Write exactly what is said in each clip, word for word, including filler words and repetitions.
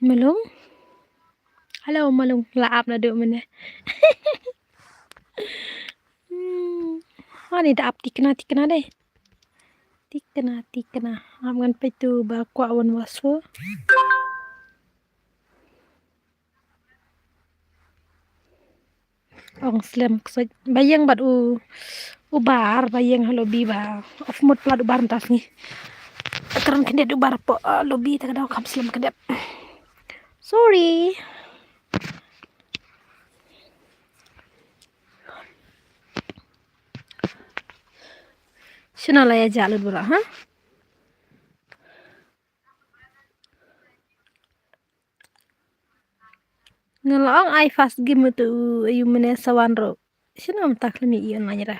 Malung. Hello, Malung. La ap naduh mynne. Hmm. Ani da ap tikna, tikna dei. Tikna, tikna. Ap ngan peit tu ba kwah wan waso. Ong slem ksuid. Ba ïeng bad u, u bar, ba ïeng ha lobby ba. Off mode palat u bar mynta sngi. Kren khyndiat u bar hapoh, ah, lobby, te ka daw kham slem khyndiat. Sorry. Shano la ïa jah lut bro, ha? Nga la ong ai first game tu, ayu mynne sa wan ruh. Shano mynta khlem ïohi online ra.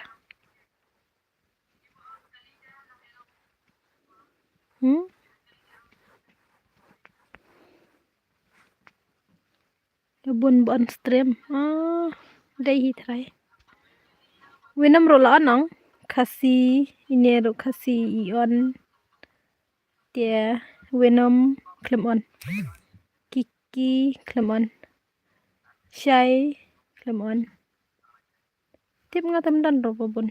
Hmm? Ïa bun ba on stream. Ah, dei hi trai. Venom ruh la on ong. Khasi, ine ruh Khasi i on. Te Venom khlem on. Kiki khlem on. Shai khlem on. Tip nga tem don ruh ba bun.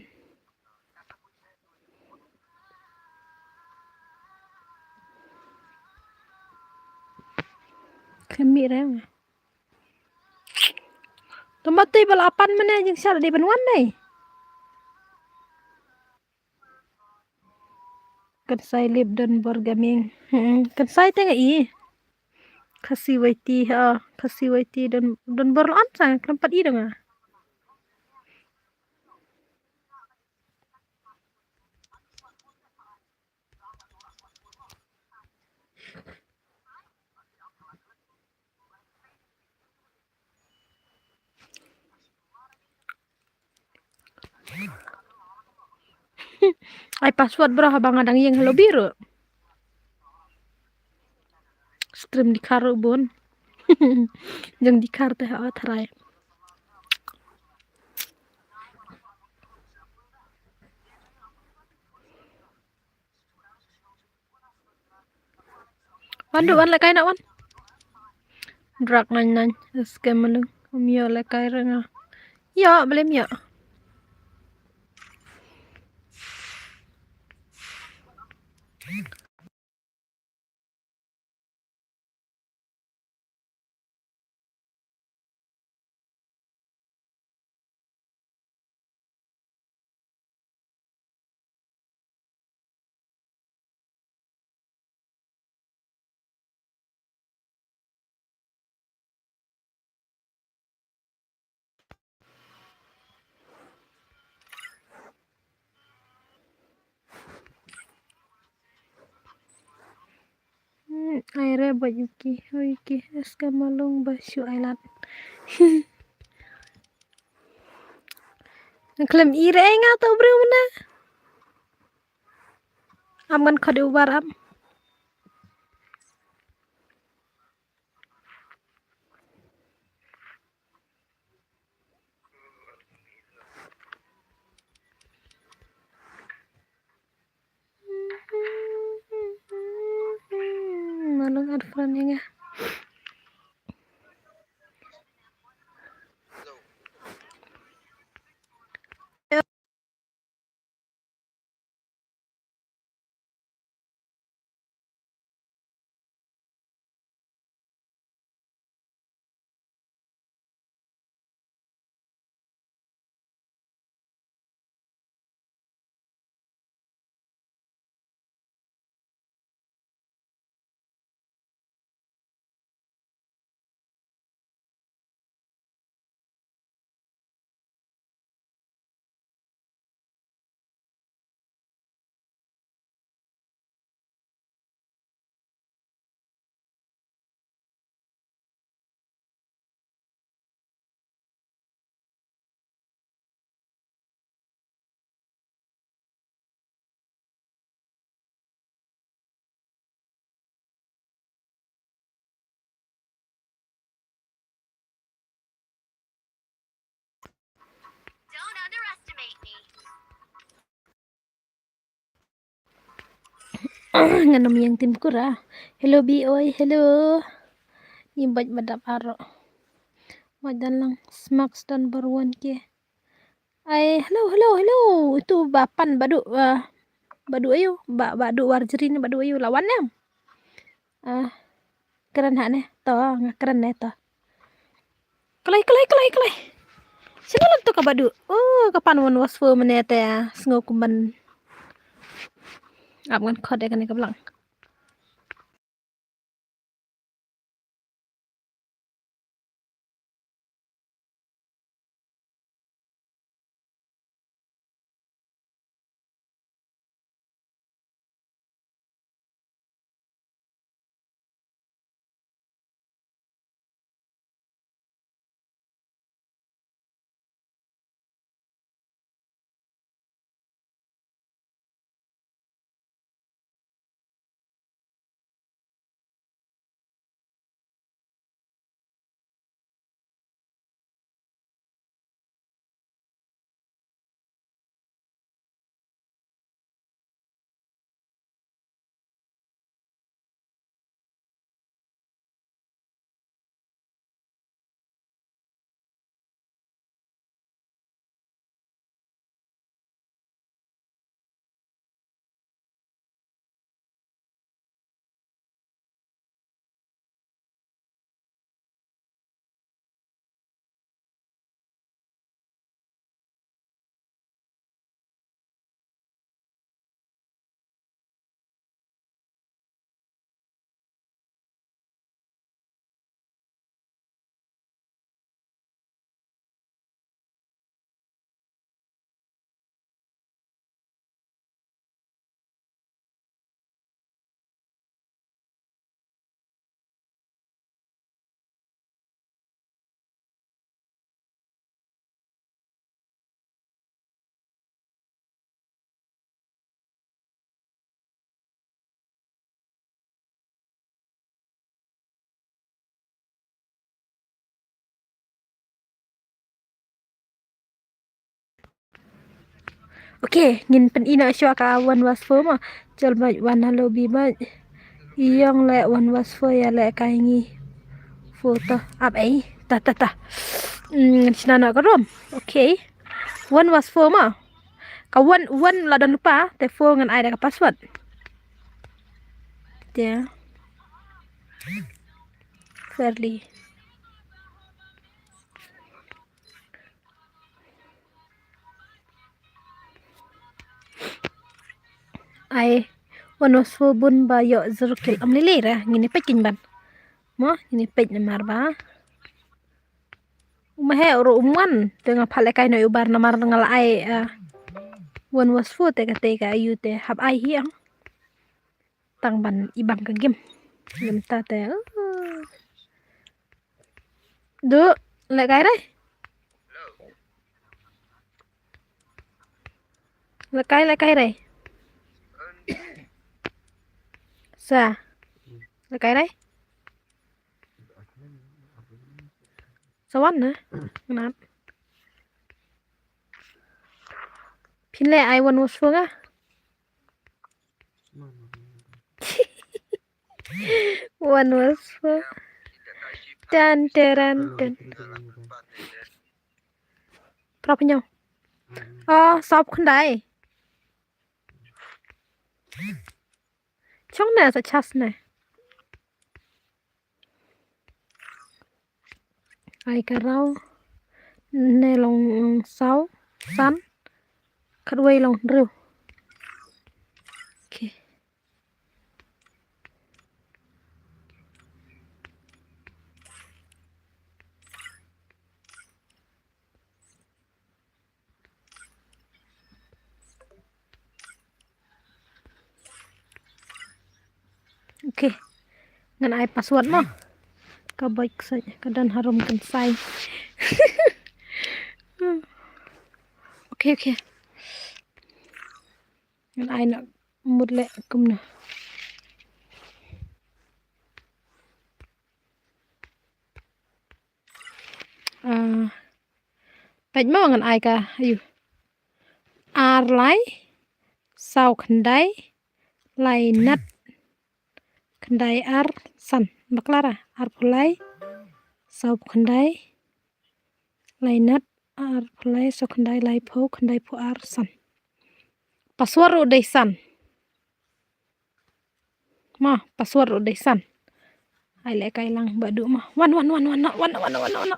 Khlem mih re nga. Tang ba tei ba la pan mynne jingshah dei ban wan dei. Kan sai lip don bor gaming. Hmm, kan sai te nga i. Khasi waiti ha, Khasi waiti don, don bor la on sa khlem pat i dang nga. Ai password bro haba nga dang ïeng ha lobby ruh. Stream dkhar ruh bun. Jong dkhar te ha tharai. Wan du wan lehkai na wan. Drak nine nine. Scam malung. Um ïoh lehkai re nga. Ïoh, balei ym ïoh. Hmm, ai re ba yuki, yuki, es ka malung ba shu ai lad. Nang khlem i re ai nga to briew mana. Am ngan khot u bar am. Malung add friend ïa nga. Ngan ym ïeng tim kura. Hello, Bi oi, hello. Ngi bad ba dap aro. Wat dan lang smak stan barwan ke. Ai, hello, hello, hello. Itu ba pan badu, ah, badu ayu, ba, badu warjri ne badu ayu lawan ne. Ah, kren ha ne, to, nga kren ne to. Klai, klai, klai, klai. Sino lam to ka badu. Oh, ka pan wan was fo mene te, ah, sngo kumban. Ap ngan khot ya kane ka blang. Okay, ngin pyn-i noh shuwa ka one was four mo. Jol bad one hello bi bad. Ïong leh one was four ïa leh kai ngi. Four to. Ap ei. Ta, ta, ta. Hmm, ngin shna noh ka room. Okay. One was four mo. Ka one, one la don lypa, te four ngan ai da ka password. Te. Fairly. Ai, one was four bun ba ïoh zero kill. Am lili ra, ngin ïa peit kin ban. Mo, ngin ïa peit namar ba. Uma he uru umwan, te nga phah lehkai noh ïa u bar namar nga la ai, ah, one was four te kata ka ayu te hap ai hi ang. Tang ban ibang ka game. Game ta te. Uh. Du, lehkai re. Lehkai, lehkai re. Sa. Lehkai re. Sa wan na. Nap. Phin leh ai one was four nga. One was four. Tan, teran, tan. Prap nyo. Oh, sop khyndai. Chong ne sa chas ne. Ai ka raw ne long saw san khatwei long hynriew. Okay. Okay. Ngan ai password mo. Ka bike sa ka don harum kan sai. Okay, okay. Ngan ai na mut le kumno. Ah, peit mo ngan ai ka, ayu. Ar lai, saw khyndai, lai nat, khyndai ar, san. Bakla ra, arphew lai, sawphew khyndai, lainat, arphew lai, sawkhyndai, laiphew, khyndaiphew ar, san. Password ruh dei san. Ma, password ruh dei san. Ai leh kai lang Bah Duh ma. Wan, wan, wan, wan, wan, wan, wan, wan, wan.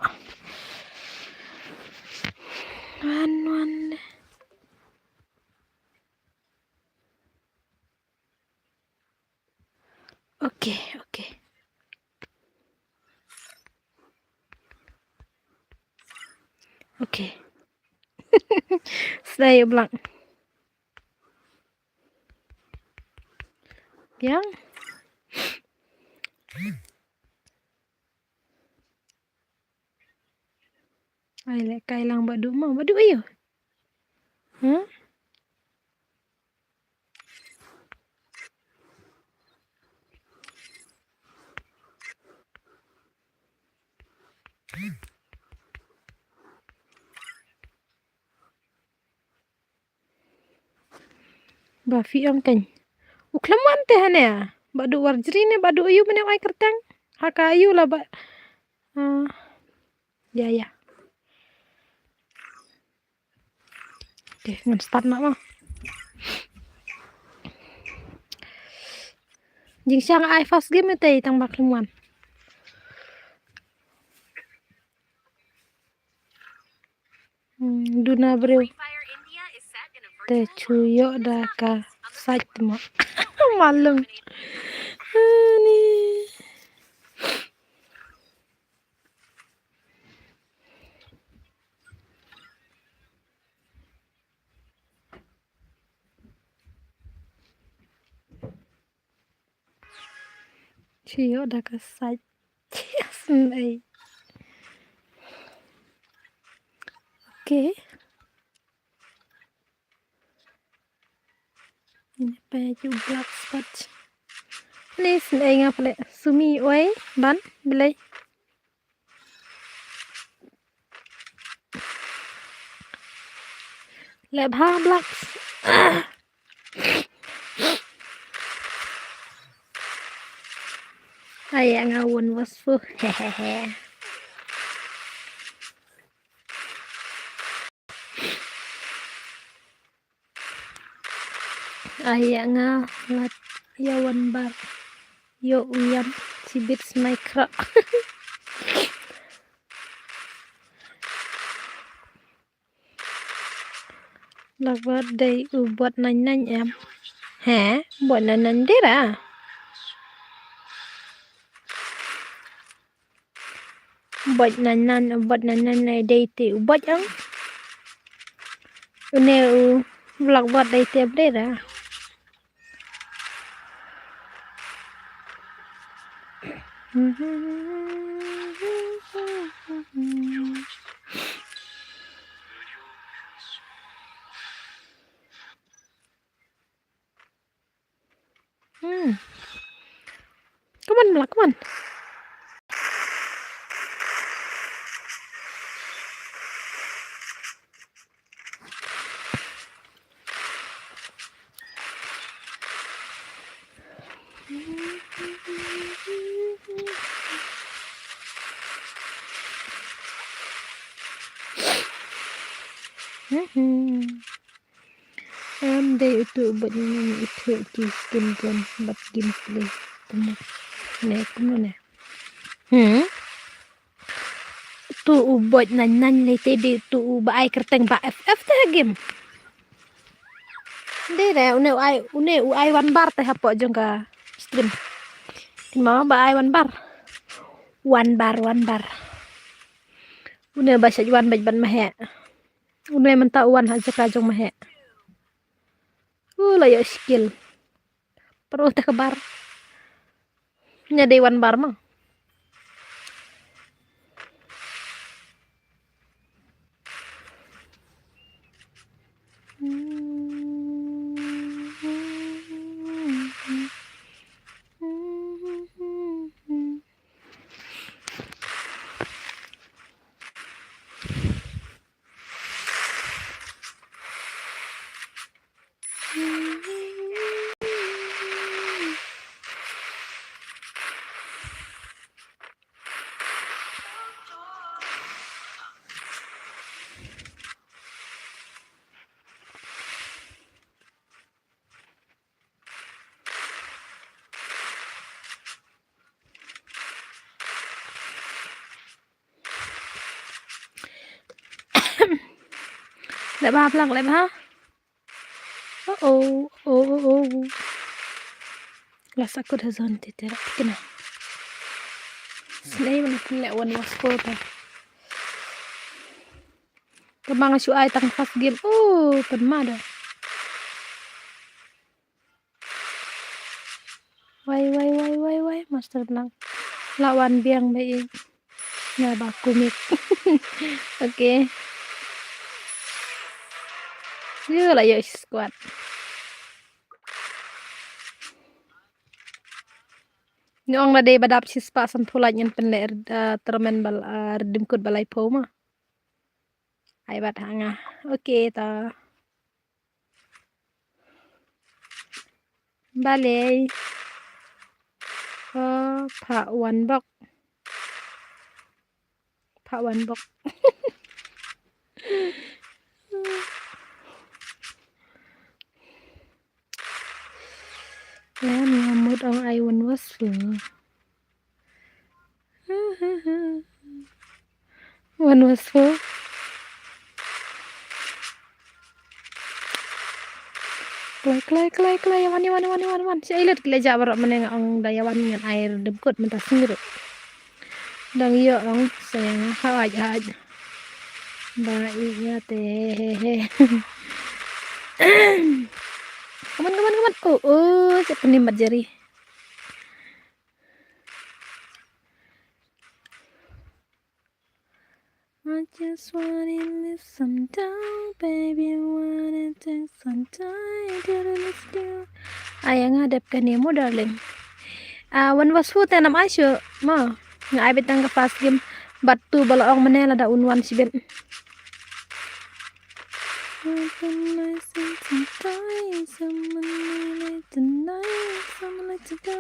Wan, wan. Okay, okay. Okay. Sdai blang. Yang. Ai leh kai lang Bah Duh ma, Bah Duh ayo. Hmm? Ba phi ong keiñ. U khlem wan te hane. Bah Duh Warjri ne Bah Duh ayu mane u ai kyrteng. Ha ka ayu la ba. Ah, ya, ya. Okay, ngan start noh ma. Jingshisha nga ai first game te tang ba khlem wan. Hmm, duna briew. Te shu ïoh da ka sait mo. Malum. Ani. Shu ïoh da ka sait. Yes, mei. Okay. Ini pa ju black spot. Ni snei nga pale sumi oi ban belai. Leh bha blak. Ai nga won was fu. Hehehe. Ai nga lat ïa wan bar. Ïoh u ïam chibit smai khrok. Lak bad dei u bot nang nang em. He, bot nang nang dei ra. Bot nang nang, bot nang nang nai dei te u bot ang. Une u vlog bot dei te update ra. Hmm. Come on, Mla, come on. Hmm. Em dei utu u bot nang nang, utu ki skin gun bad gameplay. Kumno ne, kumno ne. Hmm. Utu u bot nang nang lei te dei utu u ba ai kyrteng Bah F F te ha game. Dei re, une u ai, une u ai wan bar te hapoh jong ka stream. Te ma ba ai wan bar. Wan bar, wan bar. Une ba shait wan bad ban ma he. Une mynta u wan ha jaka jong ma he. U la ïoh skill. Pero te ka bar. Nya dei wan bar ma. Leh bha plang, leh bha. Oh, oh, oh, oh, oh. La sakut ha zon ti tera kena. Snei mana pynleh one was four ta. Kemang shu ai tang first game. Oh, pynmada. Wai, wai, wai, wai, wai, master lang. La wan biang ba i. Nga ba kumik. Okay. Yu la yu squad. Ni ong na dei ba dap shispah sanphew like ngan pynleh, uh, tournament bal, uh, redeem code ba laiphew ma. Ai bat ha nga. Okay ta. Balei. Oh, pha wan bok. Pha wan bok. Em, nga mut ong ai wan was fu. Wan was fu. Klai, klai, klai, klai, wan, wan, wan, wan, wan. Sha ilet kile ja barok mane nga ong da ya wan ngan ai redeem code mynta sngewrit. Dang ïoh ong, sayang, haj, haj. Ba i ïa te, he, he. Come on, come on, come on. Oh, oh, siap penim bat jari. I just wanna live sometime, baby, wanna take some time to live still. Ai nga dep kane mo darling. Ah, wan was fu te nam ai shu ma. Nga ai bit tang ka first game. Bat tu bala ong mane lada un wan sibit. Open my sense and die. Someone like tonight. Someone like to go.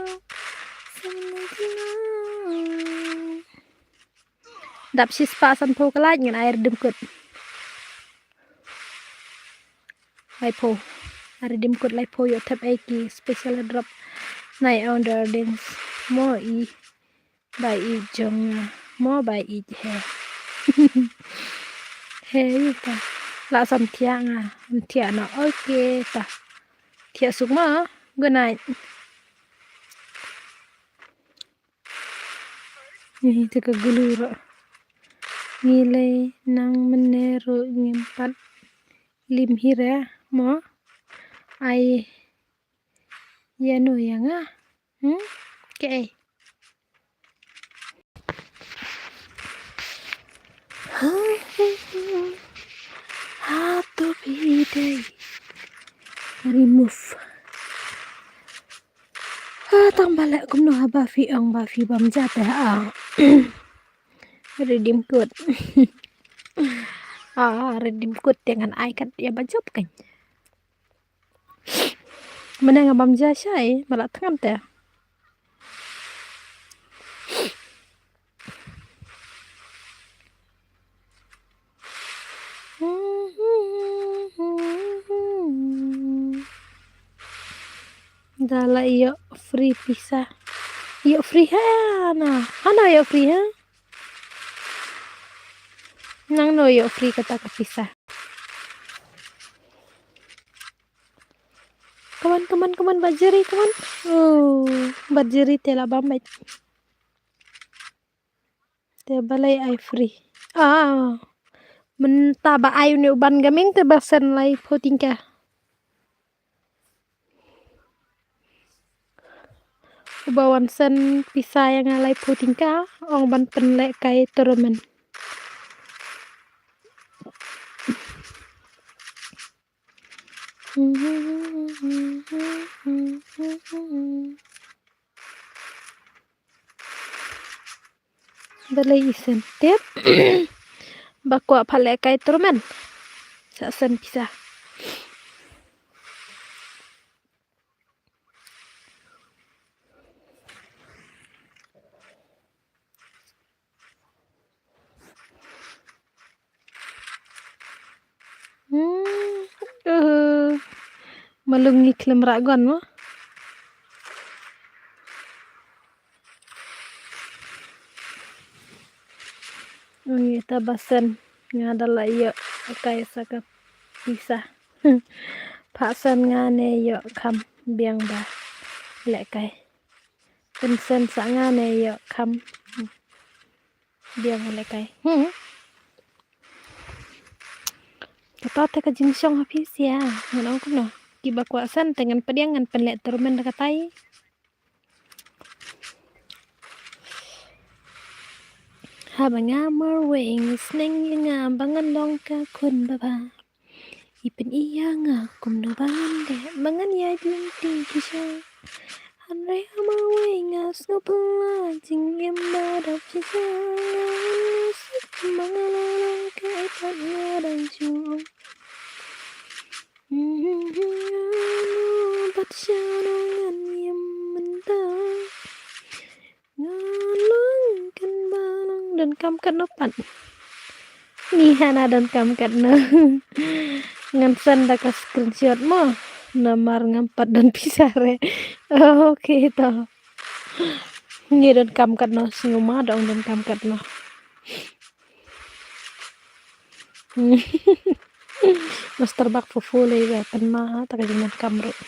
Someone like to know. Dap shispah sanphew ka like ngan ai redeem code. Laiphew. Ai redeem code laiphew ïoh thep ei ki special drop. Nai order ding. Mo i. Bai i jong nga. Mo bai i he. He i ta. La sam thiah nga. Thiah na. Okay ta. Thiah suk ma. Good night. Ngi te ka gulu ro. Ngi lei nang mene ro ngim pat lim hi re mo. Ai ya no ya nga. Hmm? Ke ai. Ha to bi dei. Remove. Ha tang balek kumno ha ba phi ong ba phi bam ja te ha. Redeem code. Ah, redeem code te ngan ai kat ya ba jop kan. Mane nga bam ja shai, ba la tngam te. Da la ïoh free pisa. Ïoh free ha na. Ha na ïoh free ha. Nang no ïoh free kata ka pisa. Come on, come on, come on, bat jari, come on. Oh, bat jari te la bam bait. Te balei ai free. Ah. Mynta ba ai une u ban gaming te ba sen laiphew tyngka. Uba wan sen pisa ïa nga laiphew tyngka, ong ban pynlehkai tournament. Balei i sen tip. Ba kwah pha lehkai tournament. Sa sen pisa. Hmm, uh, malung ngi khlem rah gon mo. Ngi ta basen nga da la ïoh kai sa ka pisa. Phah send nga ne ïoh kham biang ba lehkai. Pynsen sa nga ne ïoh kham biang ba lehkai. Hmm. Kata te ka jingshong ha phi sia. Ngan ong kumno. Kiba kwah send te ngan pdiang ngan pynleh tournament da katai. Haba nga marwei nga sneng ïa nga ba ngan long ka khun babha. I pyni ïa nga kumno ban dei ba ngan ïai lynti shisha. Hynrei ha marwei nga sngewphylla jingim ba dap shisha. Nga sngewsih ba nga la long kaei pat nga dang shu ong. Bad shano ngan ïam mynta. Ngan long kan ba long donkam katno pat. Ni hana donkam katno. Ngan send da ka screenshot mo. Namar ngam pat don pisa re. Okay to. Ni donkam katno, sngew ma dong donkam katno. Master bak fu fu lei ba pynma ta ka jingdonkam ruh.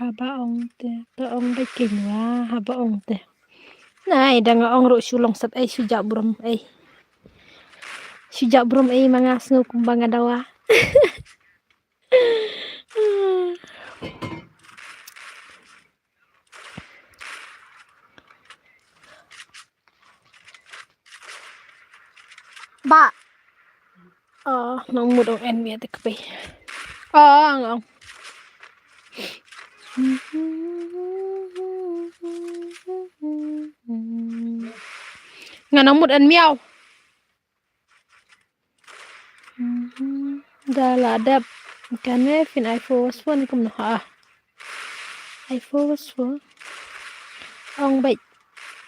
Haba ong te, te ong beit kein wa, haba ong te. Nai, da nga ong ruh shu long sat ei, shu jah burom ei. Shu jah burom ei, ma nga sngew kumba nga dawa. Ba. Oh, nang mut ong en mia te kpe. Oh, ang ong. Nga nang mut en miau. Da la dep kane phin ai forward phone kumno ha. Ai forward phone. Ong beit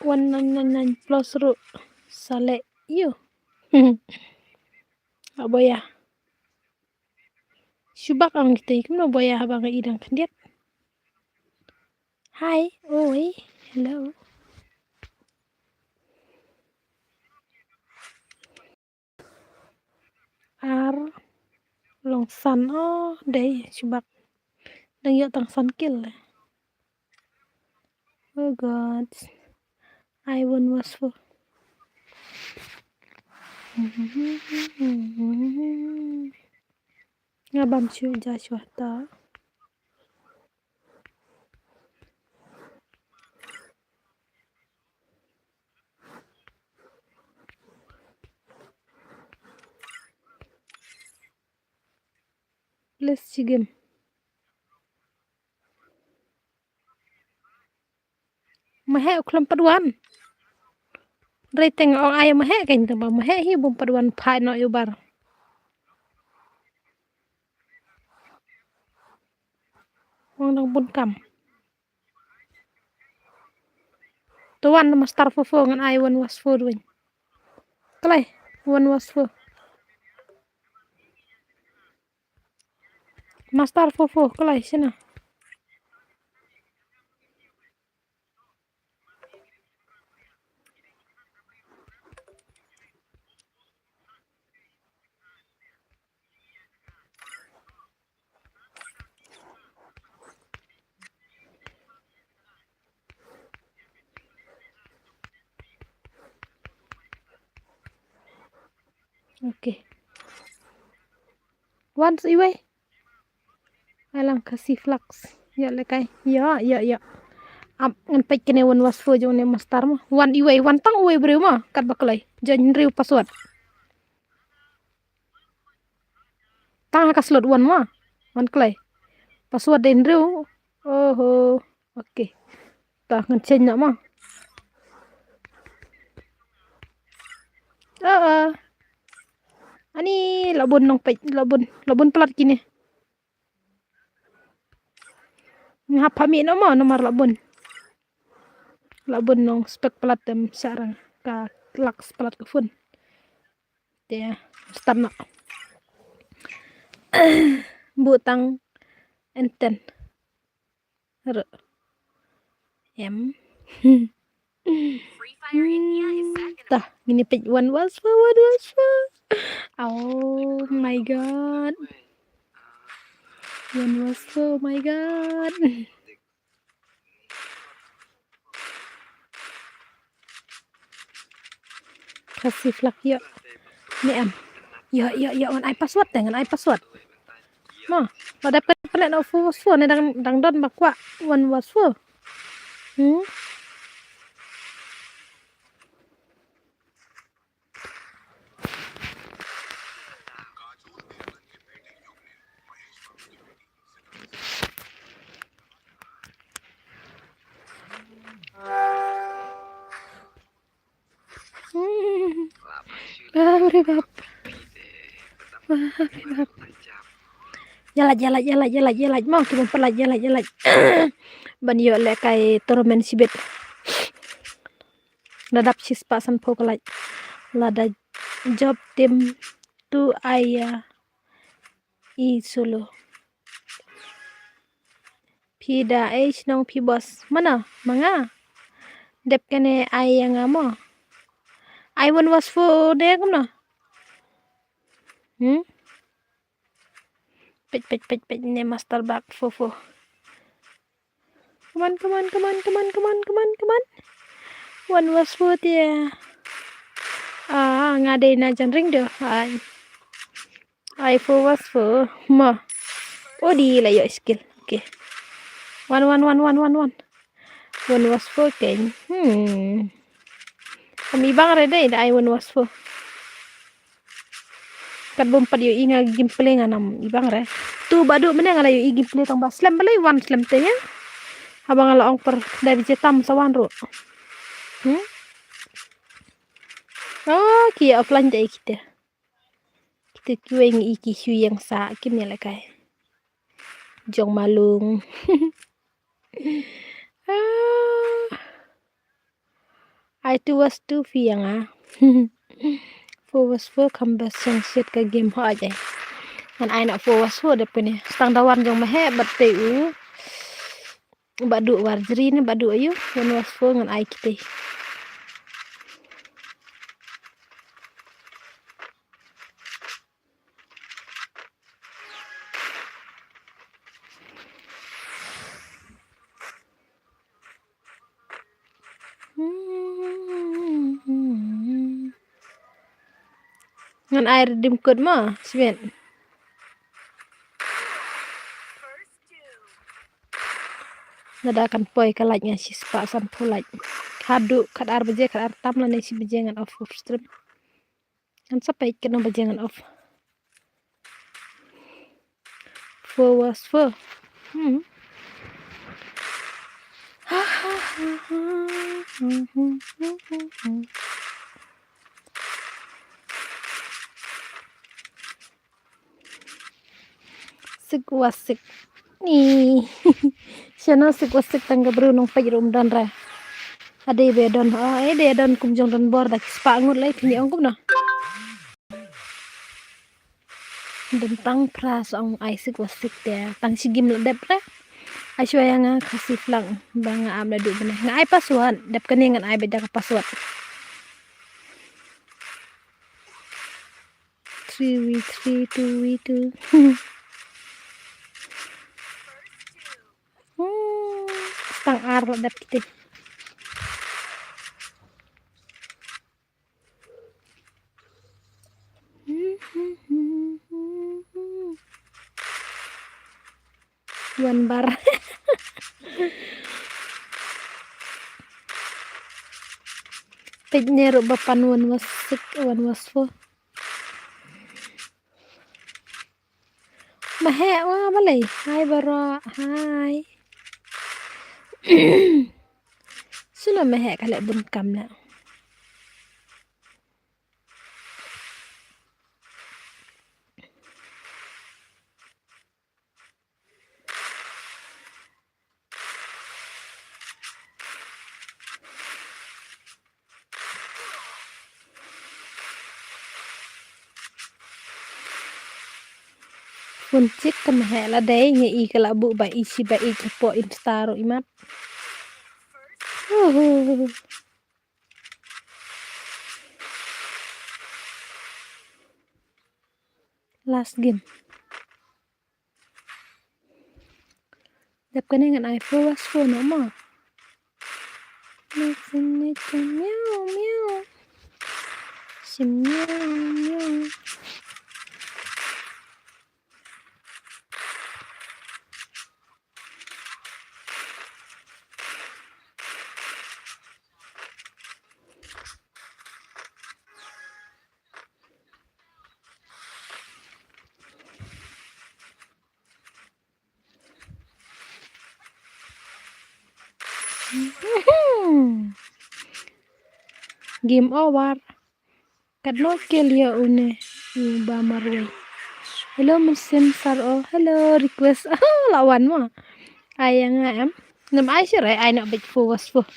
one nine nine nine plus ruh. Sale yu. Aboya. Shubak ong kita kumno boya haba nga i dang khyndiat. Hi, oi, hello. Ar long san, oh, dei shubak. Dang ïoh tang san kill. Oh God. I won was for. Nga bam shu ja shu ta. Please chicken. Maheh u khlem pat wan. Rei teng ong ai maheh kein teng ba maheh hi bum pat wan phai no yu bar. Ong dang bun kam. To wan na master fofo ngan ai wan was fo duin. Klai wan was fo. Master fofo klai sina. Okay. Wan sa iwei. Alang Khasi Flux. Ïa lekai. Ïa, ïa, ïa. Ap ngan peit kane wan was fo jong ne master ma. Wan iwei, wan tang uwei briew ma. Kat ba klei. Jan riew password. Tang ha ka slot wan ma. Wan klei. Password dei hynriew. Oho. Okay. Ta ngan change noh ma. Ah, ah. Ani la bun nongpeit, la bun, la bun palat kine. Nga hap pynmih noh ma namar la bun. La bun nongspek palat, em, sharang ka lak palat ka phone. Te start noh. Butang enter. Ru. Em. Hmm, ta, ngin ïa peit One Wars Four, One Wars Four. Oh my God. One Wars Four, my God. Khasi flag ïoh. Ni em. Ïoh, ïoh, ïoh, ngan ai password te, ngan ai password. Mo, la dep ka pynleh na Four Wars Four ne dang, dang don ba kwah One Wars Four. Hmm? Hmm. Bap re bap. Bap re bap. Ïa lait, ïa lait, ïa lait, ïa lait, ïa lait. Mo, ki bym pat lait, ïa lait, ïa lait. Ban ïoh lehkai tournament shibit. La dap shispah sanphew ka lait. Lada jop team tu ai ïa i solo. Phi da ei shnong phi boss. Mano? Ma nga. Dep kane ai ïa nga mo. Ai One Wars Four de kumno? Hmm? Peit, peit, peit, peit ne master bak Four Four. Come on, come on, come on, come on, come on, come on, come on. One Wars Four te. Ah, nga dei na jan ring de. Ai. Ai Four Wars Four. Ma. Oh, di la ïoh skill. Okay. One, one, one, one, one, one. One Wars Four keiñ. Hmm. Kam i bang re dei da ai One Wars Four. Kat bym pat ïohi nga gameplay nga nam i bang re. Tu ba duh mynne nga la ïohi gameplay tang ba slem balei wan slem te ïa. Haba nga la ong per dei bije tam sa wan ruh. Hmm? Oh, ki offline te kita. Kita kiwei ngi i ki shu ïeng sa kim ïa lehkai. Jong malung. Ah. Ai Two Wars Two phi ïa nga. Four Wars Four kham best song shit ka game ho ai. Ngan ai na Four Wars Four dep kane. Stang da wan jong ma he bat te u. Ba duh war jri ne ba duh ayu. One Wars Four ngan ai kite. Ngan ai redeem code mo, sibit. Lada kan poi ka light nga shispah sanphew light. Haduh khatar baje, khatar tam lane shi baje ngan off stream. Ngan sa peit katno baje ngan off. Four Wars Four. Hmm. Six Wars Six. Ni. Shano Six Wars Six tang ka bru nongpeit ruh ym don re. Ade be don. Oh, ade don kum jong don bor da ki spah ngut lei phi ong kumno. Don tang phra song ai Six Wars Six te. Tang shi game la dep re. Ai shwa ïa nga Khasi flag ba nga ap la duh bne. Nga ai password dep kane ngan ai beit da ka password. Three v three, two v two. Hmm, tang ar la dep kite. Wan bar. Peit ne ruh ba pan One Wars Six, One Wars Four. Maheh wa balei. Hai baroh. Hai. Suna maheh ka leh bun kam leh. Phone check ka maheh la dei, nga i ka la buh ba i shi ba i ka po Insta ruh i mat. Uhuh. Last game. Dep kane ngan ai four was four no mo. Miau, miau. Sim miau, miau. Game over. Katno kill ïa une u ba marwei. Hello, mynsiem sar o. Hello, request. Oh, la wan mo. Ai ïa nga em. Ngam ai shuh re, ai noh beit four was four.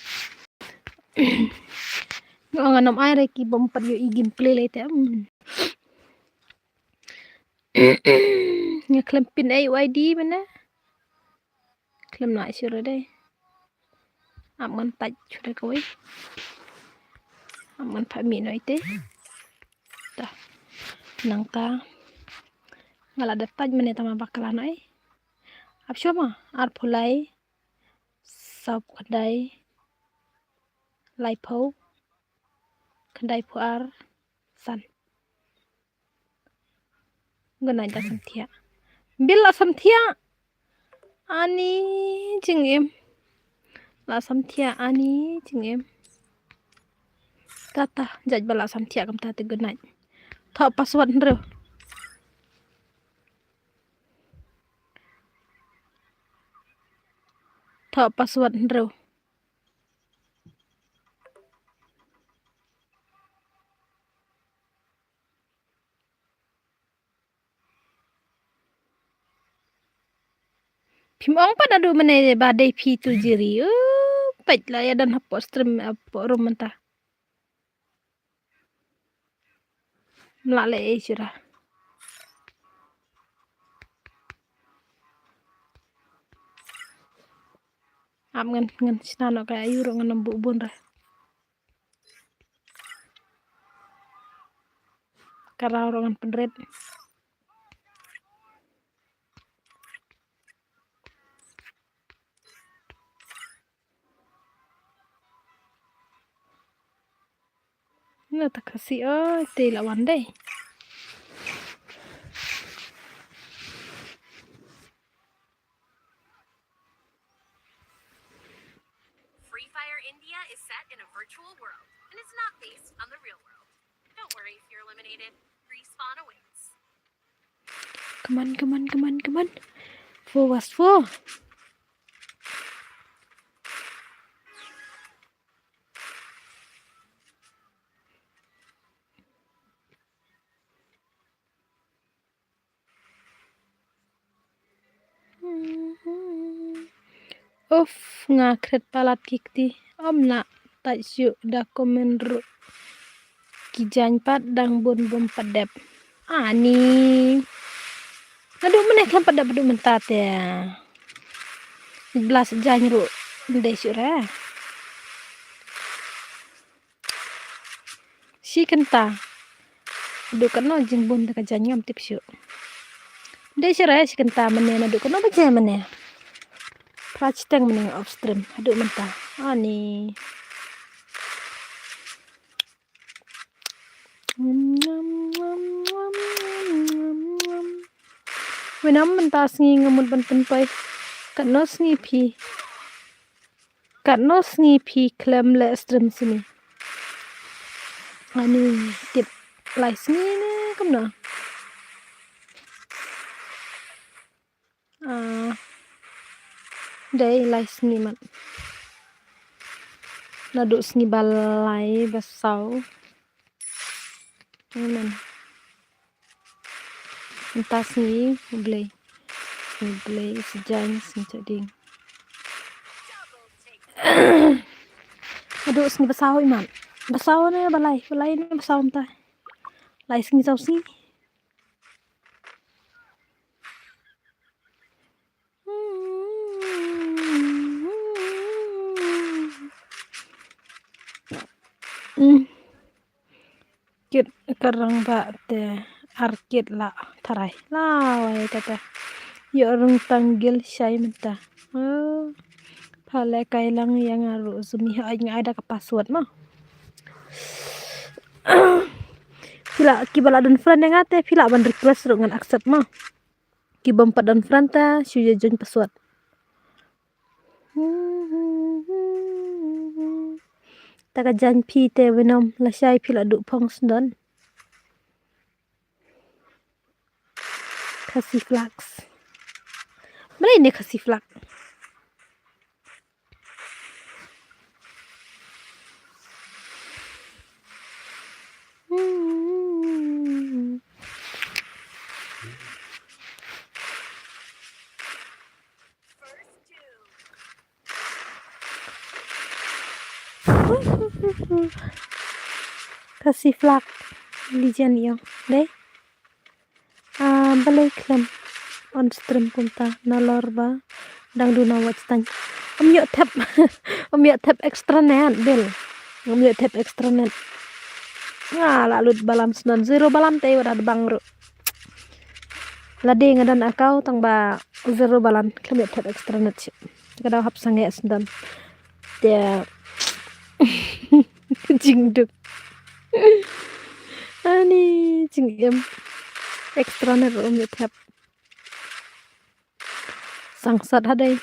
Nga ong ngam ai re ki bym pat ïohi gameplay lei te. Hmm. Nga khlem pin ei u I D mynne. Khlem lah shuh re dei. Ap ngan touch shuh re kawei. Ap ngan phah mih noh ite. Ta. Nangta. Nga la dep touch mynne tang ma bakla noh ei. Ap shuh ma. Arphew lai. Sawphew khyndai. Laiphew. Khyndaiphew ar. San. Good night, la samthiah. Bill la samthiah. Ani jingim. La samthiah ani jingim. Tata, jait ba la samthiah kumta te good night. Thoh password hynriew. Thoh password hynriew. Phim ong pat naduh mynne ba dei phi tu jiri. Uh, peit la ïa don hapoh stream hapoh room mynta. Mlah leh ei shuh re. Ap ngan ngan shna noh ka ayu ruh ngan ym buh bun re. Ka raw ruh ngan pynrit. Na ta Khasi o te la wan dei. Free Fire India is set in a virtual world, and it's not based on the real world. Don't worry if you're eliminated. Respawn awaits. Come on, come on, come on, come on. Four was four. Uff, nga kret palat ki kti. Ym lah touch shuh da comment ruh. Ki jaiñ pat dang bun bym pat dep. Ani. Naduh mynne khlem pat dep haduh mynta te. Blas jaiñ ruh. Ym dei shuh re. Shi kynta. Haduh katno jingbun da ka jaiñ ngam tip shuh. Dei shuh re shi kynta mynne naduh katno baje mynne. Phra shiteng mynne nga off stream haduh mynta. Ani. Wei nam mynta sngi nga mut ban pynpoi. Katno sngi phi. Katno sngi phi khlem leh stream sini. Ani tip lai sngi ne kumno. Ah, dei lai sngi mat. Naduh sngi ba lai ba saw. Amen. Mynta sngi Blei. Sngi Blei, sngi Jaiñ, sngi Jading. Naduh sngi ba saw imat. Ba saw ne ba lai, ba lai ne ba saw mynta. Lai sngi saw sngi. Hmm. Kit ka rangbah te ar kit la tharai. Lawei te te. Ïoh rung tang gil shai mynta. Oh. Pha leh kai lang ïa nga ruh, Zumi, ha ai nga ai da ka password mo. Phi lah, kiba la don friend ïa nga te phi lah ban request ruh ngan accept mo. Ki bym pat don friend te shu ïa join password. Ta ka jaiñ phi te Venom, lashai phi la duh phong sdon. Khasi Flux. Balei ne Khasi Flux? Khasi Flux, legend ïa dei. Ah, balei khlem on stream kumta, nalor ba dang duna watch time. Ym ïoh thep, ym ïoh thep extra net, Bill. Ym ïoh thep extra net. Nga la lut balam sdon, zero balam te wat da bang ruh. Lade nga don account tang ba zero balam, khlem ïoh thep extra net shi. Ka daw hap sangeh sdon. Te jingduk. Ani jingim. Extra net ruh ym ïoh thep. Sangsot ha dei.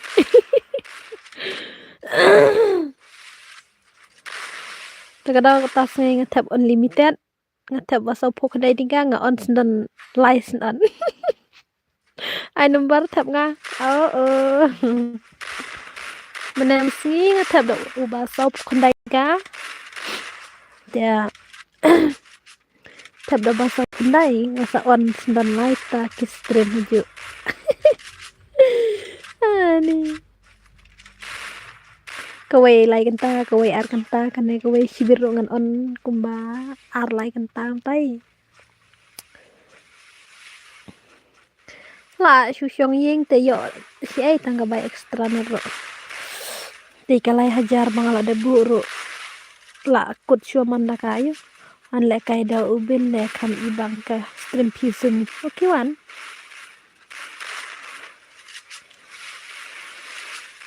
Te ka daw kata sngi nga thep unlimited. Nga thep ba saw phew khyndai tyngka, nga on sdon lai sdon. Ai number thep nga. Oh, oh. Mynne sngi nga thep da uba saw phew khyndai tyngka. Te thep da ba saw khyndai, nga sa on sdon lai ta ki stream hajuh. Ani. Kawei lai kynta, kawei ar kynta, kane kawei shibit ruh ngan on kumba ar lai kynta tai. La shu shong ïing te ïoh shi ei tang ka bai extra net ruh. Te ka lai hajar ba nga la dep buh ruh. La kut shuwa man da ka ïoh. An leh kai da u Bill leh kham i bang ka stream phi sum. Okay wan.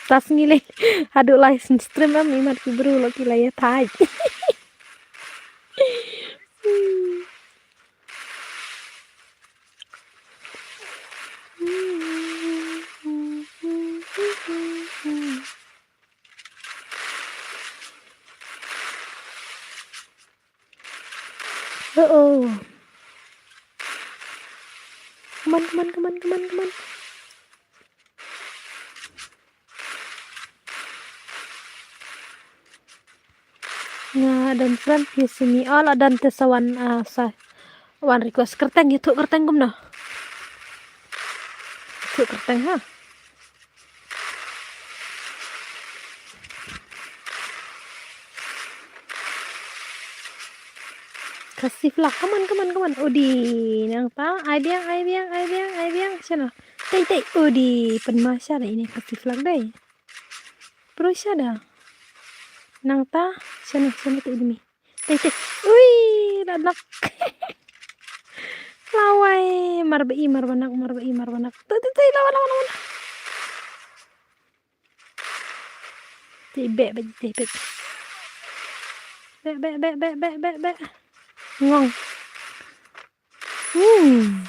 Ta sngi lei haduh lai syn stream em imat ki bru lo ki la ïa thait. Oh, oh. Come on, come on, come on, come on, come on. Nga don friend phi sini. Oh, la don te sa wan, ah, sa wan request kyrteng, ïathuh kyrteng kumno? Ïathuh kyrteng ha. Khasi Flux, come on, come on, come on. Udi, nangta, ai biang, ai biang, ai biang, ai biang. Shano? Tei, tei, udi, pynma shada ine Khasi Flux dei. Bro shada. Nangta, shano, shano tu udi mi. Tei, tei. Ui, la nak. Lawai, mar ba i, mar ba nak, mar ba i, mar ba nak. Tei, tei, tei, lawan, lawan, lawan. Te beh, beh, te beh. Beh, beh, beh, beh, beh, beh, beh. Ngong. Hmm.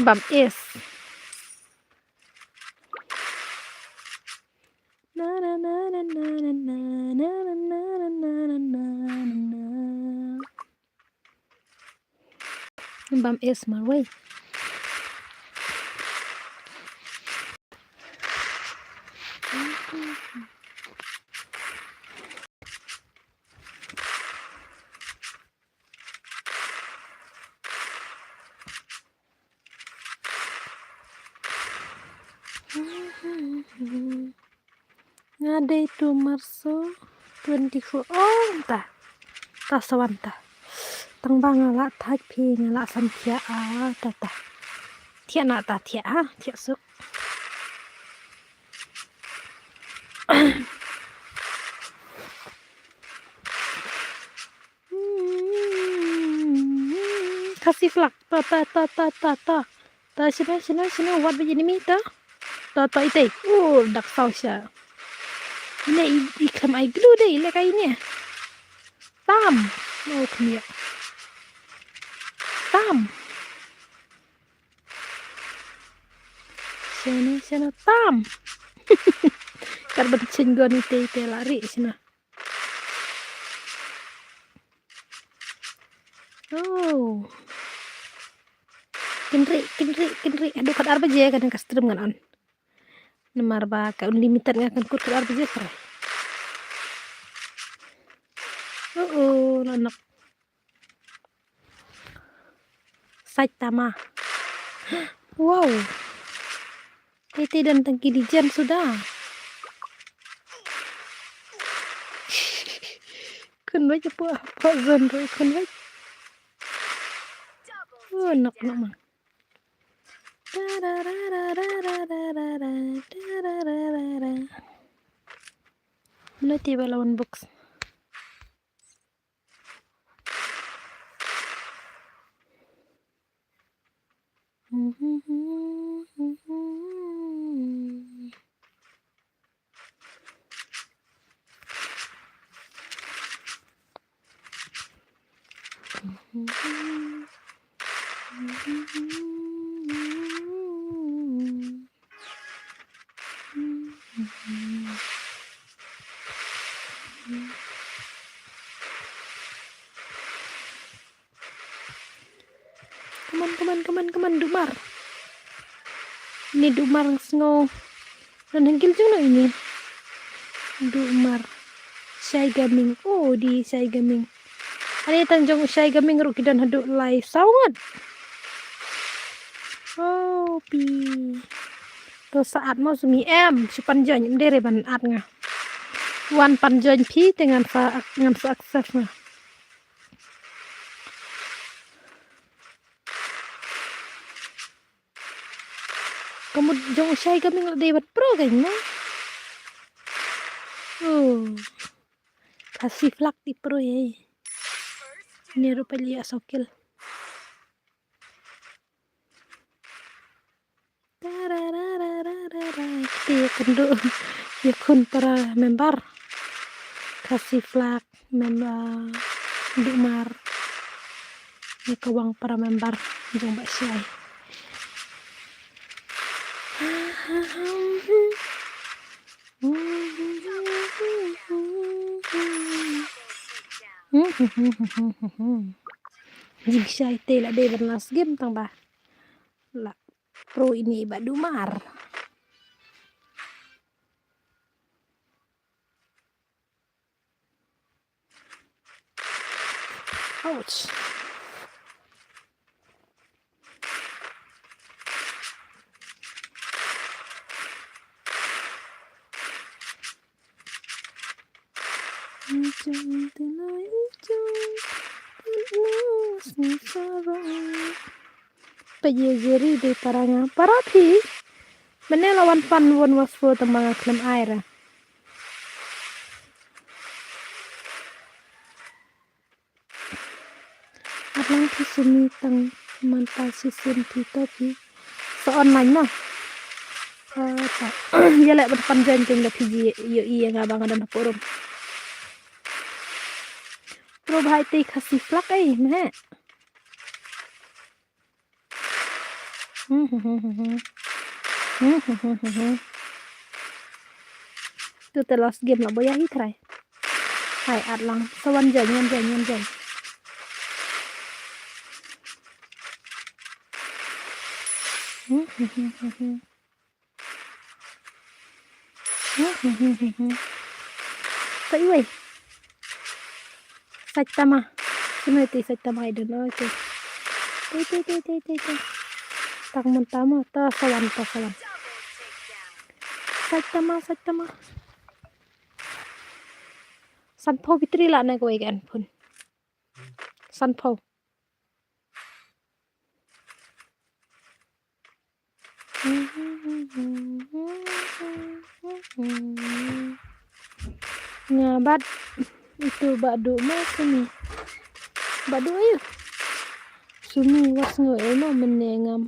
Bam es. Na, na, na, na. Bam es marwei. Nga dei tu marso twenty-four. Oh, ta. Ta sa wan ta. Tang ba nga la thait phi nga la san thiah, ah, ta ta. Thiah na ta thiah, ha, thiah suk. Khasi flak. Ta, ta, ta, ta, ta, ta. Ta, shino, shino, shino, wat ba enemy ta. Ta, ta, itei. Uh, dak saw sha. Ine i, i khlem ai glue dei, leh kai ine. Tam. Oh, khmia. Tam. Shano, shano, tam. Kar ban chin gon itei, itei la ri, shano. Oh. Kynri, kynri, kynri. Haduh kat ar baje ka dang ka stream ngan on. Namar ba ka unlimited nga kan kut kat ar baje trai. Oh, oh, la nok. Saitama. Wow. Ete dan tang ki di jen suda. Khun wei je po, po zon roi khun wei. Oh, nok, nok ma. Mano te ba lawan box. Come on, come on, come on, come on, Dumar. Ni Dumar sngo. Nan hengkil jong no ini. Dumar. Shai Gaming. Oh, di Shai Gaming. Ani tang jong Shai Gaming ruh ki don haduh lai saw ngat. Oh, pi. To sa at mo sumi em, shu pan join, em dei re ban at nga. Wan pan join phi te ngan sa, ngan sa accept nga. Ka mut jong u Shai Gaming la dei bad pro kein mo. Oh. Khasi flak di pro ei. Ni rupa li asokil. Tararararara. Kti kynduh. Ïa khun para member. Khasi flak. Member Dumar. Ïa ka wang para member jong Bah Shai. Jingshai te la dei ban last game tang ba la pro ini Bah Dumar. Ouch. Peit ïa Jerry dei para nga. Para phi. Mynne la wan pan won was fo tang ba nga khlem ai ra. At lang phi sumi tang mynta shisien phi to phi. Sa online mo. Sa ta. Ïa leh ban pan join teng da phi ji ïohi ïa nga ba nga don hapoh room. Pro bha ite khasi flak ei meh. Tu te last game la boya hi try. Hai at lang. Sa wan join, wan join, wan join. Sa iwei. Saitama. Sino iti Saitama, I don't know iti. Ti, ti, ti, ti, ti, ti. Tang mun tama, ta sawan, ta sawan. Saitama, Saitama. Sanphew battery la na kawei ka phone. Sanphew. Nga bat itu ba du ma sini. Ba du ayu. Sumi was ngo eno mene ngam.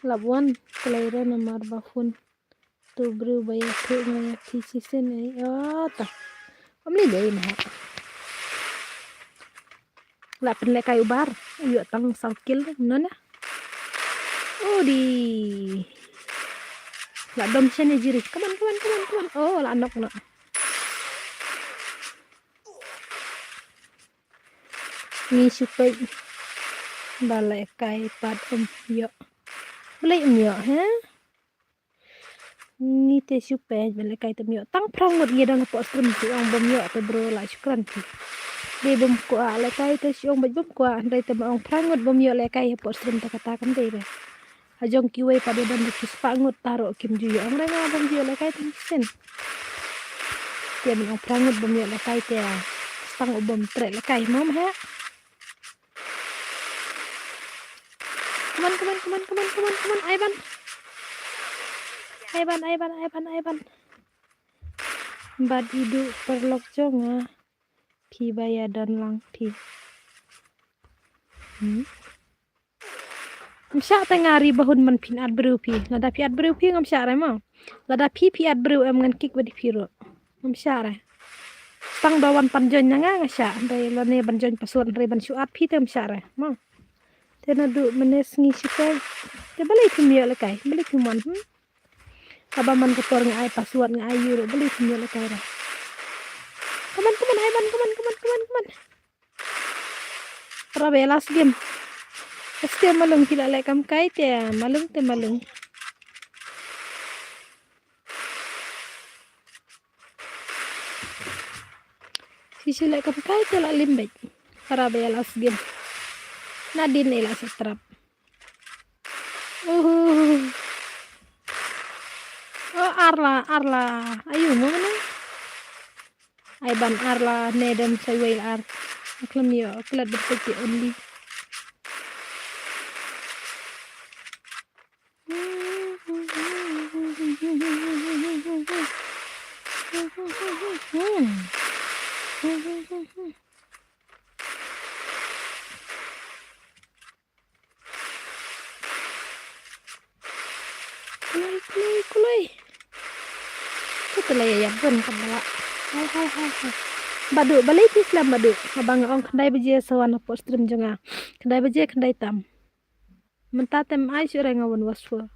Lap wan kelai re namar ba phone. Tu bru ba ya tu nga ya ti sisen ai. Oh ta. Amli dei na. La pynlehkai u bar. Ïoh tang saw kil nona. Oh di. La dom shen jiri. Come on, come on, come on, come on. Oh la nok na. Ngi shu peit. Ba lehkai pat um ïoh. Balei um ïoh, he? Ngi te shu peit ba lehkai te um ïoh. Tang phra ngut ngi don hapoh stream shu ong bym ïoh te bro la shu kren phi. Dei bym kwah lehkai te shu ong bym kwah hynrei te ma ong phra ngut bym ïoh lehkai hapoh stream te kata kam dei re. Ha jong kiwei pat dei don da ki spah ngut taro kim ju ïoh ong re nga bym ju ïoh lehkai te shisien. Te ma ong phra ngut bym ïoh lehkai te stang u bym treh lehkai mom he. Come on, come on, come on, come on, come on, come on. Ai ban. Ai ban, ai ban, ai ban, ai ban. Bad idu paralok jong nga. Phi ba ïa don lang phi. Hmm. Ngam shah te nga ri ba hun man phin at briew phi. Lada phi at briew phi ngam shah re mo. Lada phi phi at briew em ngan kick ba di phi ruh. Ngam shah re. Tang da wan pan join na nga nga shah. Hynrei lane ban join password hynrei ban shu at phi te ngam shah re mo. Te naduh mynne sngi shu peit. Te balei phim ïoh lehkai? Balei phim wan? Hmm? Haba man ka por nga ai password nga ai euro balei phim ïoh lehkai re. Come on, come on, ai ban, come on, come on, come on, come on. Para ba last game. Last game malung phi la leh kam kai te malung te malung. Shisha leh kam kai te la lim beit. Para ba last game. Nadin ila sa trap. Uhu. Oh, arla, arla. Ayu, mo ne? Ai ban arla, ne dem sai wei ar. Khlem ïoh, klet berpeti only. Kuloi, kuloi, kuloi. Ko te la ïa ïap ban ka bala. Hai, hai, hai, hai. Badu, balei phi slem badu. Haba nga ong khyndai baje sa wan hapoh stream jong nga. Khyndai baje, khyndai tam. Mynta te ym ai shuh re nga wan was for.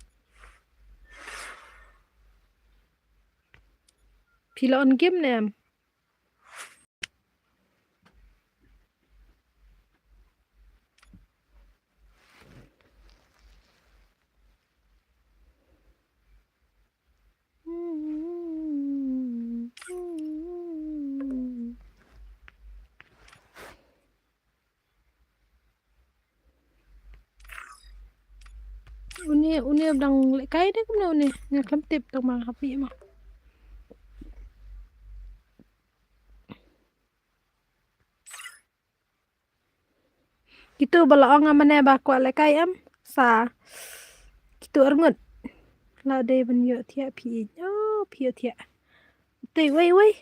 Phi la on game ne em? Une, une dang lehkai de kumne une. Nga khlem tip tang ma happy ma. Kitu ba la ong mane ba kwah lehkai em sa kitu arngut. La dei ban ïoh thiah phi. Oh, phi ïoh thiah. Te wei wei.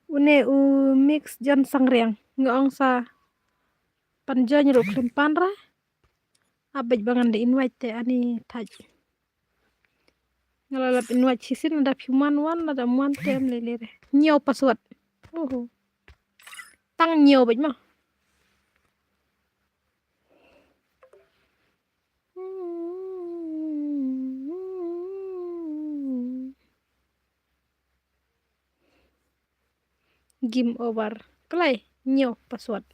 Une u mix John Sangriang nga ong sa pan join ruh khlem pan ra. Abej ba ngan da invite te ani thaj. Nga la lap invite shisien lada phi man wan lada man te em lele re. Ñiew password. Oho. Tang ñiew bej ma. Game over. Play. New password.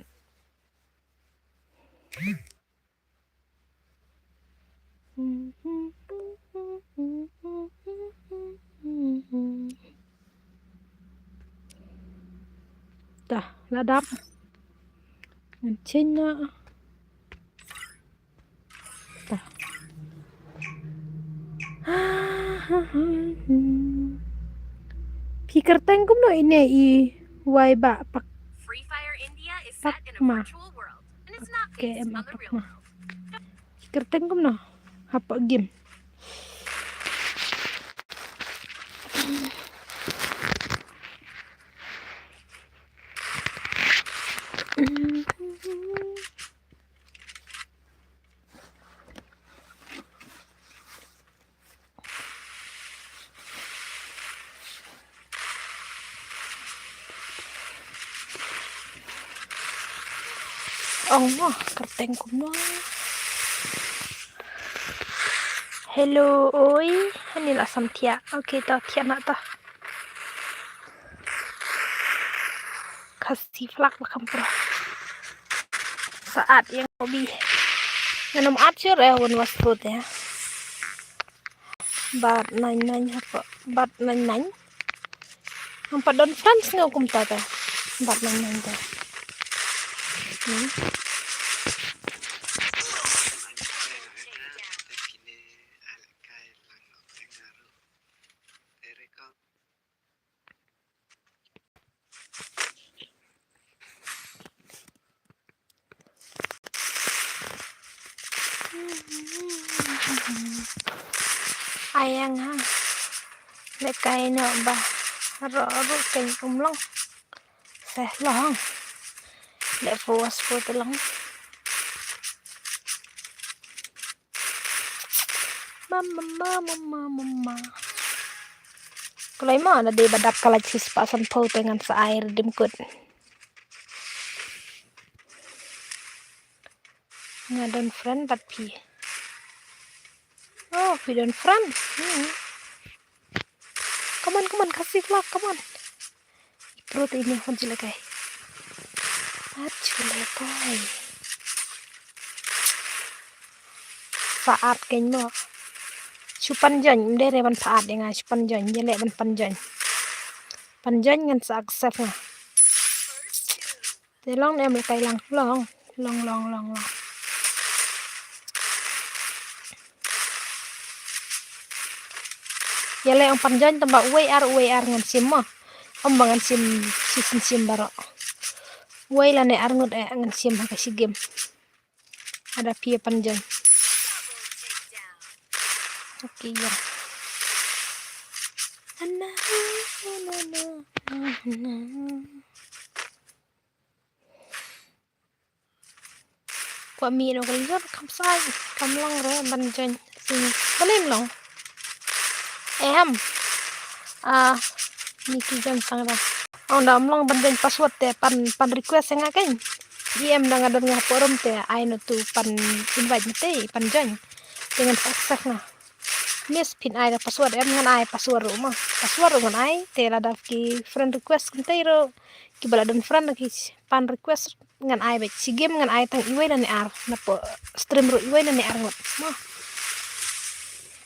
Dah, la dap. Ngan change noh. Dah. Phi kyrteng kumno ine i wai ba pak. Pak ma. Ke em pak ma. Phi kyrteng kumno hapoh game. Ong mo, kyrteng kumno. Hello, oi. Hani la sam thiah. Okay, to thiah na to. Khasi flak la kam pro. Sa at ïa nga bi. Ngan ym at shuh re wan was food ya. Bat nine nine hapoh. Bat nine nine. Ngam pat don friends nga kumta ta. Bat nine nine ta. Hmm. Ai ïa nga. Leh kai noh ba. Ro ro keiñ um long. Seh long. Leh pos pos te long. Mama, mama, mama, mama. Kloi mo na dei ba dap ka lait shispah sanphew te ngan sa ai redeem code. Nga don friend bad phi. Oh, phi don friend. Hmm. Come on, come on, Khasi vlog, come on. Ipro te ini hon jile kai. At jile kai. Sa at keiñ mo. Shu pan join, ym dei re ban sa at ïa nga, shu pan join, ïa leh ban pan join. Pan join ngan sa accept nga. Te long ne em le kai lang, long, long, long, long, long. Ïa leh ong pan join tang ba uwei ar, uwei ar ngan shim mo. Ym ba ngan shim, shi sien shim baroh. Uwei lane ar ngut eh ngan shim ha ka shi game. Ada phi ïa pan join. Okay, ïa. Ana, ana, ana, ana. Kwah mih noh ka lynjor kam sai, kam long re ban join. Sing, balei ym long? Em. Ah, ni ki join sang re. Ong da ym long ban join password te pan, pan request ïa nga keiñ. Em da nga don nga hapoh room te ai noh tu pan invite te pan join. Te ngan accept nga. Miss phin ai da password em, ngan ai password ruh mo. Password ruh ngan ai, te lada ki friend request kumtei ruh. Kiba la don friend ki pan request ngan ai beit. Shi game ngan ai tang iwei lane ar. Napoh stream ruh iwei lane ar ngut. Mo.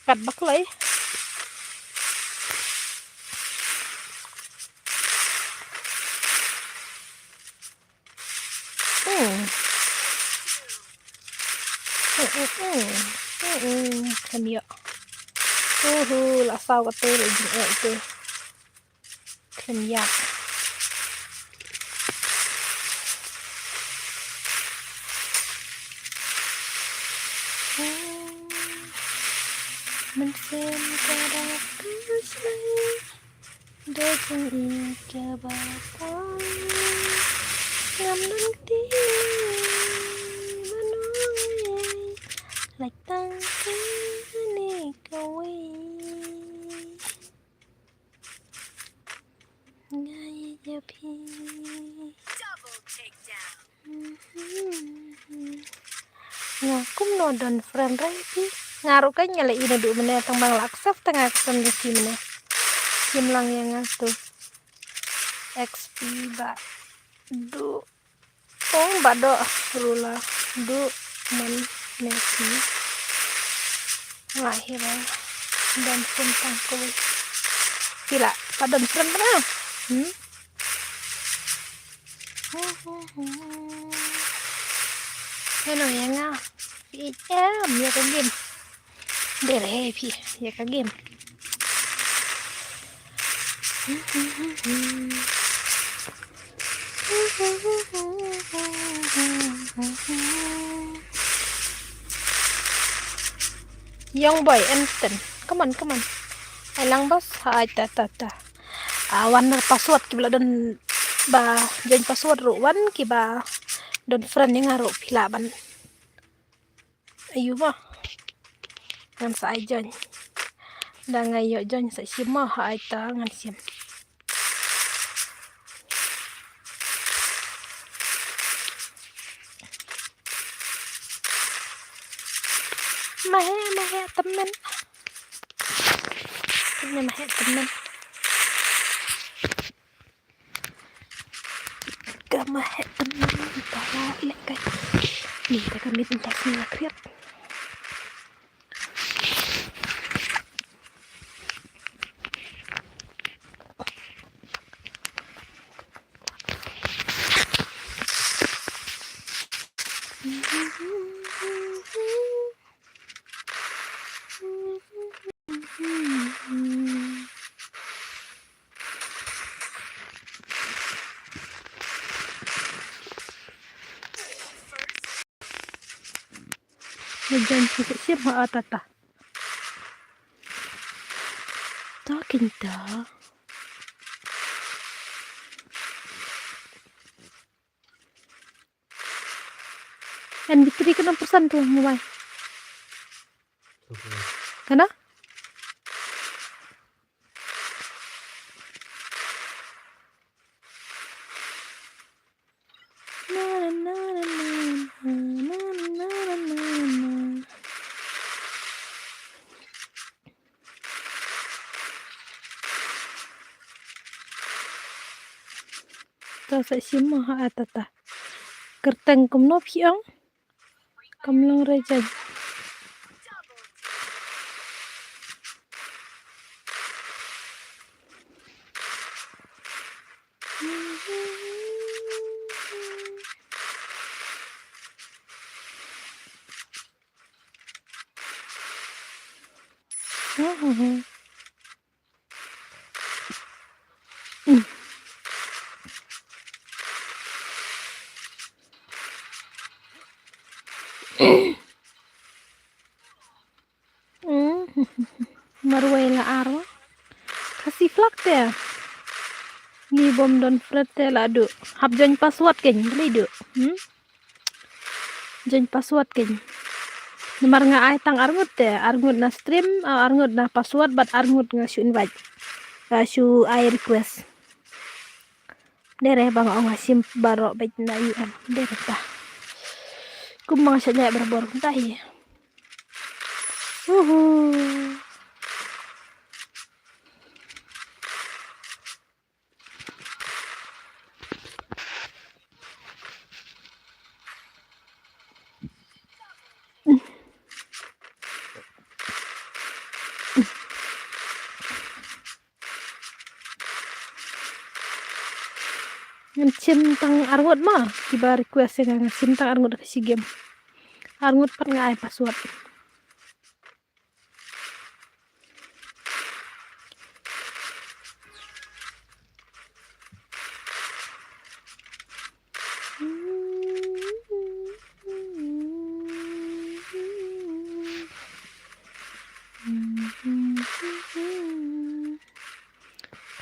Kat ba kloi. Hmm. Hmm, hmm, hmm. Hmm, hmm. Khlem ïoh. Uhu, la saw kata ruh jingeh ïa ite. Khlem ïoh. Hmm. Mynsiem ka dap ka shlei. Dei jingïeit kaba poi. Ngam don kti ban ong ei. Lait tang kane kawei. Nga ïeit ïa phi. Nga kumno don friend re phi. Nga ruh ka nga la ïoh naduh mynne tang ba nga la accept tang nga ka friend re phi mynne. Kim lang ïa nga tu. X P ba duh. Ong ba doh ruh la duh man ne phi. Nga hi re. Don friend tang ko. Phi la ba don friend re. Hmm. Hello, ïa nga. Phi em ïa ka game. Dei re phi ïa ka game. Young boy, Enten. Come on, come on. Ai lang bas, hai ta ta ta. Ah, wan nar password ki ba la don ba join password ruh wan ki ba don friend ïa nga ruh phi lah ban. Ayu ma. Ngan sa ai join. Da nga ïoh join sa shim ma ha ai ta ngan shim. Mahe mahe temen. Temen mahe temen. Ka mahe temen ta lek kai. Ni ta ka mit ta sna kriat. Ngan jan shisha shim ha ata ta. Ta kin ta. N B three ka nang persen tu mobile. Kana? Ta sa shim mo ha ata ta. Kyrteng kumno phi ong? Kam long re jait. Marwei la arwa. Khasi flak te. Ni bom don fret te la du. Hap join password kein, beli du. Hmm? Join password kein. Namar nga ai tang arngut te, arngut na stream, ah, arngut na password, bad arngut nga shu invite. Ah, shu ai request. Dere ba nga ong nga shim baroh bad na U M. Dere ta. Kum ma nga sha nya barabor kumta hi. Uhu. Ngan shim tang arngut ma, kiba request ïa nga, ngan shim tang arngut ka shi game. Arngut pat nga ai password.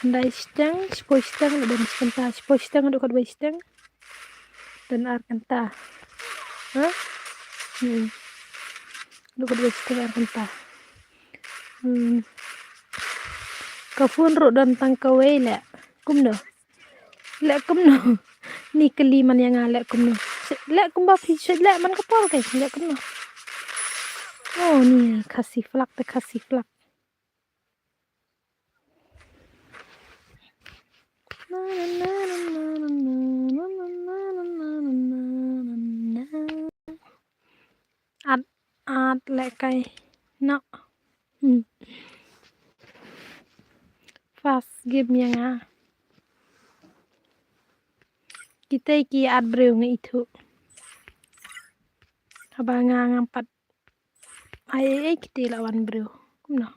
Khyndai shiteng, shiphew shiteng, la don shi kynta, shiphew shiteng, dei khatwei shiteng. Don ar kynta. Ha? Hmm. Dei khatwei shiteng ar kynta. Hmm. Ka phone ruh don tang kawei leh. Kumno? Leh kumno? Ni kylli man ïa nga leh kumno? Leh kumba phi shu leh man ka por ka leh kumno? Oh, ni Khasi flak te Khasi flak. At, at leh kai noh. Hmm. Fast game ïa nga. Kita ki at briew nga ithuh. Haba nga ngam pat ai ai kiti la wan briew. Kumno?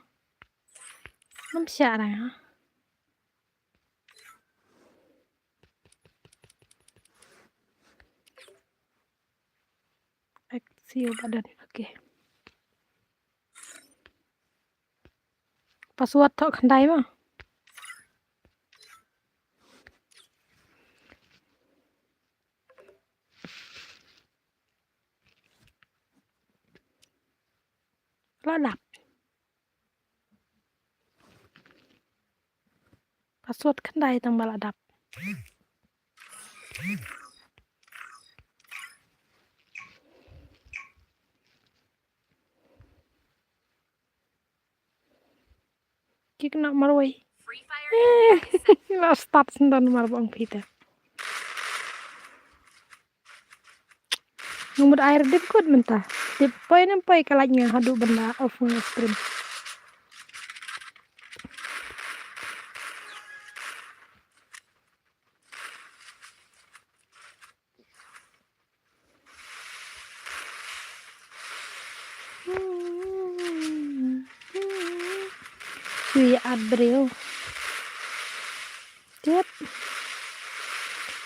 Ngam shah ra nga. Siew ba don. Okay. Password thoh khyndai ma. La dap. Password khyndai tang ba la dap. Ki khynnah marwei. La start sendon mar ba ong phi te. Nga mut ai re dep kut mynta. Dep poi ne poi ka light nga haduh ban da off nga stream. Shu ïa ad briew. Tip.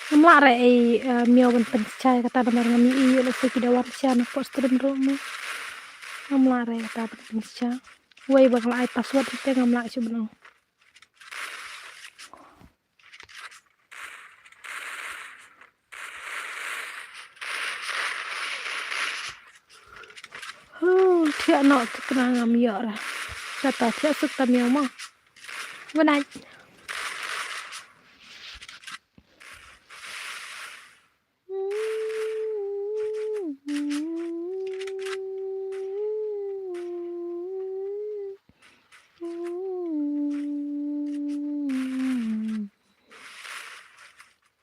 Ngam lah re ei, eh, miaw ban pynshai kata namar ngam ïohi lehse ki da wan sha na pok stream ruh mo. Ngam lah re kata ban pynshai. Wei ba nga la ai password te ngam lah shu ban ong. Huh, thiah noh thikna ngam ïoh ra. Kata thiah suk ta miaw mo. Good night.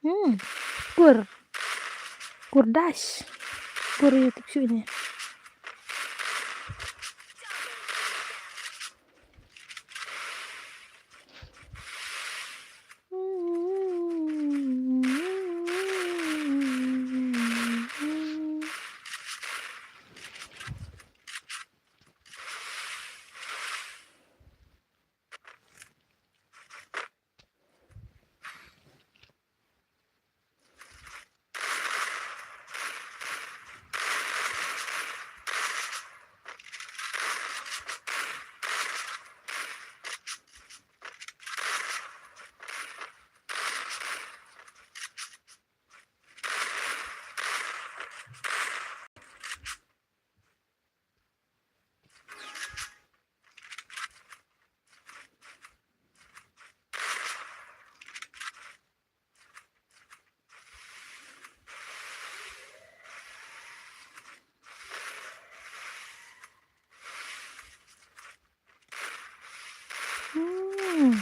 Hmm. Kur. Kur dash. Kur ïa tip shu ne. Hmm.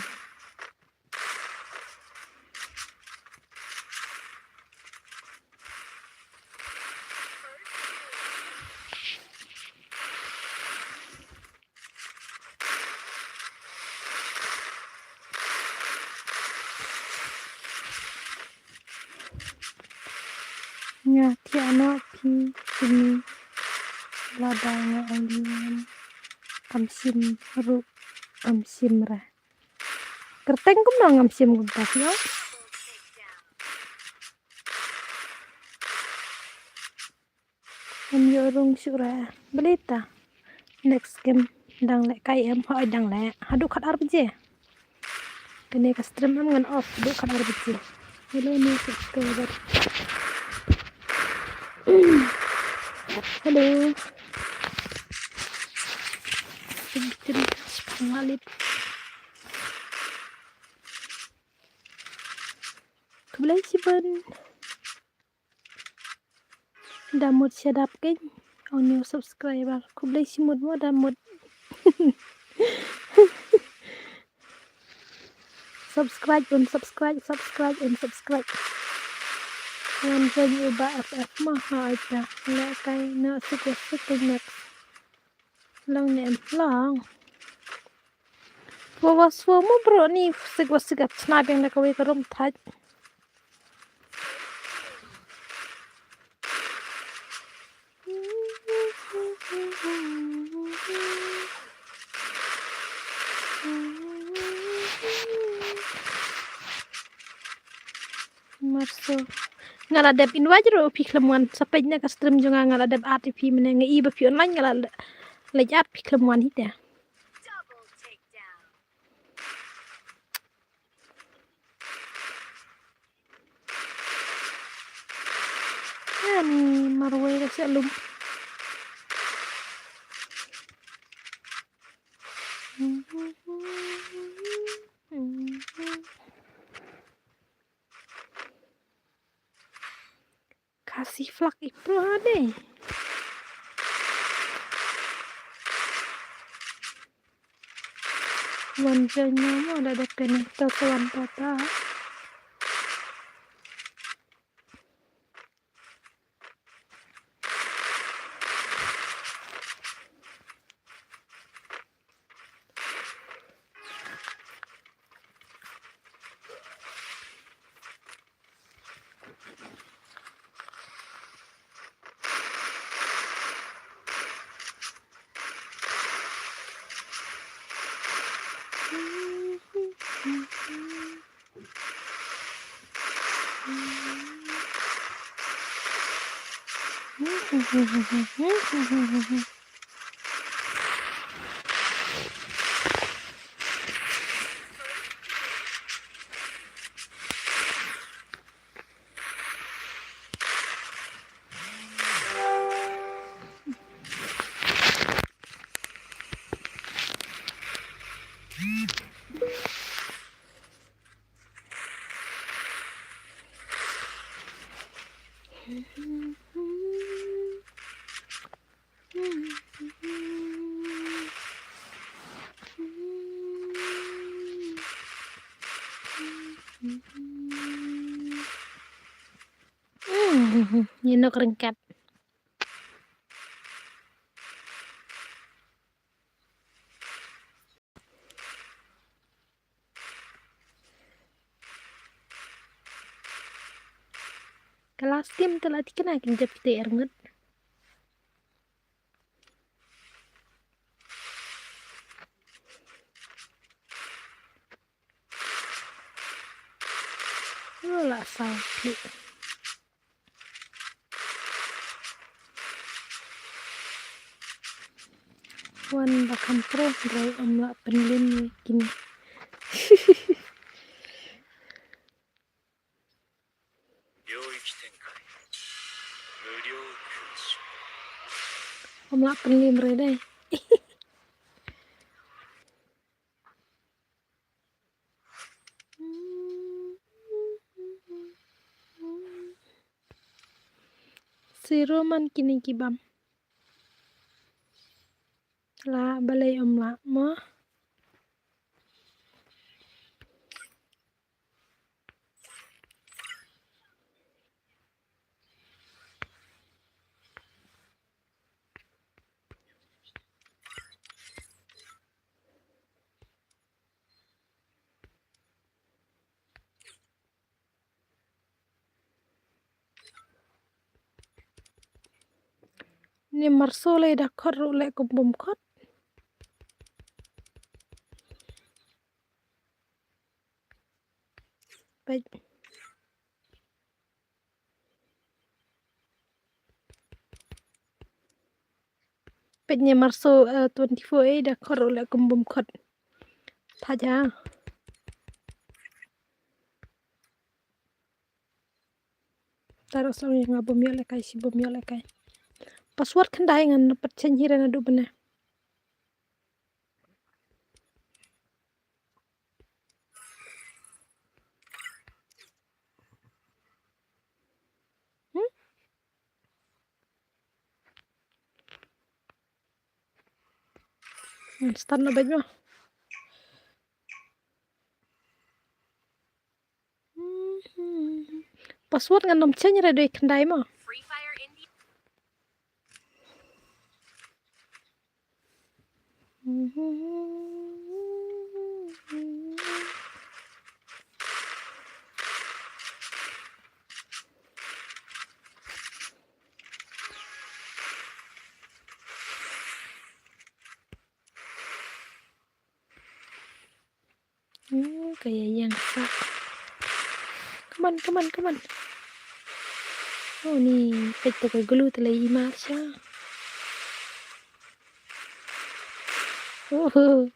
Nga thiah noh phi kine lada nga ai lem. Kam shim ruh kam shim re. Kyrteng kumno ngam shim kumta phi ong. Em ïoh rung shuh re. Balei ta. Next game dang leh kai em, hooid dang leh haduh khatar baje. Kane ka stream em ngan off haduh khatar baje. Hello new subscriber. Hello. Khublei shibun. Da mut sha dap kein. Ong new subscriber. Khublei shimut mo da mut. Subscribe, unsubscribe, subscribe, unsubscribe. Wan join u Bah F F mo ha aita. Leh kai na sik wa sik next. Long ne em long. Wa wa swa mo bro ni sik wa sik ap chna beng da kawei ka rum thaj. Marso. Nga la dep invite ruh phi khlem wan. Sa peit na ka stream jong nga, nga la dep add ïa phi mynne, nga i ba phi online, nga la leit add, phi khlem wan hi te. Ani marwei ka sha lum. Khasi flak i pra de. Wan jai mo da da pene ta sa wan ta ta. Hmm, ïa nok ryngkat. Ka last game te la thikna kin jop te er ngut. Oh, la saw. Wan ba kham pro hynrei ym lah pynliem ïa kine. Ym lah pynliem re dei. Siro man kine ki bam. Lah balei ym lah mo. Ni marso lei da khot ruh leh kum bym khot. Peit. Peit ne marso, eh, twenty-four A da khot ruh leh kum bym khot. Thaja. Taro song ïa nga bym ïoh lehkai, shi bym ïoh lehkai. Password khyndai ngan pat change hi re naduh bne. Hmm? Hmm, start na bad mo. Password ngan ym change re dei khyndai mo. Hmm, ka ïa ïeng sa. Come on, come on, come on. Oh, ni peit te ka glue te la i mar sha. Uhu.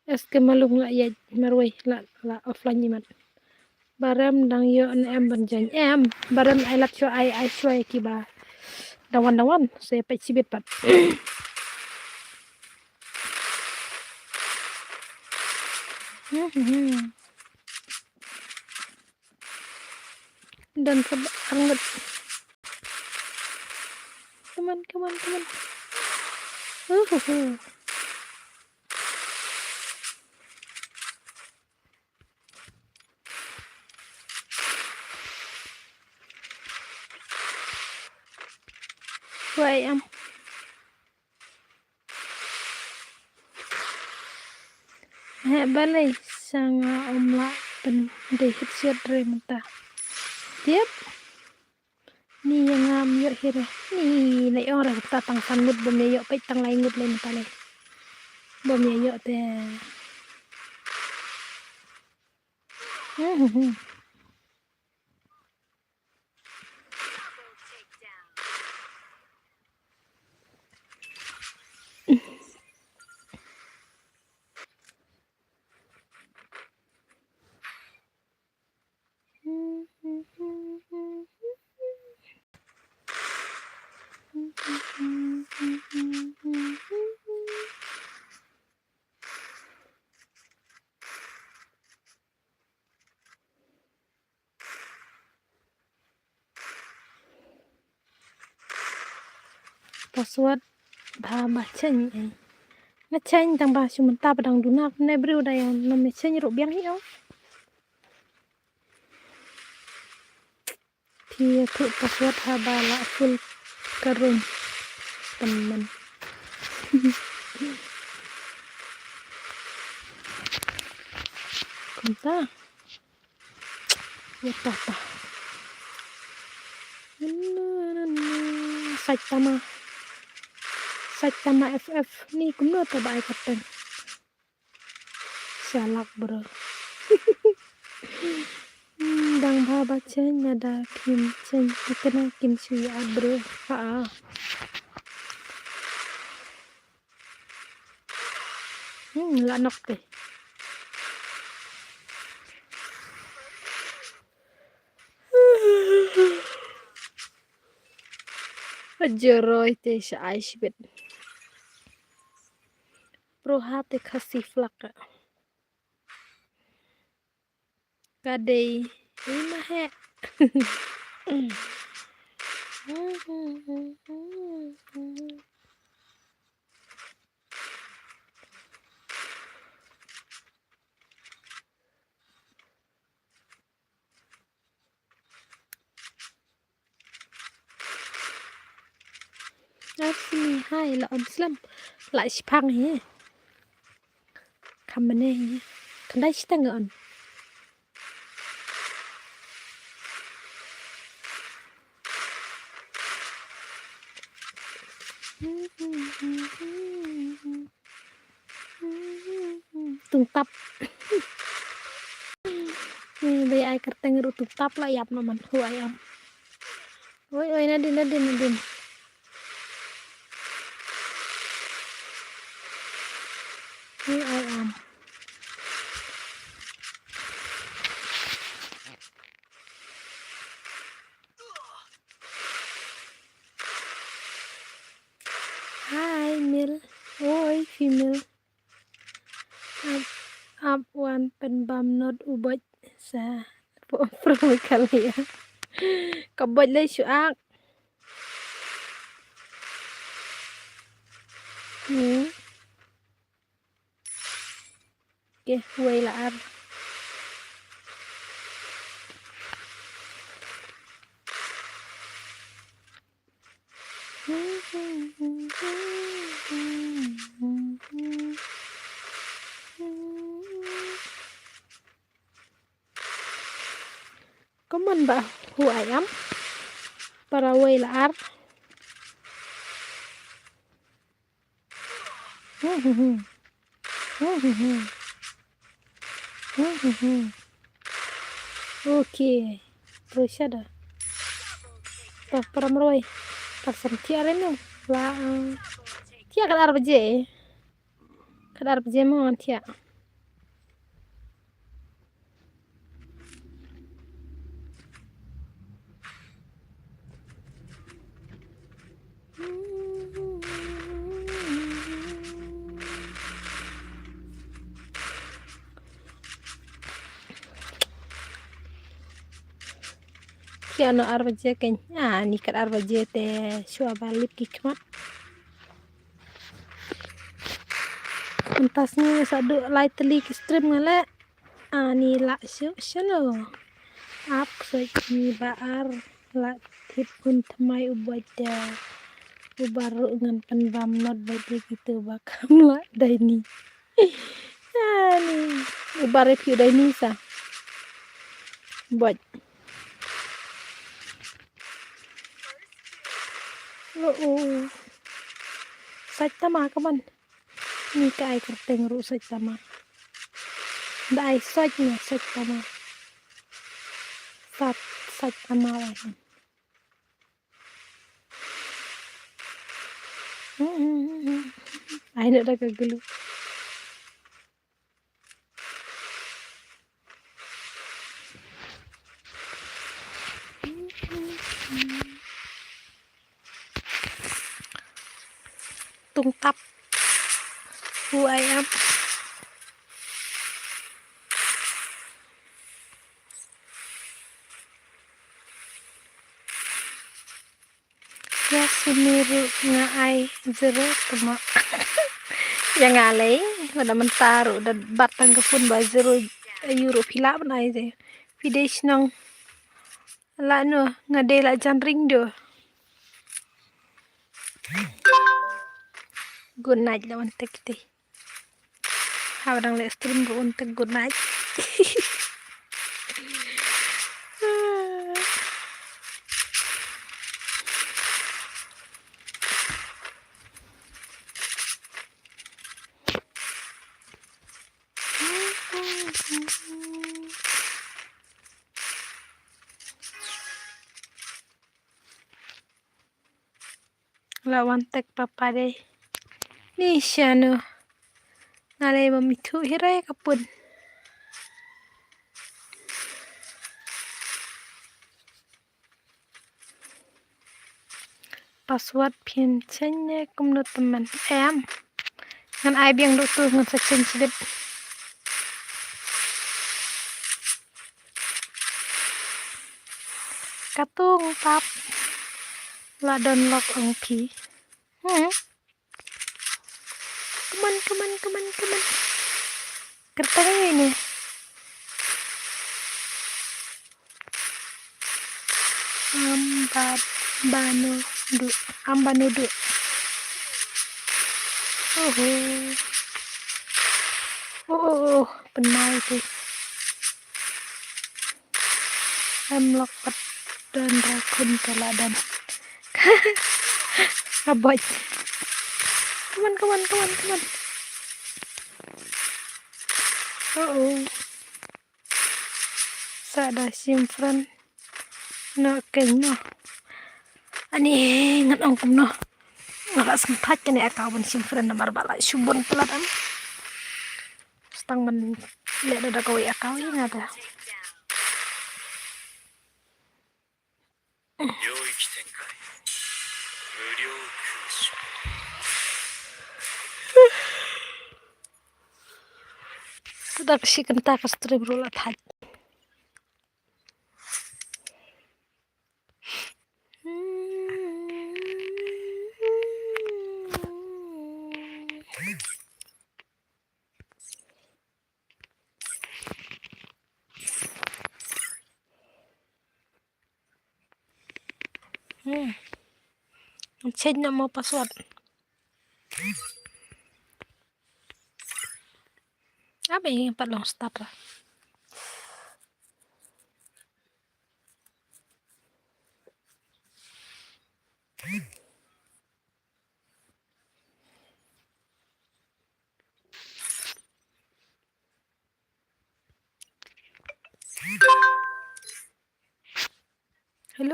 Es ke malung la ïa marwei la, la offline imat. Barem dang ïoh ne em ban jan em. Barem ai lat shuwa ai, ai shuwa ïa kiba dang wan, dang wan. Sa ïa peit shibit pat. Hmm, hmm, hmm. Don ka ba-, arngut. Come on, come on, come on. Uhuhu. Wai am. Heh balei sa nga ym lah pyndei headset re mynta. Tip. Ni ïa ngam ïoh hi re. Ni na ïong re kata tang san ngut bym ïa ïoh peit tang lai ngut lei mynta lei. Bym ïa ïoh te. Hmm, hmm, hmm. Password ba, ba change ei. Nga change tang ba shu mynta ba dang duna ne briew da ïa nga me change ruh biang hi ong. Phi ïathuh password haba la full ka room. Temen. Kumta. Ïa ta ta. Saitama. Saitama F F. Ni kumno te ba ai kyrteng. Shalak bro. Hmm, dang bha ba chen na da kim chen. Kena kim shu ïa bro. Ha. Hmm, la nok te. Jyroi te sha ai shibit. Bro ha te Khasi flag. Ka dei. Ima he. Ar sini hai la on slem. La shipang hi. Kamane hi. Kandai shitang on. Tungtap. Ni bai ai kyrteng ruh tungtap la ïap naman hu ai am. Oi oi nadin nadin nadin. Hu ai am. Hi, male. Oi, female. Ap, ap wan pynbam not u boj sa. Pro, pro kali ya. Ka boj lei shu ak. Hmm. Ke, wei la ar. Kaman ba hu ayam. Para wei la ar. Hmm, hmm, hmm. Hmm, hmm, hmm. Hmm, hmm, hmm. Okay. Roi sha da. To, para mroi. Ka san thiah re no. La, eh, thiah ka ar baje. Ka ar baje mo ngan thiah. Ki ano ar baje kein. Ah, ni kat ar baje te shuwa ba lip ki khmat. Mynta sngi sa du lai tylli ki stream nga leh. Ani lah shuh shano. Ap soi ni ba ar lah tip un tmai u boj da. U bar ruh ngan pynbam not boj da kitu ba kam lah dai ni. Ani u bar ip yu dai ni sa. Boj. Oh, oh. Sait tama kaman. Ni ka ai kyrteng ruh sait tama. Da ai sait na sait tama. Sat sait tama ai. Ai na da ka gulu. Tungtap. Who I am. Ya sini ruh nga ai zero tama. Ya nga lei, lada mynta ruh da bat tang ka phone ba zero euro phi lah ban ai de. Phi dei shnong. La no, nga dei la jan ring do. Good night la wan tek te. Haba dang leh stream ruh un tip good night. La wan tek papa dei. Ni shano. Nga lei ba mithu hirai kapun. Password phin change ne kumno teman. Em. Ngan ai biang du tu ngan sa change dip. Katung pap. La don lok ong phi. Hmm. Come on, come on, come on, come on. Kyrteng ini. Amba banu du. Amba nudu. Oho. Oh, oh, oh. Penai tu. Em lok pat don ra khun ka la don. Abot. Come on, come on, come on, come on. Oh, oh. Sa da shim friend. No keng no. Ani ngan ong kumno. Nga la sngewthuh kane account ban shim friend namar ba la shu bun plat am. Stang ban leh da kawei account ïa nga da. Dak shi kynta ka stream ruh la thait. Hmm. Change no mo password. Apa yang pat long start lah.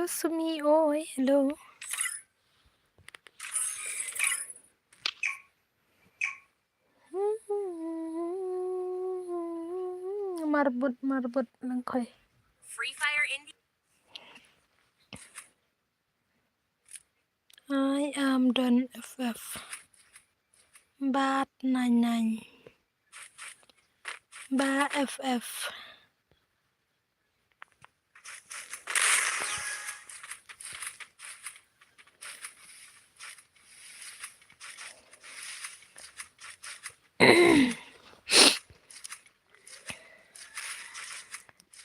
Sumi, oi, hello. Marbud, marbud, lang khoi. Free Fire India. I am done F F. Bat nine nine. Ba F F.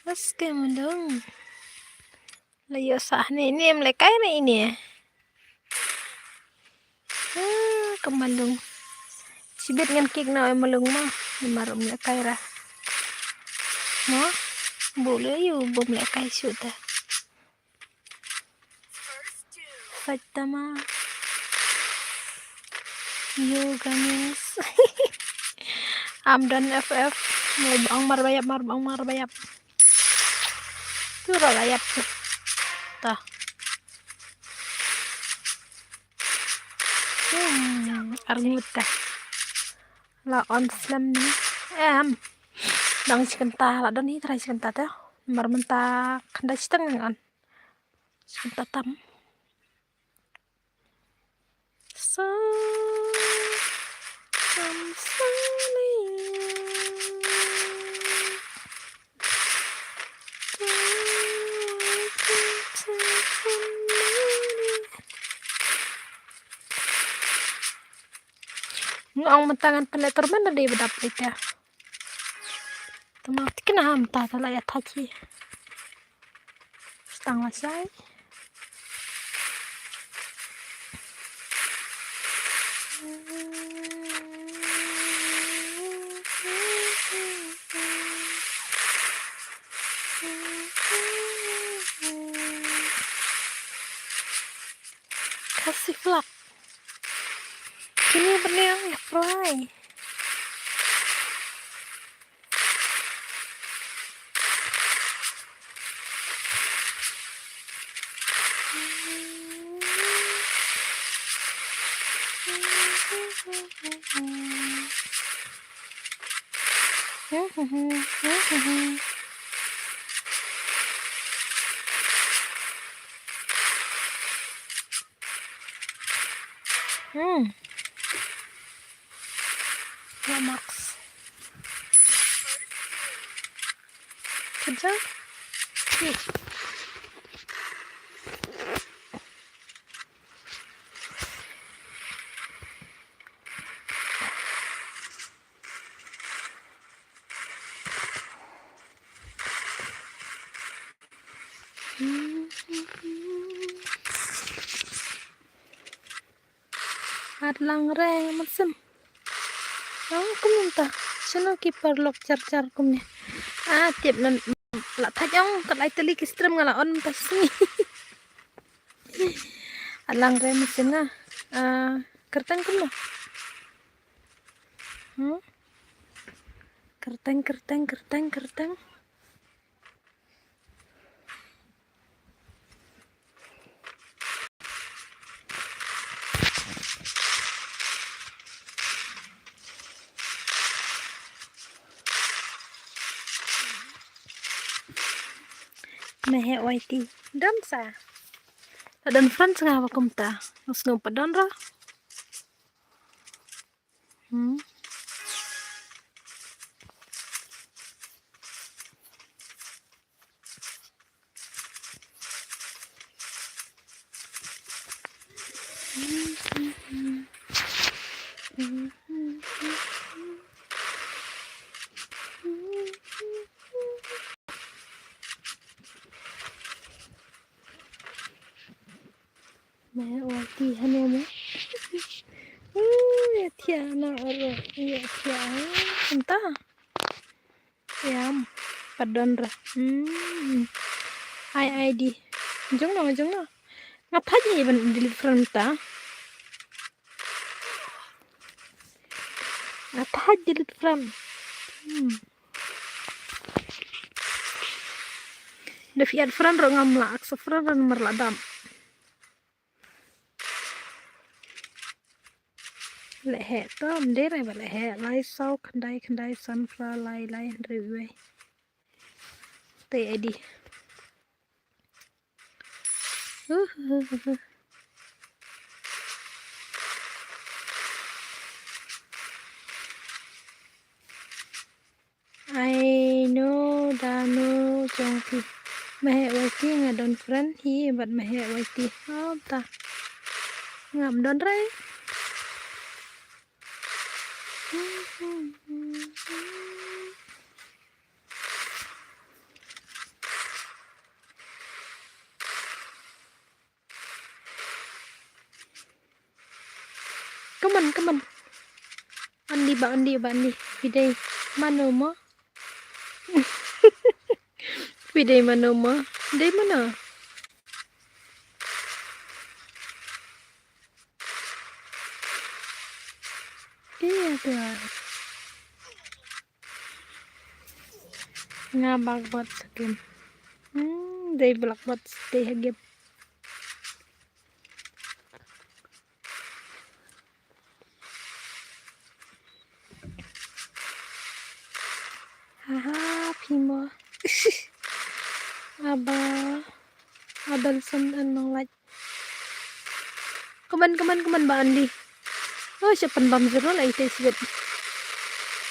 Bas ke mundung. La ïoh sah ne, ne em lekai ne ini. Ah, ka malung. Shibit ngan kick noh ïa malung mo. Namar um lekai ra. Mo? Bun lei ïa u bym lekai shuh te. Fight tama. Yo, gamis. I'm done F F. Mar ba ong mar ba ïap, mar ba ong mar ba ïap. Tu ra la ïap tu. Ta. Hmm, arngut ka. La on slem ni. Em. Dang shi kynta, la don hi trai shi kynta te. Mar mynta khyndai shiteng ngan on. Shi kynta tam. Sa, tam sa ni. Nga ong mynta ngan pynleh tournament da dei ba dap leit ïa. Tama tikna mynta ta la ïa thait hi. Stang la shai. Khasi flak. Kini bniang ya fry. Hmm. Ya, Max. Kerja. Nih. Ar lang re mynsiem. Ong kumne mynta. Shano ki paralok jar jar kumne. Ah, tip nan la thait ong, kat lai tylli ki stream nga la on mynta sngi. Ar lang re mynsiem nga. Ah, kyrteng kumno? Hmm? Kyrteng, kyrteng, kyrteng, kyrteng. Mehe Y T. Don sa. Ta don friends nga ba kumta. Ngus ngu pa don ra. Hmm. Me wan ti hano mo. Uh, ya thia na oro. Ya thia. Enta. Yam. Padon ra. Hmm. Ai ai di. Jong no, jong no. Nga thait ni ban delete friend ta. Nga thait delete friend. Hmm. Da phi add friend ruh ngam lah accept friend, namar la dam. Leh heh to, ym dei re ba leh heh. Lai saw khyndai khyndai san phra lai lai hynriew wei. Te I D. Ai no da no jong phi. Maheh Waiti nga don friend hi bad Maheh Waiti. Oh ta. Ngam don re. Come on, come on. Andi ba, andi ba, andi. Phi dei mano mo? Phi dei mano mo? Dei mano? Iya tuan. Nga bak bot sakin. Hmm, dei blak bot stay ha game. Haha, phi mo. Aba. Abel son an nong lait. Kaman, kaman, kaman ba andi. Oh, siapa ban bam zero lah ite sibet.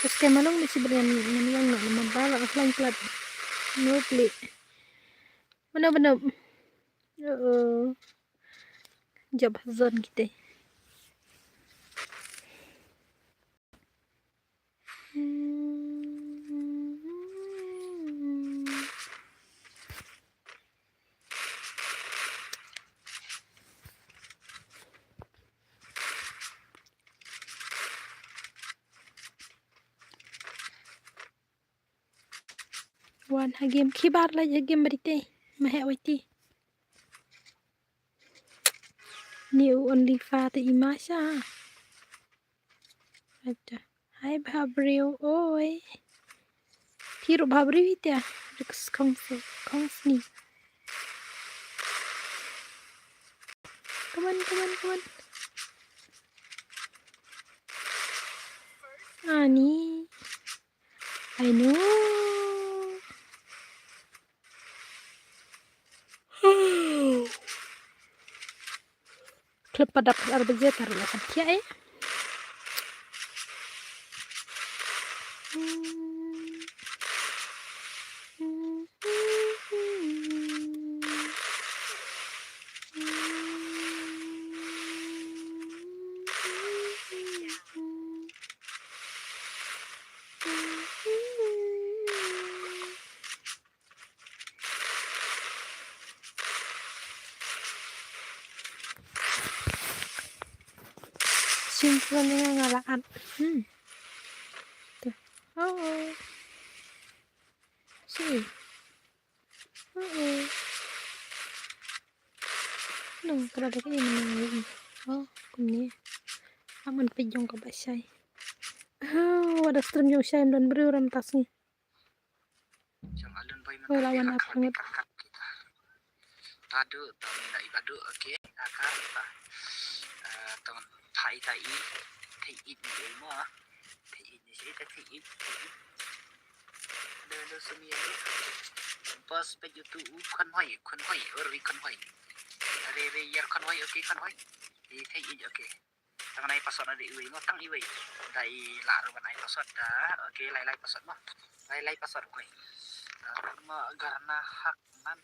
Terus kayak mana ni sibet ngan, ngan yang nak nama bala offline plat. No play. Mana, mana? Oh. Jab hazan kita. Wan ha game, khibar la ha game bari te. Maheh Waiti. Ni u only fa te i ma sha. Acha. Hai bha briew oi. Phi ruh bha briew hi te. Riks kong su, kong sni. Come on, come on, come on. Ani. I know. Klep padak ar baje tar la kan kia eh. Shin pun nga nga la at. Hmm. Tuh. Oh. Si. Oh. No, kada ada kini menang. Oh, kumni. Aman pejong ka ba shai. Oh, ada stream jong shai don bru ram tas ni. Jong alun boy. Wala wan ap hangut. Badu, tong na i badu, okay. Aka, ta. Eh, tong thai thai i. Thai i ni mo. Thai i ni si, thai i, thai i. Lo, lo, sumi ya. Pas pe jutu u khon hoi, khon hoi, or ri khon hoi. Re, re, yar khon hoi, okay, khon hoi. I thai i, okay. Tang nai password na dei iwei mo, tang iwei. Da i la ru ban ai password da. Okay, lai lai password mo. Lai lai password koi. Mo garna hak nan.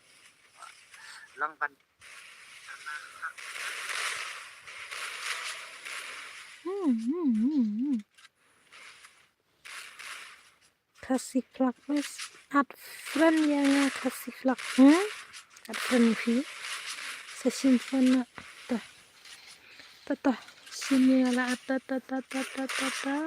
Long ban. Hmm, hmm, hmm, hmm. Khasi Flak, please add friend ïa nga Khasi Flak. Hmm? Add friend ïa phi. Sa shim phone na. Ta. Ta ta. Shim ïa la add ta ta ta ta ta ta ta.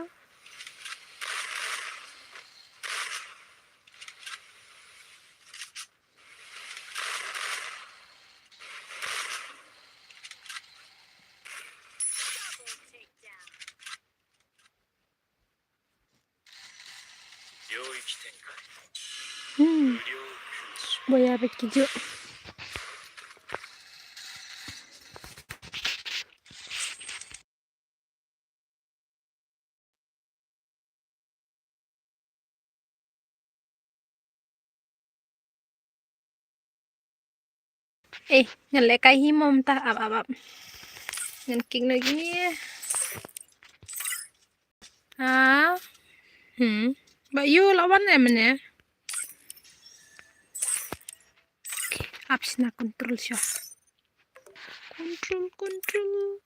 Hmm. Boya bad ki ju. Eh, ngan lehkai hi mo mynta, ap, ap, ap. Ngan kik noh kine. Ha. Hmm. Ba ïoh la wan em ne. Okay, ap shna control shuwa. Control, control.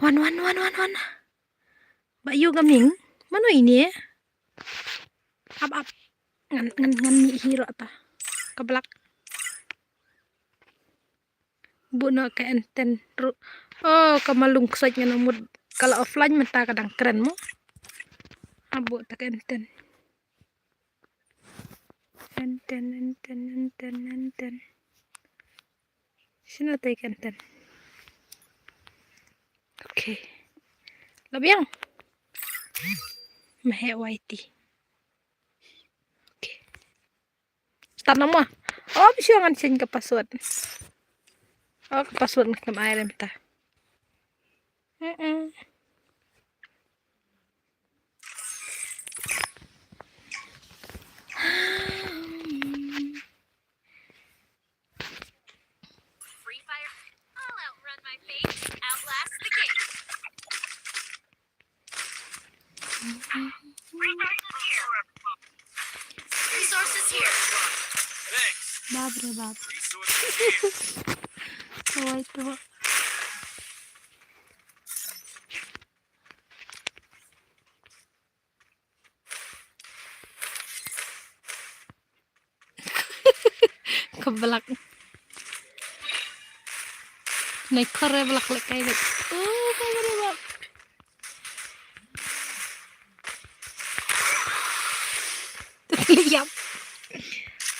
Wan, wan, wan, wan, wan. Ba ïoh ka ming. Mano ine? Ap, ap. Ngan, ngan, ngan mih hi ruh ta. Ka blak. Buh noh ka enten ruh. Oh, ka malung ksait ngan mut ka la offline mynta ka dang kren mo. Ha buh ta ka enten. Enten, enten, enten, enten. Shano te ka enten? Okay. La biang. Maheh waiti. Okay. Start na mo. Oh, bisi ngan change ka password. Oh, ka password ngam ai rem ta. Mm-mm. Free Fire. I'll outrun my fate, outlast the game. Resources here. Thanks. Bap re bap. Resources here. Oi to. Ka blak. Nai kore blak lehkai bad. Oh, bap re bap. Te leh ïap.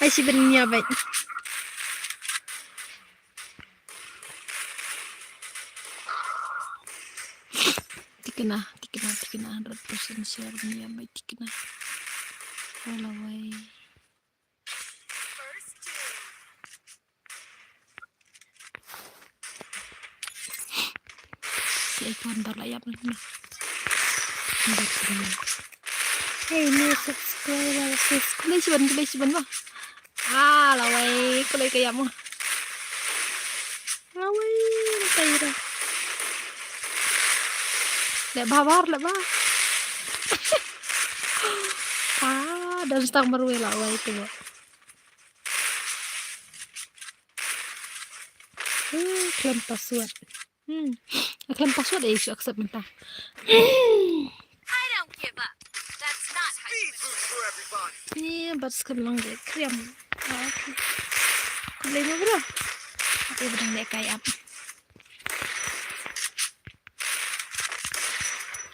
Ai shi ban ïap bad. Tikna, tikna, tikna, hundred percent sure ban ïap bad tikna. Wala wai. Si ai pon dor la ïap na. Hey, new subscriber, sis. Khublei shibun, khublei shibun ba. Ah, lawei, khublei ka ïap mo. Lawei, tai ra. Leh ba bar, leh ba. Ah, dan stang marwei lawei tu ba. Uh, khlem password. Hmm. Khlem password eh, shu accept mynta. I don't give up. That's not how you win. Ni bad skhem lang de kriam. Ah, okay. Khublei mo bro. Aku bedang de kai ap.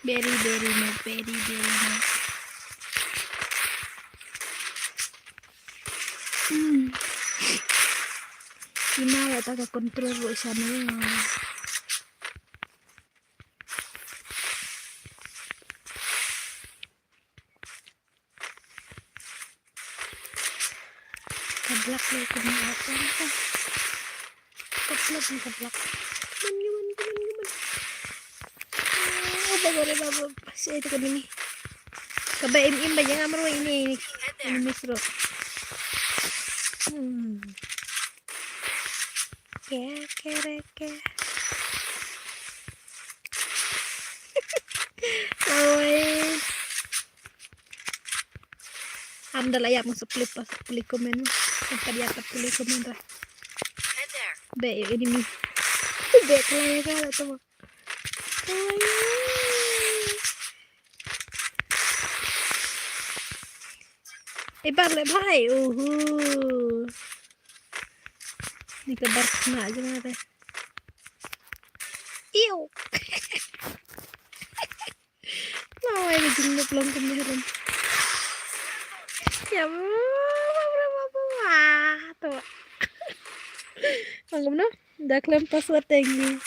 Beri, beri mo, beri, beri mo. Hmm. Ina ya ta ka control ruh shane. Ka blak le ka blak. Ka blak, ka blak. Come on, come on, come on, come on. Oh, baba re baba. Sa ito ka nini. Kaba im im ba jang amro ini, ini. Ini misro. Hmm. Ke, ke, re, ke. Oi. Am Da la ïap ngan sa pule pas pule comment. Ngan pat ïap pat pule comment ra. Be ïa enemy. Be khlaiñ ka la tu. Ibar le bhai. Uhu. Ni ka bar kena aja na re. Iu. Lawai ka jinglup long ka mihrum. Ya, mama, mama, mama. To. Ang kumno? Da khlem password teng ni.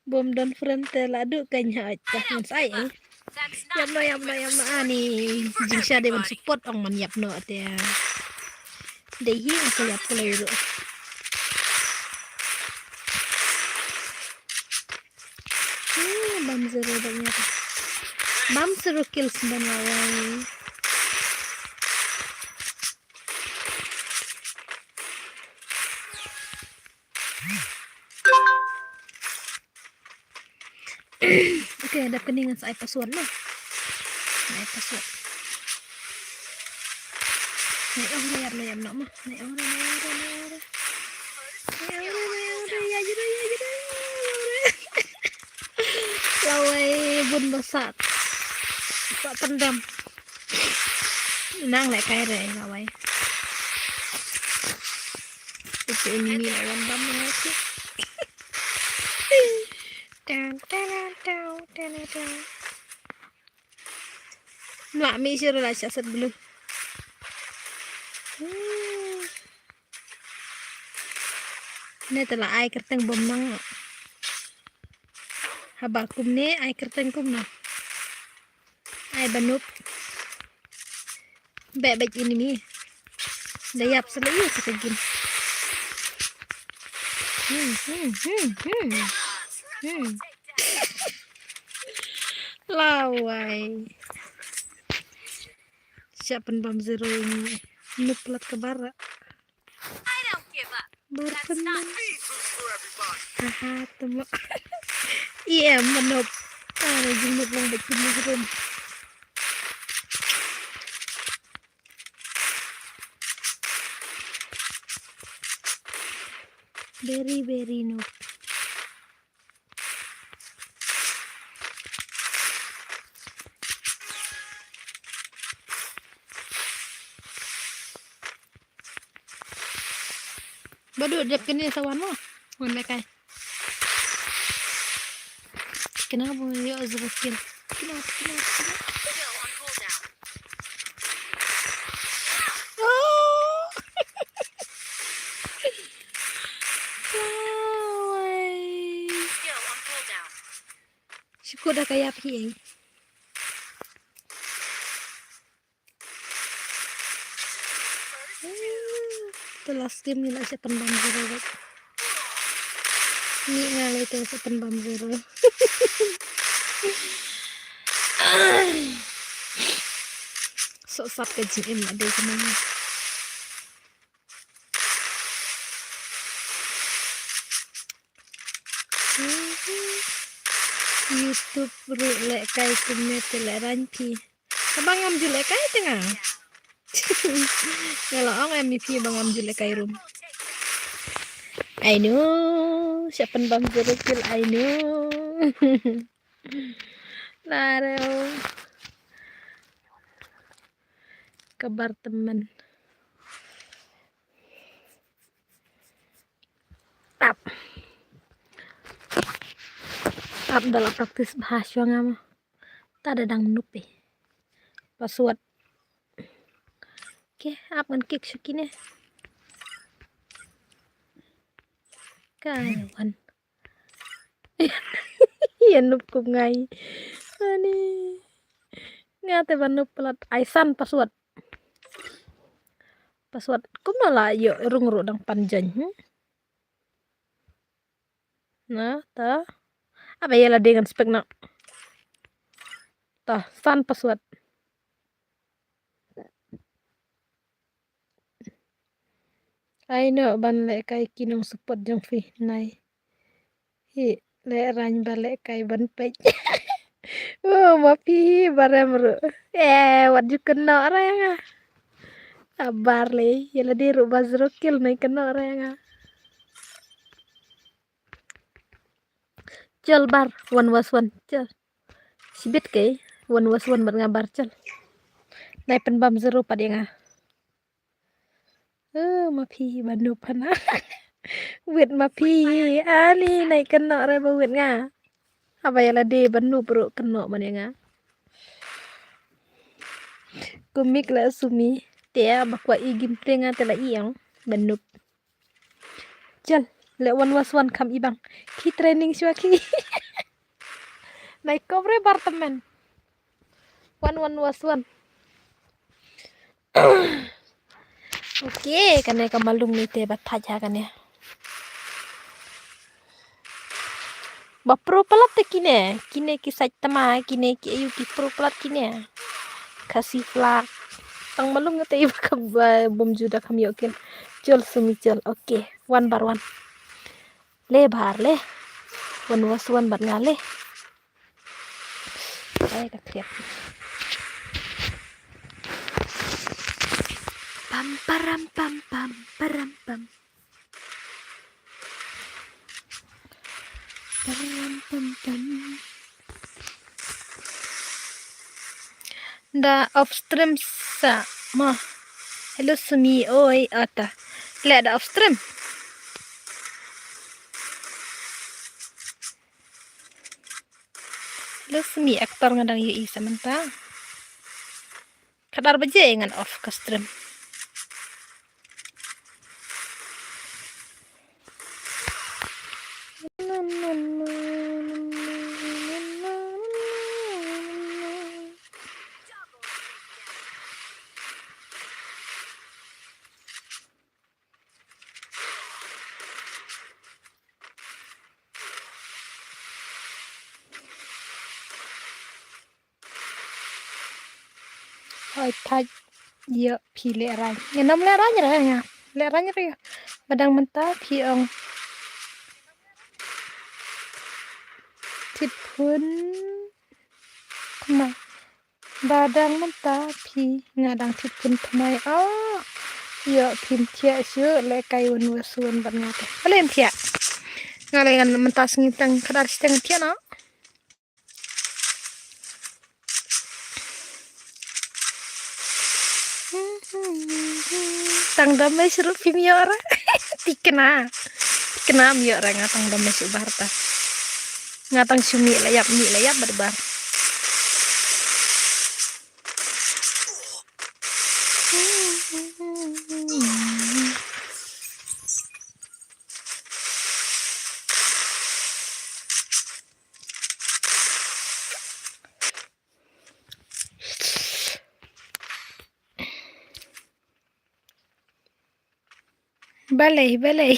Bom don friend te la du ka nya ta ngan sai. Yam no, yam no, yam no ani. Jing sha de ban support ong man yap no te. Dei hi nga ka yap ko lai ru. Hmm, bam zero ba nya. Bam zero kills ban lawai. Okay, dap kane ngan sa ai password mo. Ngan ai password. Nai ong re yap, nai yap no mo. Nai ong re, nai ong re, nai ong re. Nai ong re, nai ong re, ya jure, ya jure, ya jure. Lawai bun basat. Pak pendam. Nang lek kai re lawai. Itu ini ni lawan bam lagi. Tan, tan, tan, tan, tan. Mla mi sir la sha sat bulu. Hmm. Ne tala ai kerteng bom nang. Habar kumne ai kerteng kumno. Ai banup. Be bek ini mi. Da yap sele yu kita gin. Hmm, hmm, hmm, hmm. Hmm. Lawai. Siapa bam zero ini? Nup lat ke bara. Barteman. Aha, temo. Iya, menop. Ah, jingmut lang bek temo jingmut. Very, very noob. Badu dep kini sawan mo. Wan lekai. Kena bo yo zero kill. Kena, kena, kena. Oh. Wai. Syukur da ka ïap hi ei. Te last game ngi la sha pynbam zero bad. Ngi nga lei te sha pynbam zero. Sok sap ka jingim ma dei kumne. YouTube ruh lehkai kumne te lehraiñ phi. Haba ngam ju lehkai te nga. Nga la ong em ïa phi ba ngam ju lehkai ruh. Ai no, sha pynbam zero kill ai no. Laro. Kabar temen. Tap. Tap da la practice bha shuwa nga mo. Ta da dang nup eh. Password. Ke, ap ngan kick shuki ne. Ka wan. Ïa nup kum ngai. Ani. Nga te ban nup palat. Ai san password. Password. Kumno la ïoh rung ruh dang pan join, hmm? Na, ta. Aba ïa la dei ngan spek na. Ta, san password. Ai no ban lehkai ki nong support jong phi nai. Hi, lehraiñ ba lehkai ban peit. Oh, ma phi hi ba rem ruh. Eh, wat ju kynnoh ra ïa nga. Abar le, ïa lade ruh ba zero kill, nai kynnoh re nga. Chal bar, one was one. Chal. Shibit kei, one was one bad nga bar, chal. Nai pynbam zero pat ïa nga. Eh, ma phi ba noob hana. Wit ma phi, ani nai kynnoh re ba wit nga. Haba ïa lade ba noob ruh kynnoh ban ïa nga. Kumik la Sumi, te ba kwah i gim te nga te la i ong, ba noob. Chal, le one was one kham i bang. Ki training shwa ki. Nai kop re bar tymmen. One, one was one. Okay, kane ka malung ni te ba thaj ha kane. Ba pro palat te kine, kine ki sait tama, kine ki ayu ki pro palat kine. Khasi flag. Tang malung te iba ka ba bom juda kham ïoh kill. Chal Sumi chal. Okay, one bar one. Le bar le. One was one bad nga le. Ai ka thiap. Pam param pam pam param pam. Param pam pam. Da off stream sa ma. Hello Sumi oi ata. Le da off stream. Hello Sumi, actor nga dang ïohi sa mynta. Khatar baje ngan off ka stream. Hoi thaj ïa phi leh rang. Ngan ym leh rang re nga. Leh rang re. Ba dang mynta phi ong. Thit phun. Kma. Ba dang mynta phi nga dang thit phun thymmai. Oh. Ïoh phim thiah shuh leh kai wan wa suan bad nga te. Balei ym thiah? Nga leh ngan mynta sngi tang kdar shi tang thiah noh. Tang damai shuh ruh phim ïoh re. Tikna. Tikna ym ïoh re nga tang damai shuh bar ta. Nga tang shu mih la ïap mih la ïap bad bar. Balei, balei.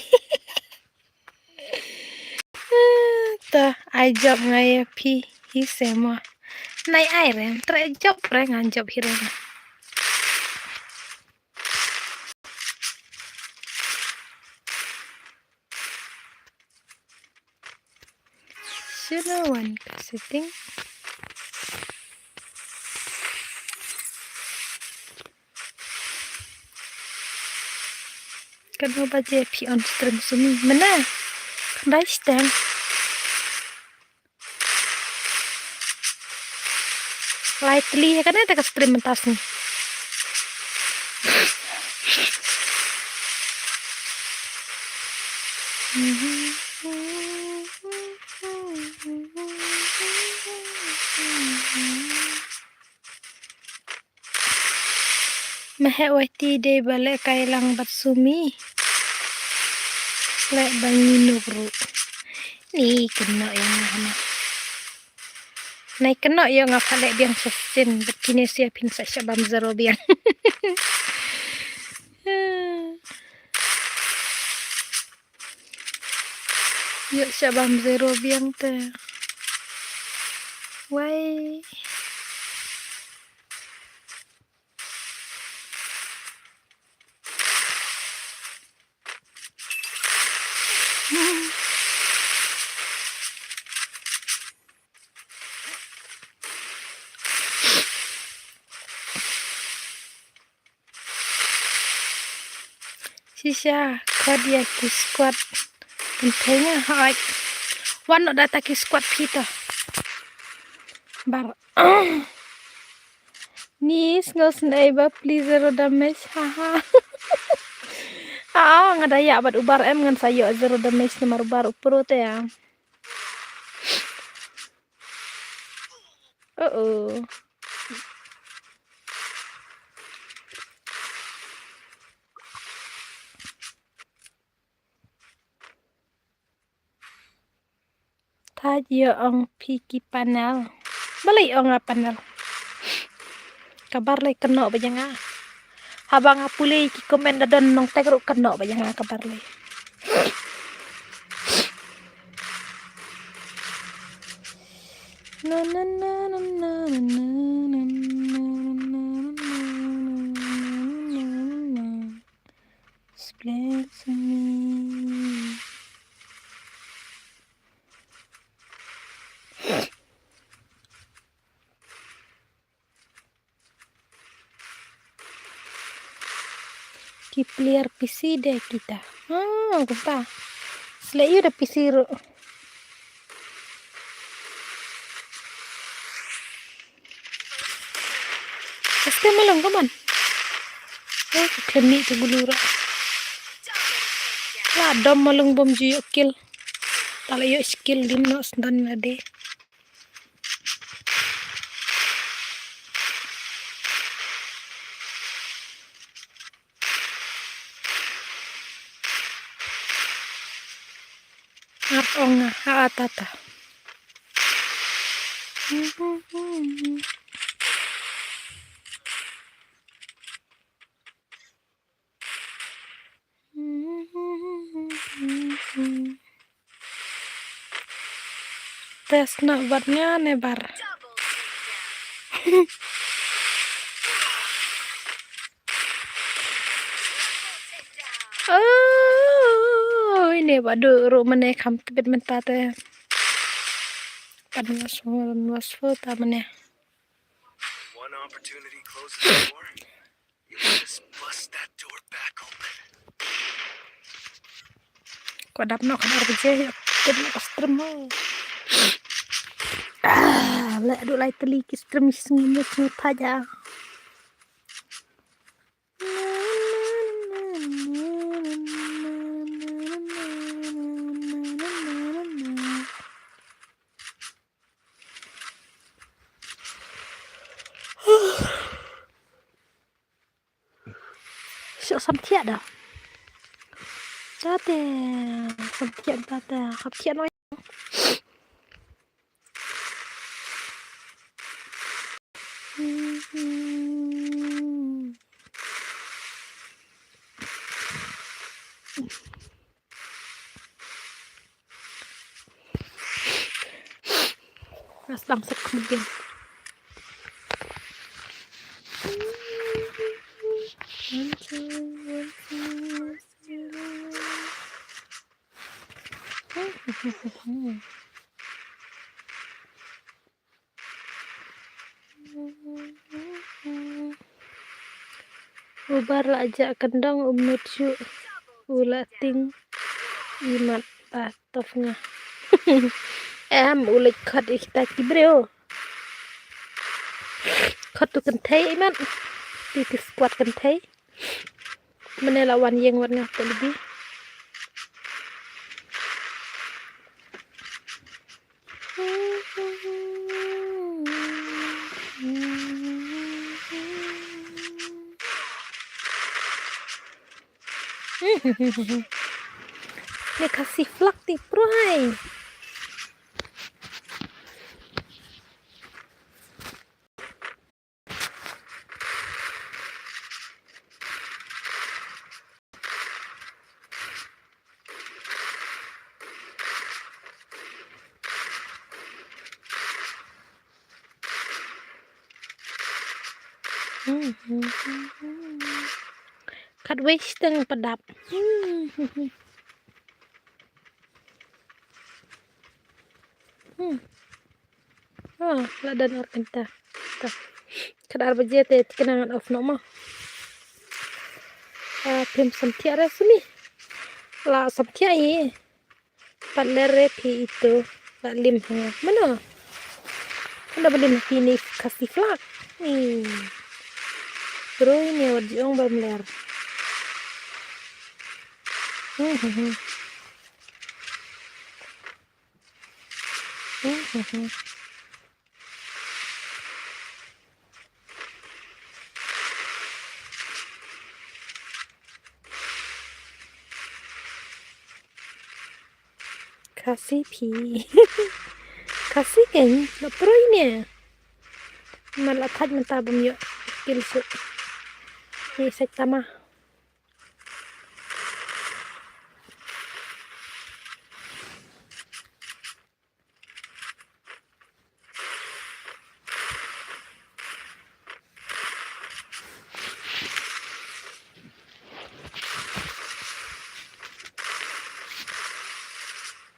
Ta ai job nga ïa phi hi se mo. Nai ai re, tre job re ngan job hi re. Shuh na wan ka setting. Katno baje phi on stream Sumi? Mynne khyndai shiteng. Lai tylli ha kane te ka stream mynta sngi. Ma heh wai ti dei ba leh kai lang bad Sumi. Leh ba ngi nuk ruh. Ni kynnoh ïa nga hana. Nai kynnoh ïa nga pha leh biang sa sien bad kine sia phin sa sha bam zero biang. Ïoh sha bam zero biang te. Wai. Isha, khot ïa ki squad. Pynthei nga hoi. Wan noh da ta ki squad phi to. Bar. Ni sngew snei ba pli zero damage. Haha. Ah, nga da ïa bad u Bar em, ngan sa ïoh zero damage namar u Bar u pro te ïa. Oh, oh. Thait ïa ong phi ki panel. Balei ong nga panel? Ka Bar lei kynnoh ba ïa nga. Haba nga pule ki comment da don nongtek ruh kynnoh ba ïa nga ka Bar lei. Na, na, na. Explain to me. Ki player P C de kita. Hmm, kumta. Sleh ïa da P C ruh. Aste malung, come on. Eh, ka khlem mih tu bulu ruh. La dom malung bom ju ïoh kill. Ta la ïoh skill din noh sdang na de. Ar ong nga ha atata. Test na bad nga ne Bar. Oh, ine ba du ruh mane kham tbit mynta te. Pan was was ta mane. One opportunity closes the door. You just bust that door back open. Ko dap nok khadar bje ya. Dap nok stream ho. Ah, le du lai teli ki stream sngi sngi phaja. Shu samthiah da. Tate, samthiah tate, samthiah noi. Nas dang sek mungkin. U Bar la jah kyndong u mut shuh u la ting i mat ta tof nga. Em u leit khot i kita ki briew. Khot tu kynthei i mat. Ti ti squad kynthei. Mane la wan ïeng wat nga te libi. Ne kasi flak ti pruhai. Kat wei shteng padap. Hmm. Oh, la dang or kynta. Ta. Khadar baje te tikna ngan off noh mo. Ah, phim samthiah re sumi. La samthiah i. Pat ler re phi itu. La lim hanga. Mano? Mano ba lim phi ni Khasi flag. Ni. Bro ini wat jong ba mler. Hmm, hmm, hmm. Hmm, hmm, hmm. Khasi phi. Khasi kein, la proi ne. Ma la thait mynta bym ïoh. Kil suk. Ni sek tama.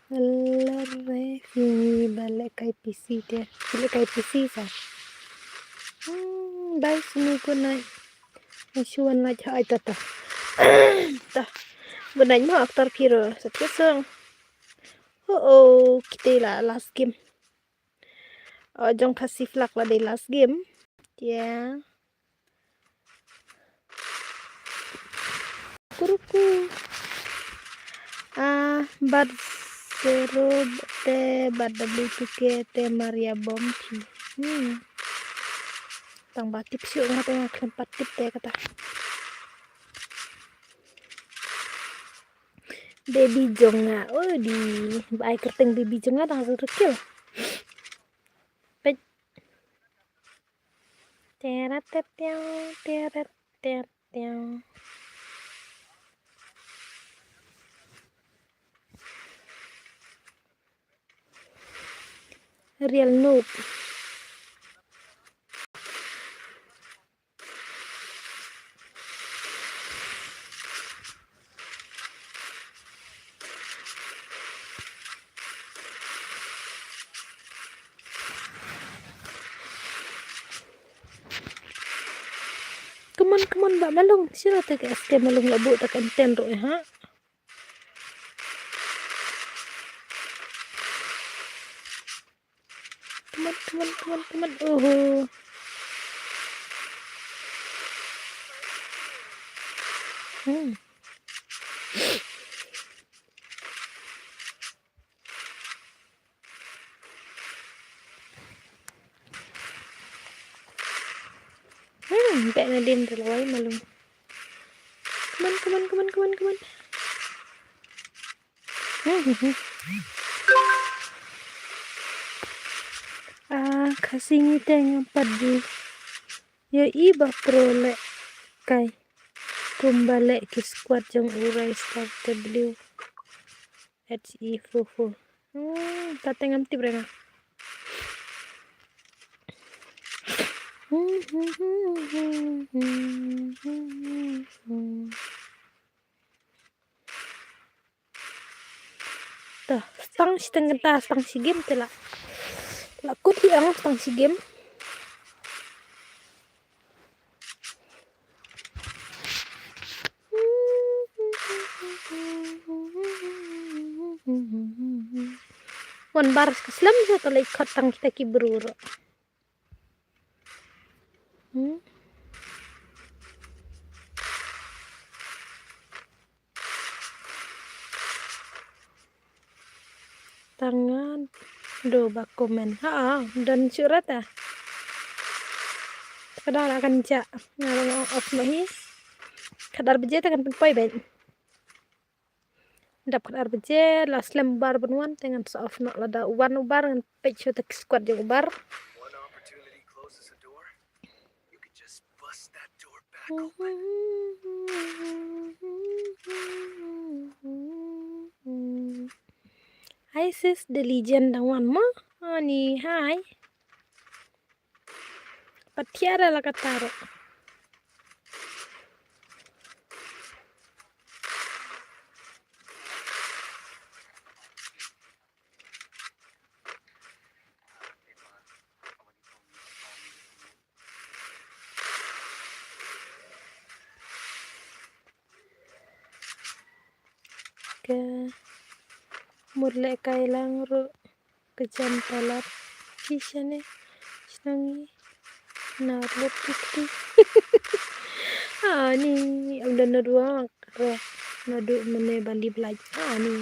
Lare ni ba leh kai pisi te. Leh kai pisi sa. Hmm, bye sini good night. Shuan na chai ta ta. Ta. Good night mo actor piro. Sa piro song. Oh, oh, kita la last game. Oh, jong Khasi flag la dei last game. Yeah. Kuruku. Ah, bad zero te bad W two K te Maria bom phi. Hmm. Tang ba tip shu nga te nga khlem pat tip te kata. Baby jong nga, oh di bai kyrteng baby jong nga dang zurkil. Pet. Teret tet teo, teret tet teo. Real noob. Come on, come on, ba malung. Sila te ke S K malung la bu ta kan ten ro ha. Come on, come on, come on, come on. Oho. Hmm. Hmm, bek na din te lawai malung. Come on, come on, come on, come on, come on. Hmm, hmm, hmm. Ah, Khasi ngi te ngam pat ju. Ïohi ba pro leh kai. Kumba leh ki squad jong u Rai Star W. H E four four. Hmm, ta te ngam tip re nga. Ta, stang shi teng ta, stang shi game te la. La kut hi ang stang shi game. Wan bar ka slem sa ta lei khot tang kita ki bru ro. Hmm. Tangan do ba komen. Ha, don shuh rata. Kada la kan ja. Nga long off ma hi. Kadar baje ta kan pynpoi ben. Dap kadar baje la slem bar ban wan te ngan sa off noh lada wan u bar ngan peit shuh ta squad jong u bar. Hi sis, the legend dang wan mo? Ani, hi. Pat thiah ra la ka tarok. Lehkai lang ruh ka jam palat. Ki shane shnong ngi na lut ki kti. Ani am da nadwa re nadu mene bali blaj. Ani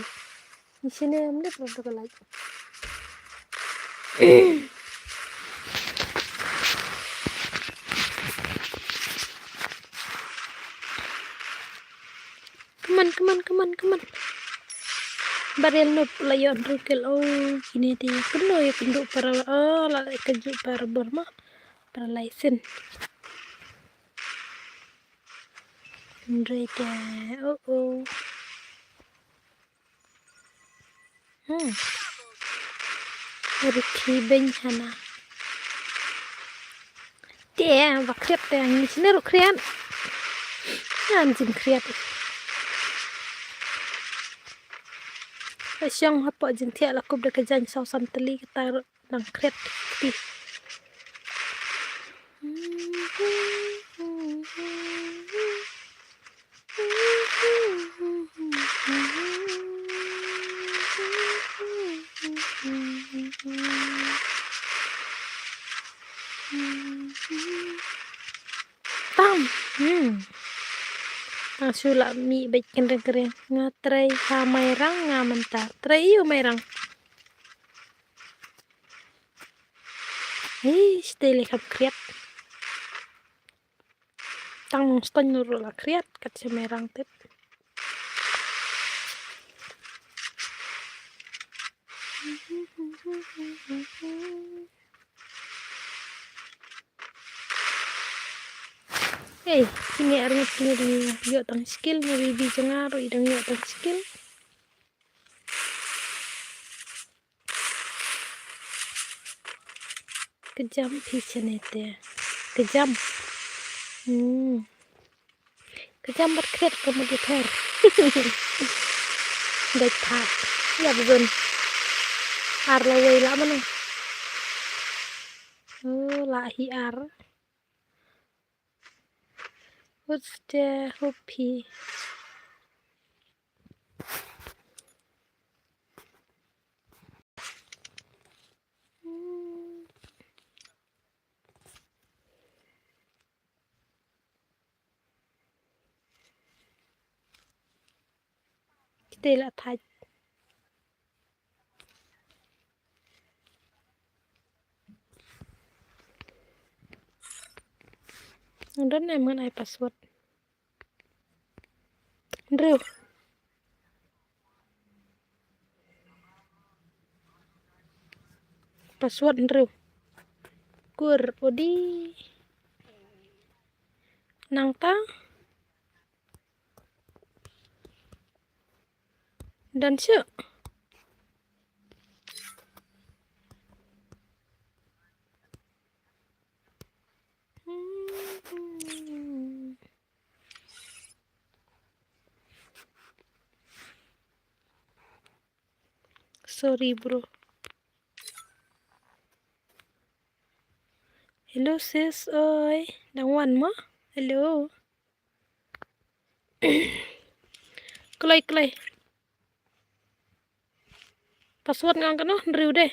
ni shane am da pura ka laj. Come on, come on, come on, come on. Barrel nut la ïoh hynriew kill. Oh, kine te kynno ïa kynduh para, oh, la ka ju para bor ma. Para license. Hynriew te, oh, oh. Hmm. Rikhi beng hana. Te ba khriat te ngi sne ru khriat. Ngan jing khriat. Ba shong hapoh jingthiah la kup da ka jaiñ saw san tylli kata ruh dang khriat kti. Tam. Hmm. Nga shu la mih beit kynreng kynreng. Nga trei ha Mairang nga mynta. Trei ïa u Mairang. Hei, stay le kham khriat. Tang stone ruh la khriat kat sha Mairang tip. Hey, kine arngut kine dang ïoh tang skill, ma baby jong nga ruh i dang ïoh tang skill. Ka jam phi shane te. Ka jam. Hmm. Ka jam bad khriat ka mut ïa thor. Dei pha. Ïa bzon. Ar la wei la mano. Oh, la hi ar. What's the hopi? Kita lah thait. Ngan ai password. Hynriew. Password hynriew. Kur odi. Nangta. Done shuh. Sorry, bro. Hello, sis. Oi, dang wan mo? Hello. Kloi, kloi. Password nga ong kano, hynriew de.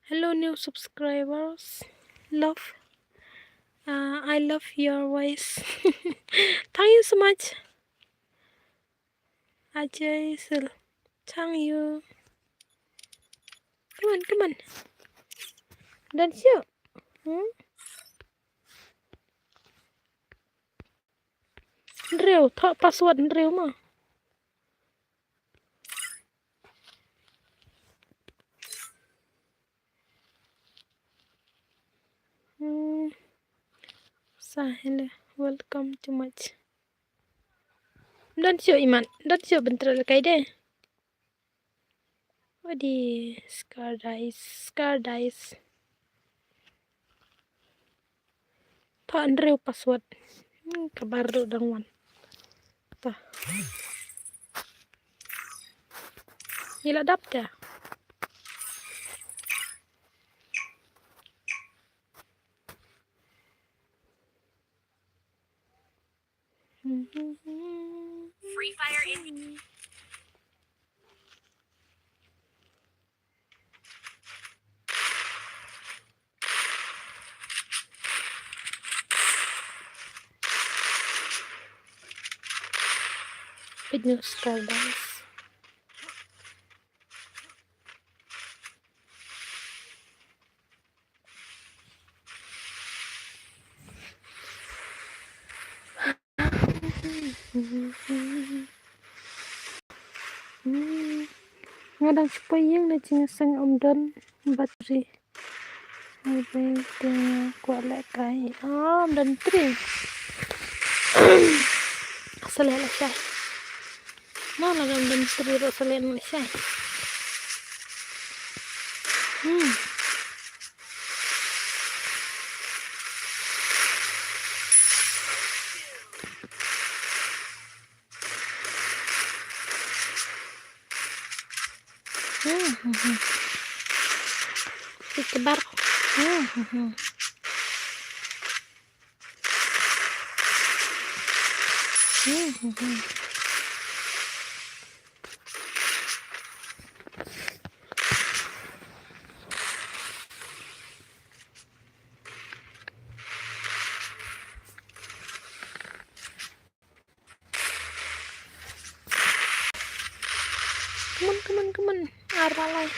Hello, new subscribers. Love. Uh, I love your voice. Thank you so much. Ajay Sil. Thank you. Come on, come on. Done shuh. Hmm? Hynriew, thoh password hynriew mo. Hmm. Sa hello, welcome too much. Done shuh imat, done shuh bentrek kai de. Odi, Scar Dice, Scar Dice. Thoh hynriew password. Hmm, ka bar ruh dang wan. Ila dap te. Free Fire in. Big news, guys. Hmm. Nga dang shu poi ïing na jingïaseng, ym don battery. Ai, bang te nga kwah lehkai. Ah, ym don battery. Sa leh lashai. Nga la dang don battery ruh, sa leh lashai. Hmm. Hmm, hmm, hmm. Ito bar. Hmm, hmm, hmm. Hmm, hmm, hmm. Come on, come on, come on. Ar la lai.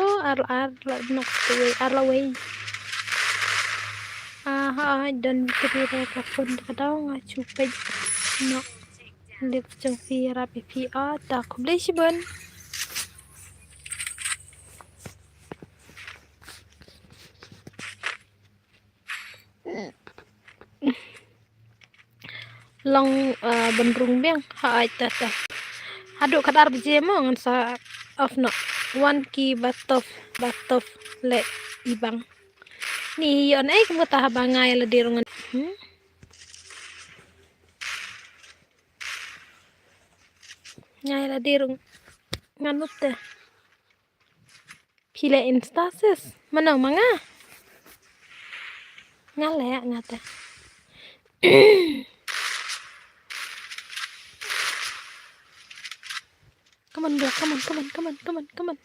Oh, ar, ar la nok te wei, ar la wei. Aha, don kri ro ka phone ka dau nga chupet. No. Lip chang fi ra pi fi a ta khublei shibun. Long, ah, ban rung biang ha ai ta ta. Haduh khatar baje mo ngan sa off no. Wan ki batop, batop le ibang. Ni yon ai kumta haba ngai la dirung. Hmm? Ngai la dirung. Ngan up te. Phi leh Insta sis. Mano ma nga? Nga leh nga te. Come on, bro. Come on, come on, come on, come on, come on.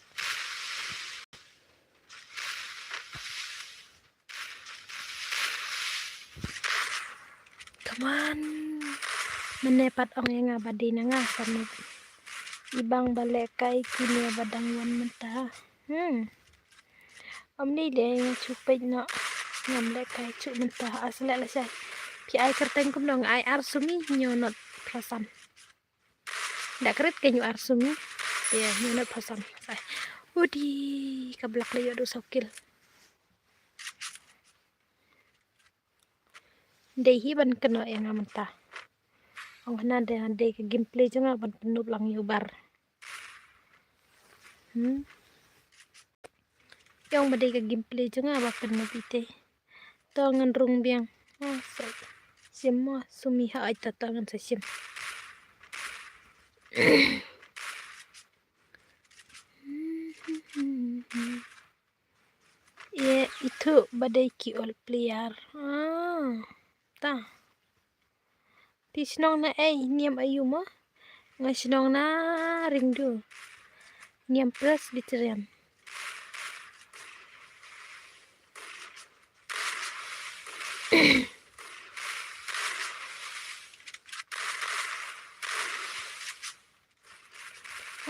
Come on. Mane pat ong ïa nga ba dei na nga sa mut. Ibang ba lehkai kine ba dang wan mynta. Hmm. Ym ni de nga chupet no. Ngam lehkai chuh mynta. As leh lashai. Phi ai kyrteng kumno, nga ai ar sumi, hynñiew not phra san. Da kret ka hynñiew ar sumi. Te hynñiew not phra san. Udi ka blak la ïoh du saw kill. Dei hi ban kynnoh ïa nga mynta. Ong hana dei, dei ka gameplay jong nga ban pyndup lang ïa u bar. Hmm. Ong ba dei ka gameplay jong nga ba pyndup ite. To ngan rung biang. Ah, sa shim mo sumi ha ai ta, to ngan sa shim. Ïa ithuh ba dei ki old player. Ah, ta. Phi shnong na ei, niam aïu mo? Nga shnong na Ringdu. Niam Presbyterian.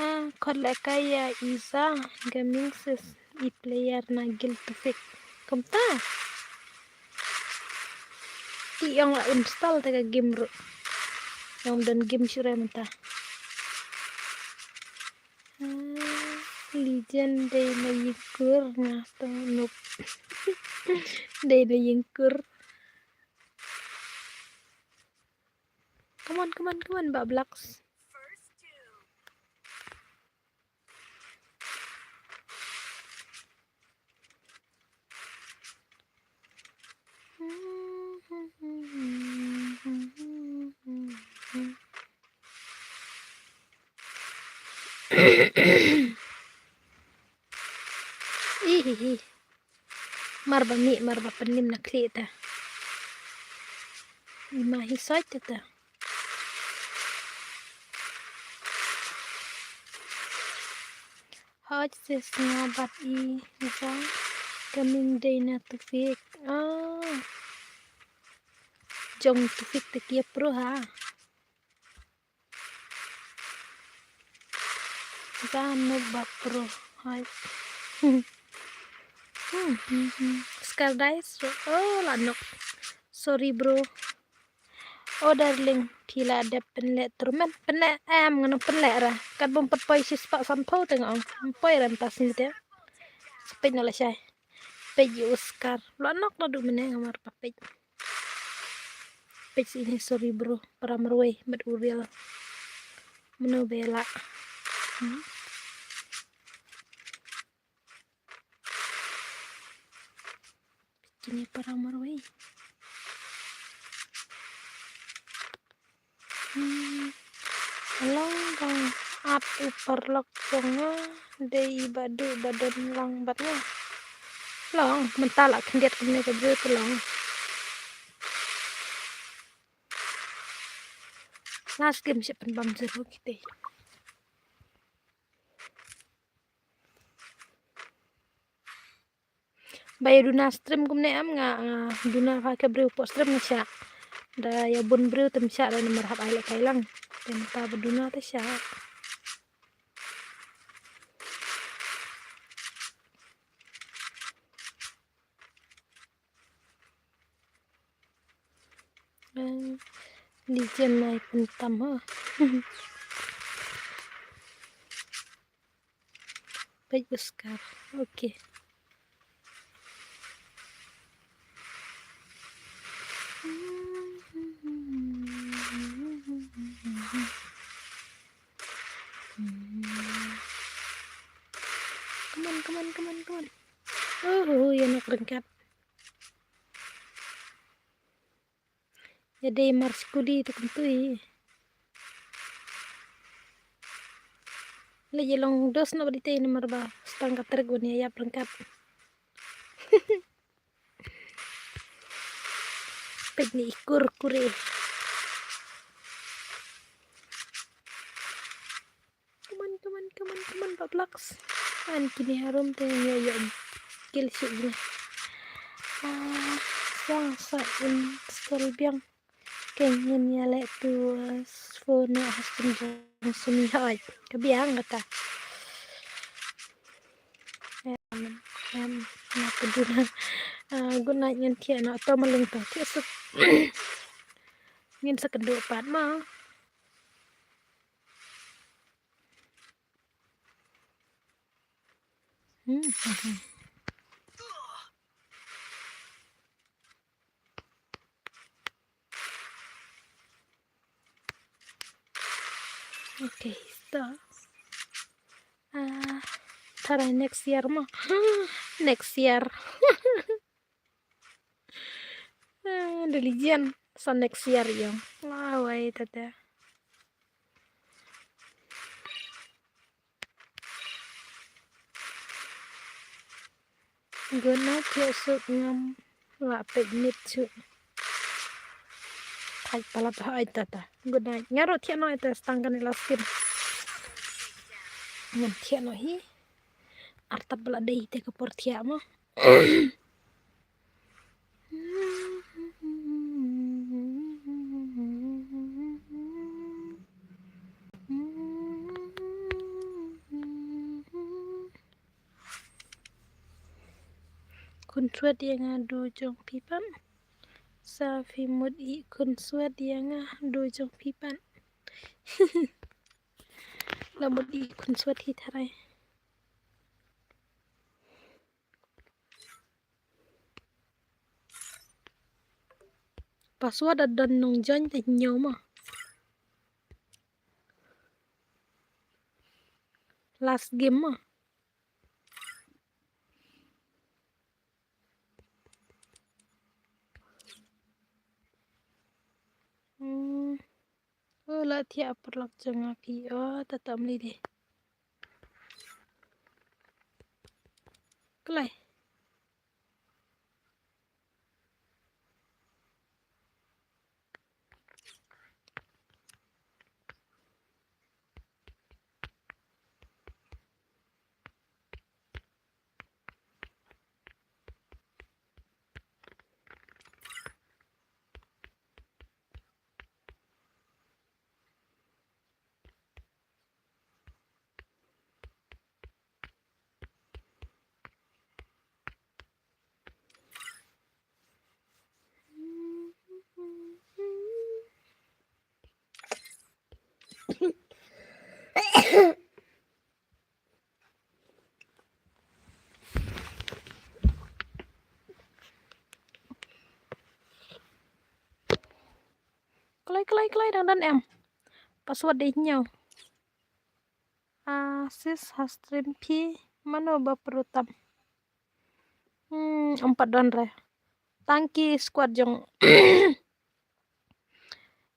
Ha, khot lehkai ïa Iza Gaming sis, i player na Guild Tufik. Kumta. Ti ong la install te ka game ruh. Ong don game shuh re mynta. Ha, Legend dei na ïingkur nga to noob. Dei na ïingkur. Come on, come on, come on, Bah Blacks. Ih, ih, ih. Mar ba mih, mar ba pynlim na khlieh ta. I ma hi sait ta ta. Hooid sis, nga bat i jong ka ming dei na Tufik. Ah. Jong Tufik te kia pro ha. Ka no ba pro. Hai. Hmm, hmm, hmm. Skardais. Oh, la nok. Sorry, bro. Oh, darling, phi la dep pynleh tur men. Pynleh em, ngan pynleh ra. Kat bym pat poi shispah sanphew te nga ong. Ym poi ra mynta sngi te. Sa peit noh lashai. Peit ïa u Skar. La nok naduh mynne nga mar ba peit. Peit sini, sorry bro. Para marwei bad u Riel. Mano ba ïa lah. Hmm. Kine para marwei. Hmm. Long dang ap u paralok jong nga, dei i Bah Duh ba don lang bad nga. Long, mynta la khyndiat kumne ka briew te long. Last game sha pynbam zero kite. Ba ïa duna stream kumne em nga, nga duna ha ka briew poh stream nga shah. Da ïa bun briew te ym shah da namar hap ai lehkai lang. Te mynta ba duna te shah. Eh, Legend ai pyntam ha. Peit u Skar. Okay. Come on, come on, come on, come on. Oh, ïa nok ryngkat. Ïa dei mar skuli te kumtu hi. Leit ïa long dos noh ba dei te namar ba stang ka trek ban ïa ïap ryngkat. Peit ni i Kurkure. Come on, come on, come on, come on, Bablax. An kine harum te ïa ïa kill shi ïa. Ah, sang sa install biang. Ke ngin ïa leh tu, uh, phone, uh, husband jong Sumi hoi. Ka biang kata. Em, em, na ka duna. Ah, good night, ngin thiah noh to maling to. Thiah suk. Ngin sa kynduh pat ma. Hmm, hmm, hmm. Okay, stop. Ah, tara next year mo. Next year. Ah, The Legend. Sa next year ïong. Wah, wai tata. Guna thiah suk ngam lah peit mit suk. Thait palat ha ai tata. Guna nga ruh thiah noh ita stang kane last game. Ngam thiah noh hi. Artat bala dei te ka por thiah mo. Khun swet ïa nga du jong phi pat. Sa phi mut i khun swet ïa nga du jong phi pat. La mut i khun swet hi tharai. Password da don nong join te ñiew ma. Last game ma. Hmm. Oh, la thiah paralok jong nga phi. Oh, tata mli de. Play. Kloi, kloi, kloi, dang don em. Password dei hynñiew. Ah, sis, ha stream phi mano ba prutam? Hmm, em pat don re. Tang ki squad jong,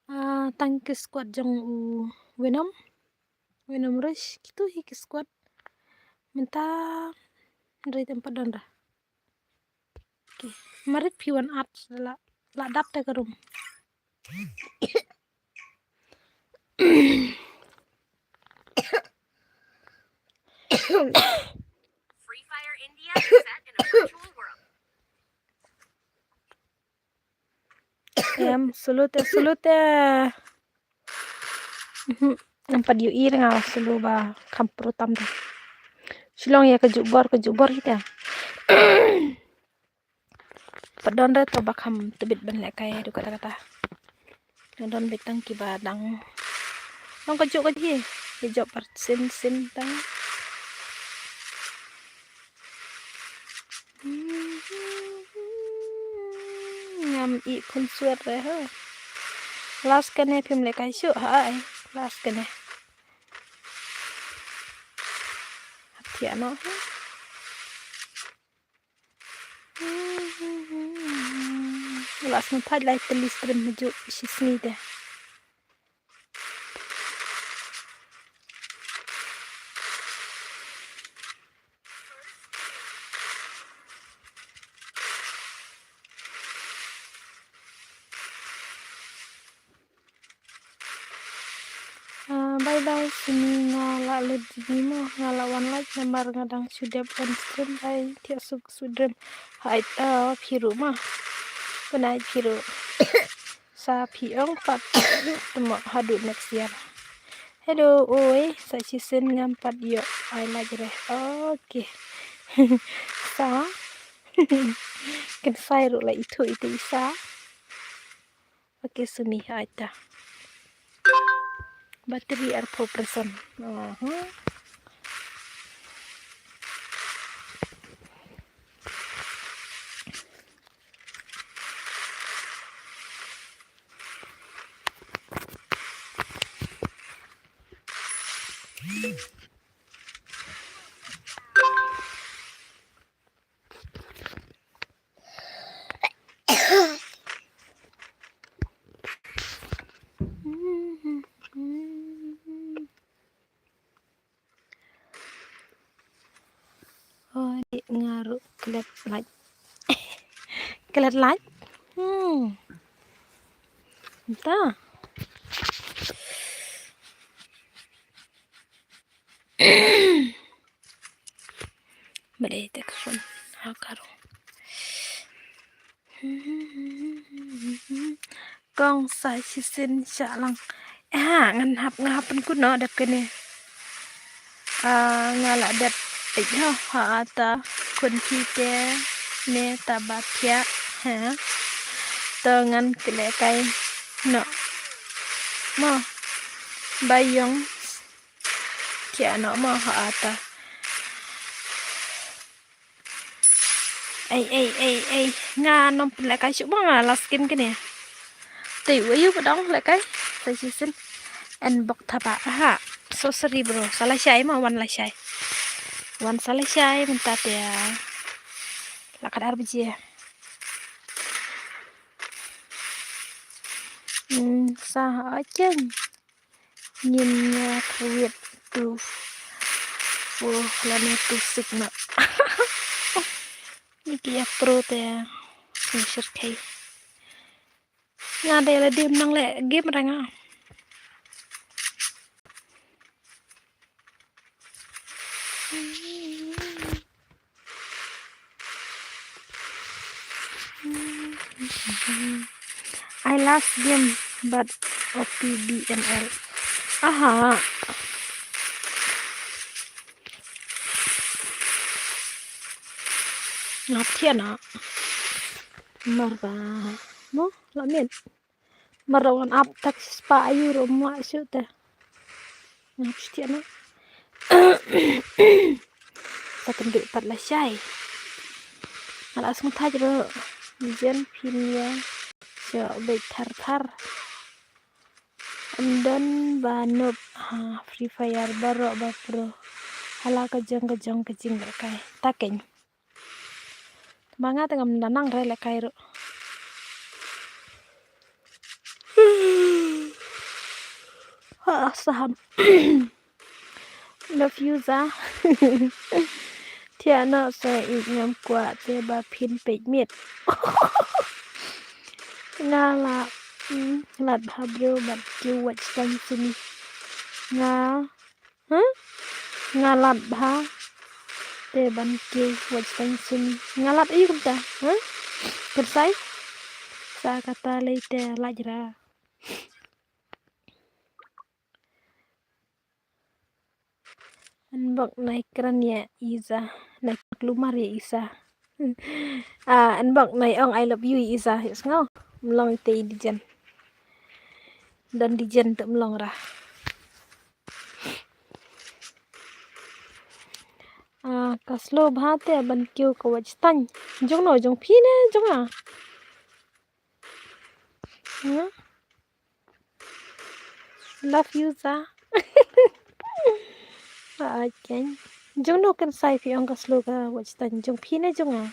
ah, tang ki squad jong u Venom. Venom Rush, kitu hi ki squad. Mynta hynrei te em pat don re. Okay. Marit phi wan at la, la dap te ka room. Free Fire India is set in a virtual world. Em, salute, salute. Mhm. Em pat ïohi nga sulu ba kham prutam de. Shilong ïa ka jubor, ka jubor kita. Pat don re to ba kham tbit ban lehkai du kata kata. Don bit tang kiba dang. Nong ka juk ka ji. Ki jop par sin sin tang. Ngam i khun suat re ha. Last kane phim lehkai shuh ha ai. Last kane. Hap thiah noh ha. Last na thait lai teli stream ha juk shi sngi te. Ah, bye bye, sini nga la lut jini mo, nga la wan like namar nga dang shu dep on stream, bye, thiah suk sweet dream. Hai, ah, phi ruh mo. Good night phi ruh. Sa phi ong pat mo haduh next year. Hello, oi, sa shisien ngam pat ïoh ai like re. Okay. Sa. Kan sai ruh la itu itu isa. Okay, sumi aita. Battery arphew percent. Aha. Oh, di nga ruh klet lait. Klet lait? Hmm. Entah. Ba dei te ka phone ha ka rung. Kong sa shisien shah lang. Eh, ngan hap, nga hap pynkut noh dep kane. Ah, nga la dep peit ho ha ata khun phi te ne ta ba thiah ha. To ngan khleh kai noh mo. Ba ïong thiah noh mo ha ata. Ei, ei, ei, ei. Nga nym pynlehkai shuh ba nga la skin kane. Te u ayu ba dang lehkai. Te shisien. En bok thaba. Aha. So sorry bro. Sa lashai mo, wan lashai. Wan sa lashai mynta te. La ka ar baje. Hmm, sa ha chen. Ngin nga create tu. Oh, lane tu sik na. Ki ïa pro te sngewsih khei. Nga dei la dim nang leh game ra nga. I last game but O P B M L. Aha. Ngap thiah na. Mar ba. Mo, la miet. Mar ba wan ap tak spa ayu ro mo shu te. Ngap thiah na. Sa kynduh pat la shai. Nga la sngewthuh ro. Jen phin ïa. Sha beit thar thar. Em don ba noob ha Free Fire baroh ba pro. Hala ka jong ka jong ka jingïalehkai. Ta keiñ. Ba nga te ngam da nang re lehkai ruh. Ha, saham. Love you, Za. Thiah noh sa ïeit, ngam kwah te ba phin peit miet. Nga la, mm, lad bha bro, bad kiew watch time sini. Nga, huh? Nga lad bha te ban kiew watch time sini. Nga lad aïu kumta, huh? Kyrsai? Sa kata lei te lad ra. Nbok nai kren ïa Iza, nai klumar ïa Iza. Ah, nbok nai ong I love you ïa Iza, ïa sngew. Mlong te i dijen. Don dijen te mlong ra. Ah, ka slow bha te ban kiew ka watch time. Jong no, jong phi ne jong nga? Huh? Love you, Za. Ba ai keiñ. Jong no Kyrsai phi ong ka slow ka watch time, jong phi ne jong nga?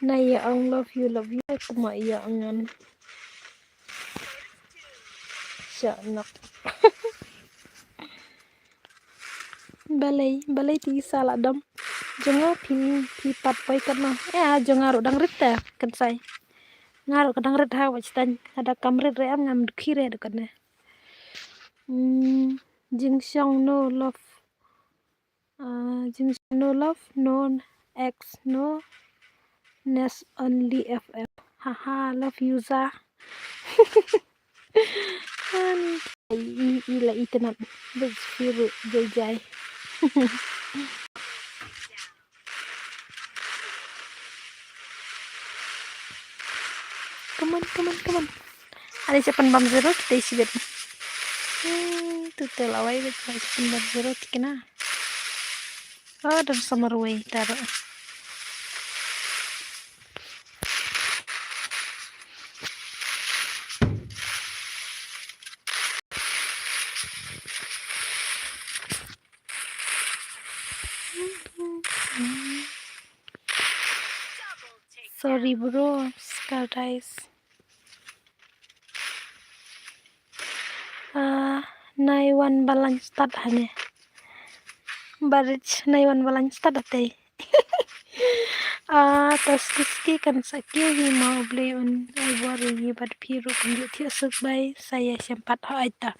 Na ïa ong love you, love you, kuma ïa ong ngan. Sha nok. Balei, balei te Isa la dom. Jong nga phi, phi pat poi katno. Eh, jong nga ruh dang rit te, Kyrsai. Nga ruh ka dang rit ha watch time. Lada kam rit re em ngam dukhi re dukatne. Hmm, jingshong no love. Ah, jingshong no love, no ex, no nest, only F F. Haha, love you, Za. Ani, i, i, i la itynnad. Bej firu, jai jai. Come on, come on, come on. Ani sa pynbam zero, kita i sibit. Hmm, tu te lawai bej, ani sa pynbam zero, tikna. Oh, don samar wei, taro. Sorry, bro, Scar Dice. Ah, nai wan balan start hane. Barich nai wan balan start atei. Ah, tas kiski kan sa kiew hi ma u Blei un ai bor ïa ngi bad phi ruh pynjot thiah suk bai sa ïa shem pat ha ai ta.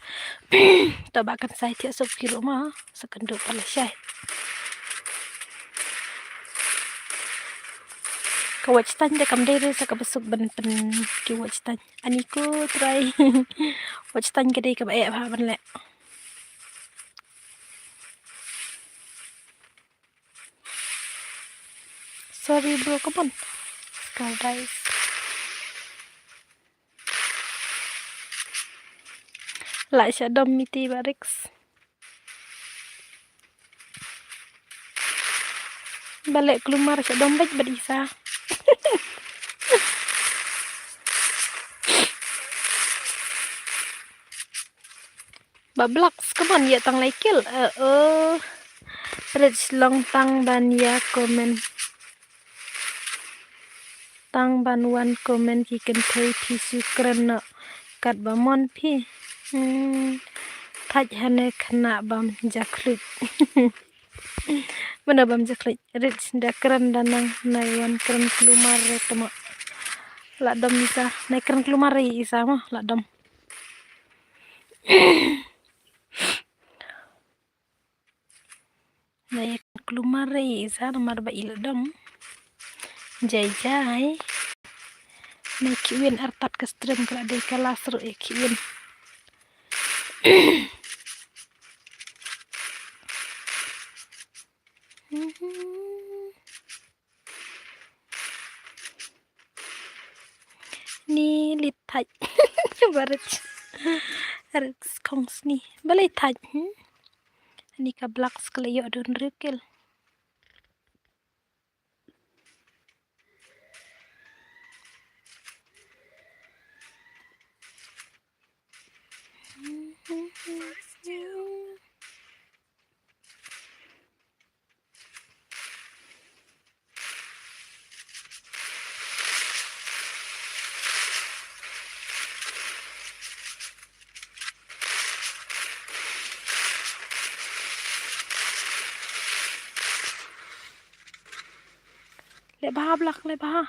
To ba kan sa ïa thiah suk phi ruh ma sa kan duh pala shai. Ka watch time da kam dei re sa ka basuk ban pyn ki watch time. Ani ko try. Watch time ka dei kaba eh bha ban leh. Sorry bro, come on. Scar Dice. Lah sha dom miti ba Rex. Balek klumar sha dom bad bad Isa. Ba Blacks, come on, ïa tang lai kill. Eh, oh. Rich long tang ban ïa comment. Tang ban wan comment ki kynthei phi shu kren noh katba mon phi. Hmm, thait hane khynnah bam ja khluit. Mano bam ja khluit? Rich da kren da nang, nai wan kren klumar re tmo. La dom isa, nai kren klumar re isa mo, la dom. Nai kren klumar re isa namar ba i la dom. Jai jai. Nai kiwin artat ka stream ka la dei ka las ruh ya kiwin. Ni lit thait. Barit. Rit khong sni. Balei thait? Hmm? Ni ka black skle yo don rikil. Leh bha blak, leh bha.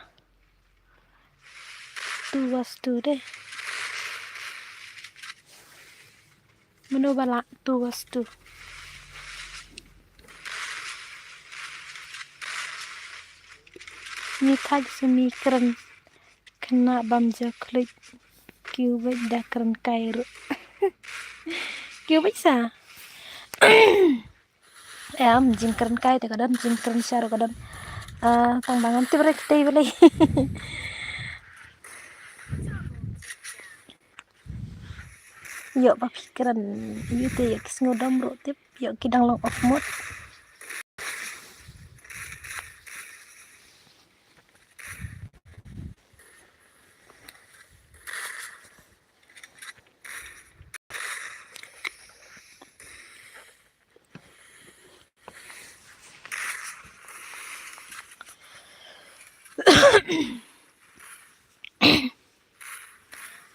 Tu was tu de. Mano ba lah tu was tu. Ni thait sumi kren. Khynnah bam ja khluit. Kiwbeit da kren kai ruh. Kiwbeit sa. Em, jingkren kai te ka don, jingkren sha ruh ka don. Ah, tang ba ngam tip re kitei balei. Ïoh ba phi kren, ïoh te ïoh ki sngew dom ruh tip, ïoh ki dang long off mode.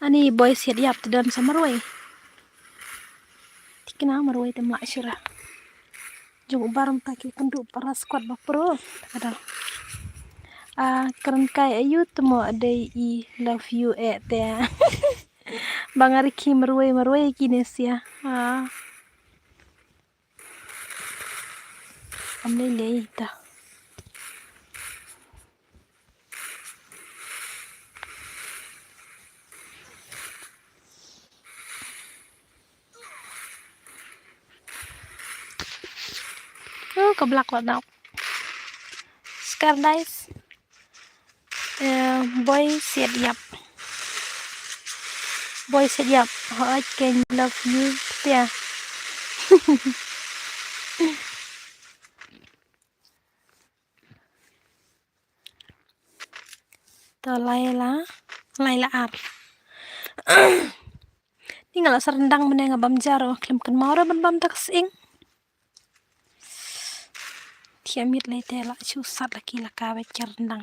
Ani boi siat ïap te don sa marwei. Tikna marwei te mlak shira. Jong u bar mta ki kynduh para squad ba pro. Takada. Ah, kren kai ayu te mo adei i love you eh te. Ba nga rikhi marwei marwei ki ne sia. Ah. Am lei lei ta. Oh, ka blak la dau. Skar dais. Eh, boi siat ïap. Boi siat ïap. Hoi ken love you. Tia. To lai la, lai la ar. Ni nga la sa ryndang mynne nga bam ja ruh, khlem kynmaw ruh ban bam ta ka sying. Thiah miet lei te la shu sat la ki la ka bad ki ryndang.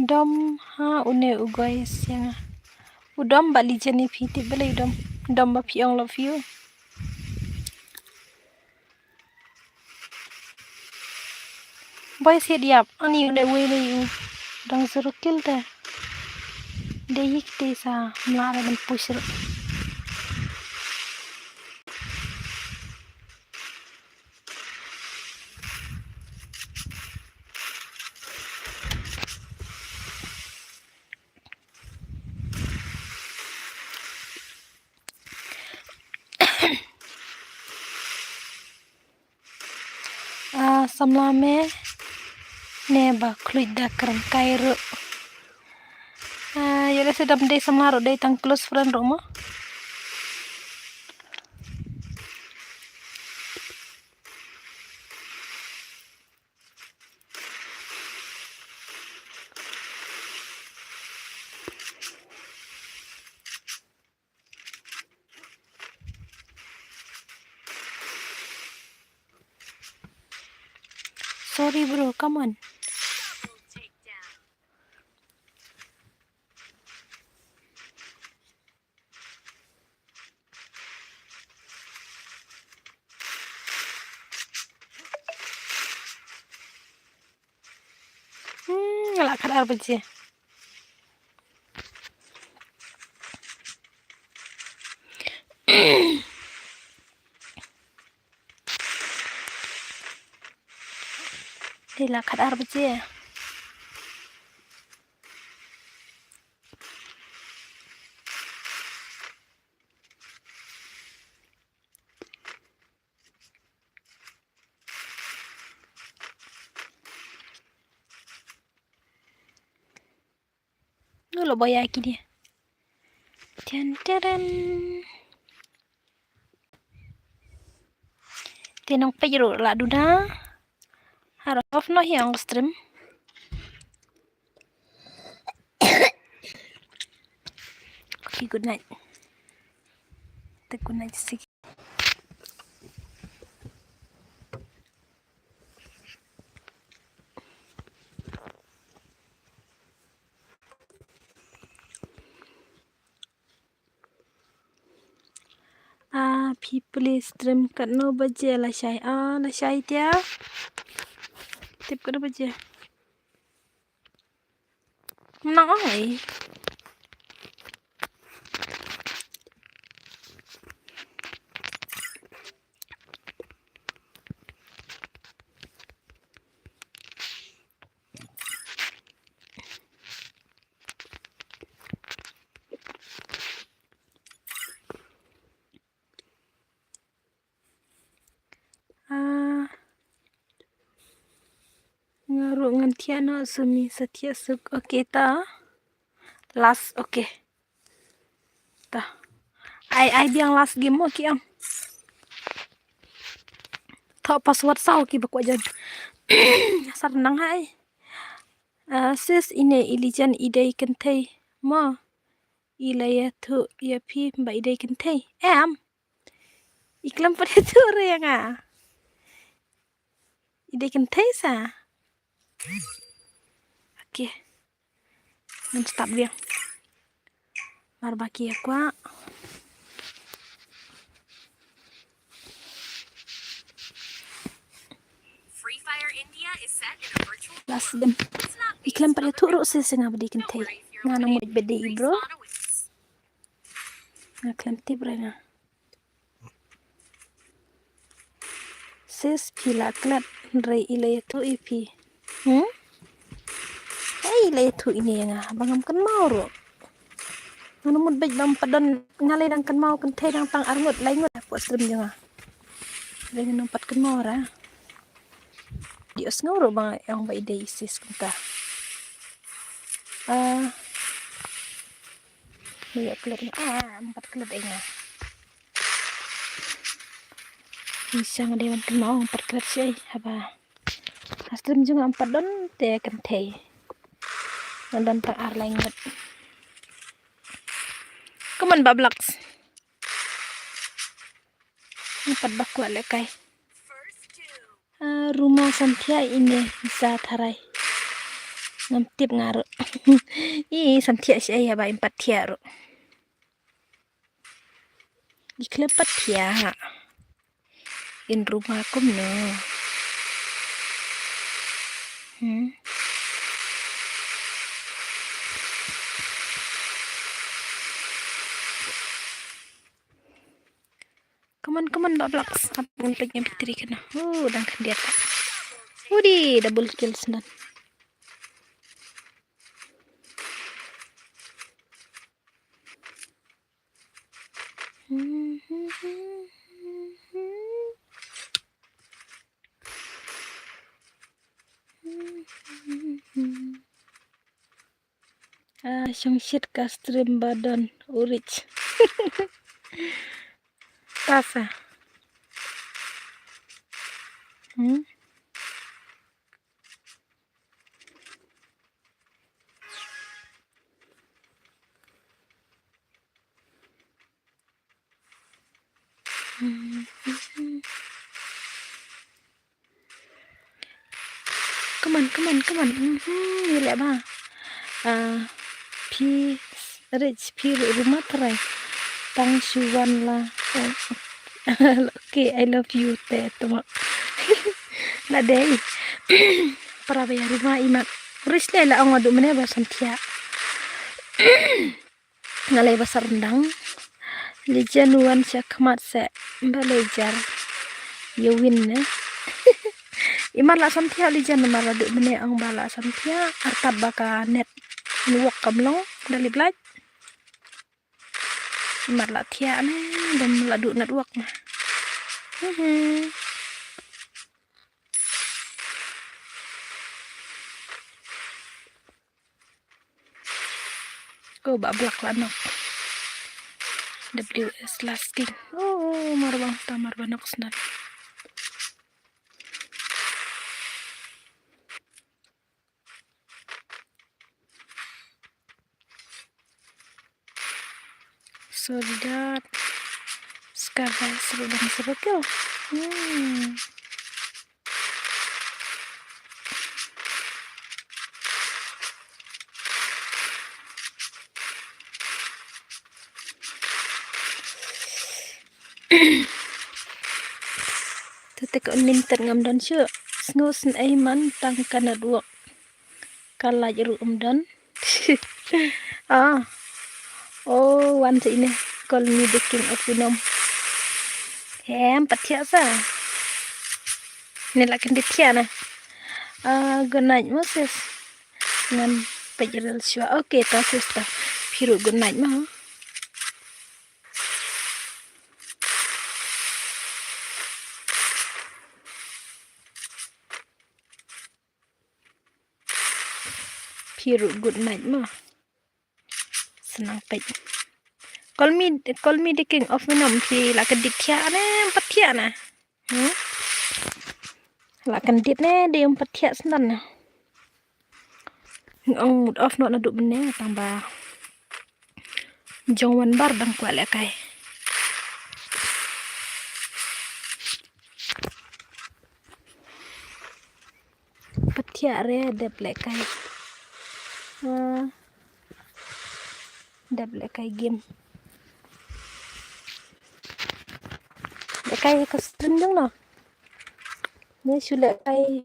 Dom ha une u goi siang. U dom ba li jani phi tip balei u dom. Dom ba phi ong love you. Boi siat ïap, ani u dei wei lei u dang zero kill te. Dei yik te sa mla da ban push ruh. Ah, samla me ne ba khluit da kren kai ruh. Ah, ïa lehse dam dei samla ruh dei tang close friend ruh mo. Sorry bro, come on. Hmm, nga lah khat ar baje. Te lah khat ar baje. Ngu lo boya ki dia. Ten teren. Te nong pej ruh la duna. Har off noh ïa ong stream. Okay, good night. Te good night, see. Ah, phi plie stream katno baje lashai? Ah, lashai te. Tip katno baje. Nang ai. Ah, nga ruh ngan thiah noh sumi sa thiah suk. Okay ta. Last, okay. Ta. Ai, ai biang last game mo ki ong. Thoh password saw ki ba kwah jan. Sar nang hai. Ah, sis, ine i Lijan i dei kynthei mo? I la ïathuh ïa phi ba i dei kynthei. Em. I khlem pat ïathuh re ïa nga. I dei kynthei sa. Okay. Ngan start biang. Mar ba ki ïa kwah. Last game. I khlem pat ïathuh ruh shisha nga ba dei kynthei. Nga nang mut ba dei i bro. Nga khlem tip re nga. Sis, phi la klet, hynrei i la ïathuh ïa phi. Hmm? Hei, i la ïathuh ine ïa nga ba ngam kynmaw ruh. Nga mut bad bam pat don, nga lei dang kynmaw kynthei dang tang ar ngut lai ngut hapoh stream jong nga. Lei ngan ym pat kynmaw ra. Dei u sngew ruh ba nga ong ba i dei i sis kumta. Ah. Ïa klet nga, ah, ym pat klet ïa nga. Ngi sngewdei ban kynmaw ym pat klet shisha haba ha stream jong nga ym pat don te kynthei. Nga don tang ar lai ngut. Kumno ba blocks. Ym pat ba kwah lehkai. Ah, Ruma, samthiah ine i sa tharai. Ngam tip nga ruh. I samthiah shi ai haba im pat thiah ruh. I khlem pat thiah. In Ruma kumno. Hmm. Come on, come on, Bablax. Ap ngan peit ïa battery kane. Oh, dang khyndiat. Udi, double kill snan. Ah, shong shit ka stream ba don u Rich. Tasa. Hmm? Come on, come on, come on. Mhm, ïa leh ba. Ah, phi rich, phi ruh ruh ma trai. Tang shu wan la. Okay, I love you te tuma. La dei. Para ba ïa ruh ma imat. Rich leh la ong adu mene ba samthiah. Nga lei ba sar ndang. Lijan wan sha khmat se ba lejar. Ye win ne. Imar la samthiah lijan mar la du mene ong ba la samthiah. Artat ba ka net network kam long da li blaj. Imar la thiah ne dam la du network ne. Mhm. Ko ba blak la nok. W S last king. Oh, mar bang ta mar ba nok snan. Soledad. Skava seru dang seru kyo. Hmm. Te te ka un mynta ngam don shuh. Sngew sngewsih man tang ka network. Ka lait ruh um don. Ah. Oh, wan sa ine. Call me the king of Venom. Hem, pat thiah sa. Ne la kyndit thiah na. Ah, good night, Moses. Ngan peit rel shuwa. Okay, ta sis ta. Phi ruh good night mo. Phi ruh good night mo. Snang peit. Call me, call me the king of Venom. Phi la kyndit thiah ne, pat thiah na. Hmm? La kyndit ne, dei um pat thiah snan na. Ong mut off noh naduh mynne tang ba jong wan bar dang kwah lehkai. Pat thiah re dep lehkai. Ah. Dep lehkai game. Lehkai ka stream jong no. Ne shu lehkai.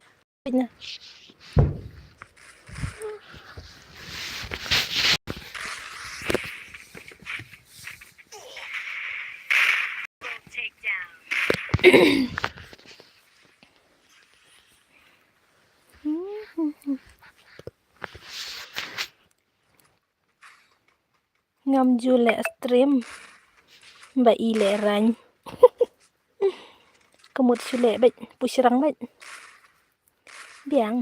Ngam ju leh stream. Ba i leh rang. Ka mut shu leh beit, pu shrang beit. Biang.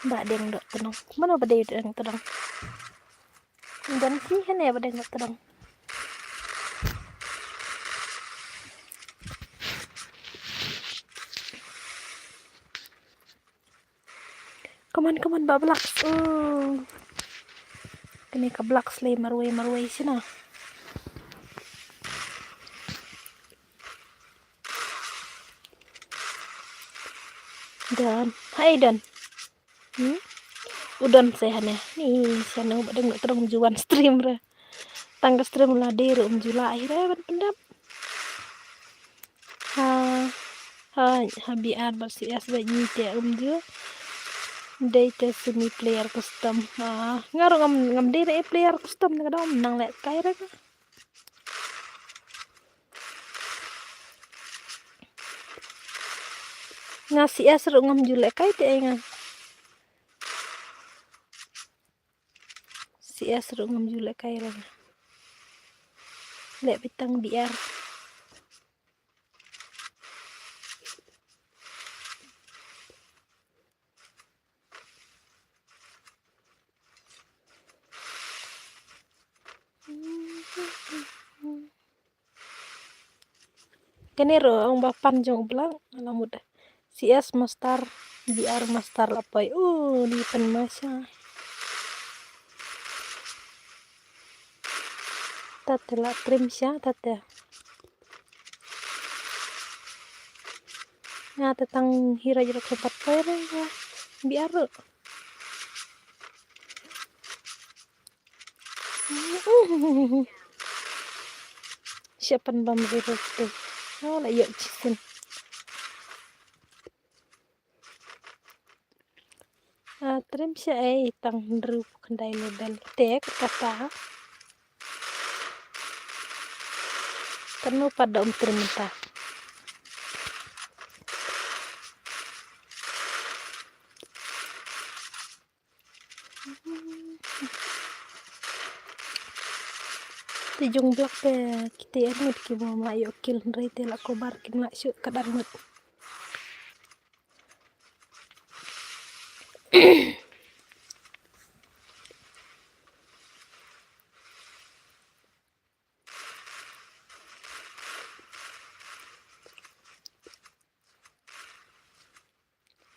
Ba deng dok tnong. Mano ba deng dok tnong? Dang ki hane ba deng dok tnong. Come on, come on, ba blak. Oh. Kane ka blak slei marwei marwei sina. Don. Hai don. Hmm? U don se hane. Ni sano ba dang dok tnong ju wan stream re. Tang ka stream la dei re um ju la ai re ban pyndap. Ha, ha, ha B R bad C S bad ngi te um ju. Dei te semi player custom. Ha, nga ruh ngam, ngam dei re player custom ne ka dang nang lehkai re ka. Nga C S ruh ngam ju lehkai te ai nga. C S ruh ngam ju lehkai re. Leh beit tang B R. Kane ruh ong ba pan jong u Blak la mut. C S master, B R master la poi. U ni pan masha. Tate la trim sha tate. Nga te tang hi roi roi khlem pat poi re nga. Biar ruh. Sha pan bam ri ruh tu. Oh, la ïoh chisin. Ah, trim sha ei tang hynriew khyndai level. Te kata. Kano pat da um trim ta. Te jong blak te kite arngut ki bym lah ïoh kill hynrei te la kobar kin lah shuh kat arngut.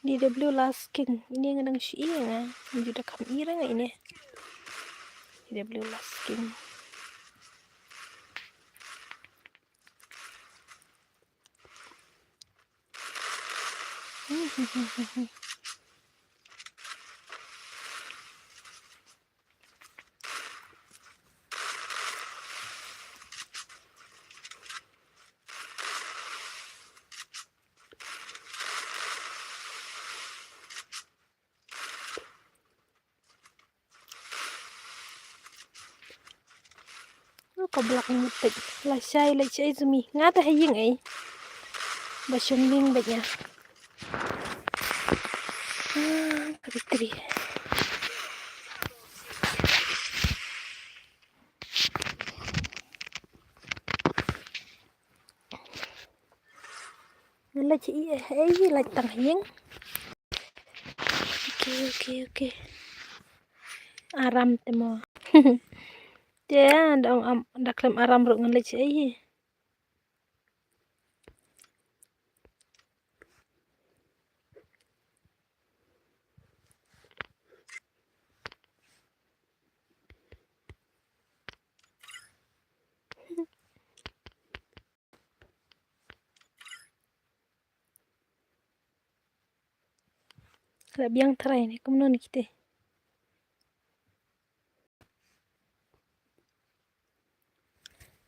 D W Last King. Ine nga dang shu ïa nga. Nga ju da kham ïa nga ine. D W Last King. Ka blak ngut peit. Lashai, lashai zumi. Nga te ha ïing ei. Ba shong ling beit nga. Ah, ka bitri. Leit ei, ei, leit tang ha ïing. Okay, okay, okay. Aram te mo. Te da ong am, da khlem aram ruh ngan leit ei. La biang trai ne kumno ne kite.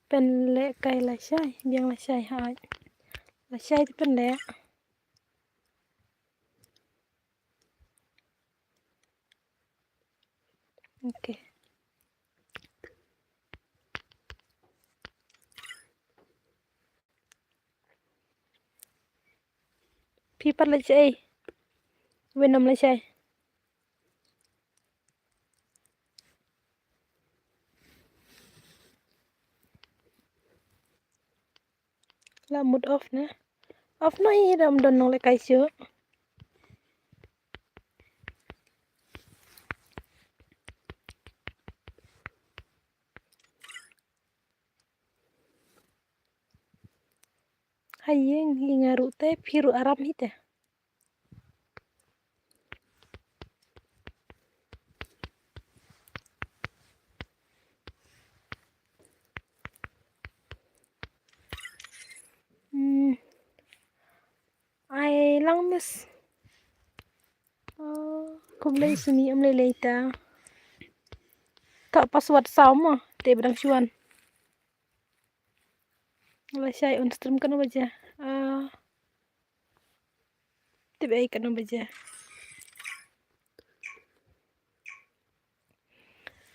Pynleh kai lashai, biang lashai hai. Lashai te pynleh. Okay. Phi pat leit shaei? Wen ym leit shaei? La mut off ne. Off noh hi, dam don nongleh kai shuh. Ha ïing hi nga ruh te, phi ruh aram hi te. Hmm. Ai lang miss. Oh, khublei shini, ym lei lei ta. Ka password saw mo, te ba dang shu wan. Lashai on stream katno baje? Ah. Tip ei katno baje.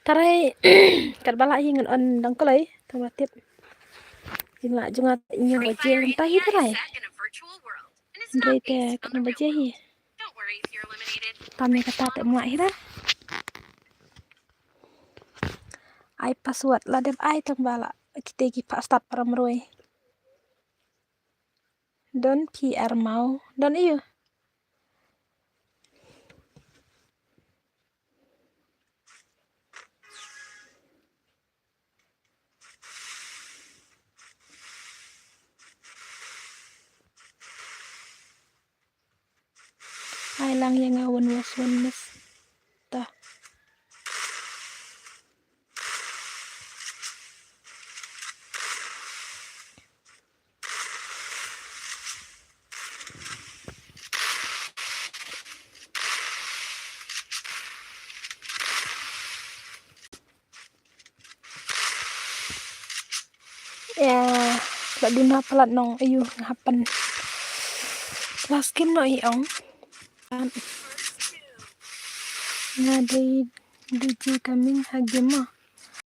Tarai, katba lah hi ngan on dang kloi, tang ba tip. Jinglah jong nga te hynñiew baje mynta hi tarai. Hynrei te katno baje hi. Tam ïa kata te ym lah hi ra. Ai password la dep ai tang ba la kite ki phah start para mroi. Don P R Mao. Don ïa. Ai lang ïa nga wan was wan miss. Ta. Eh, la duna palat nong ayu nga happen. Last game no i ong. Nga dei D J coming ha game mo.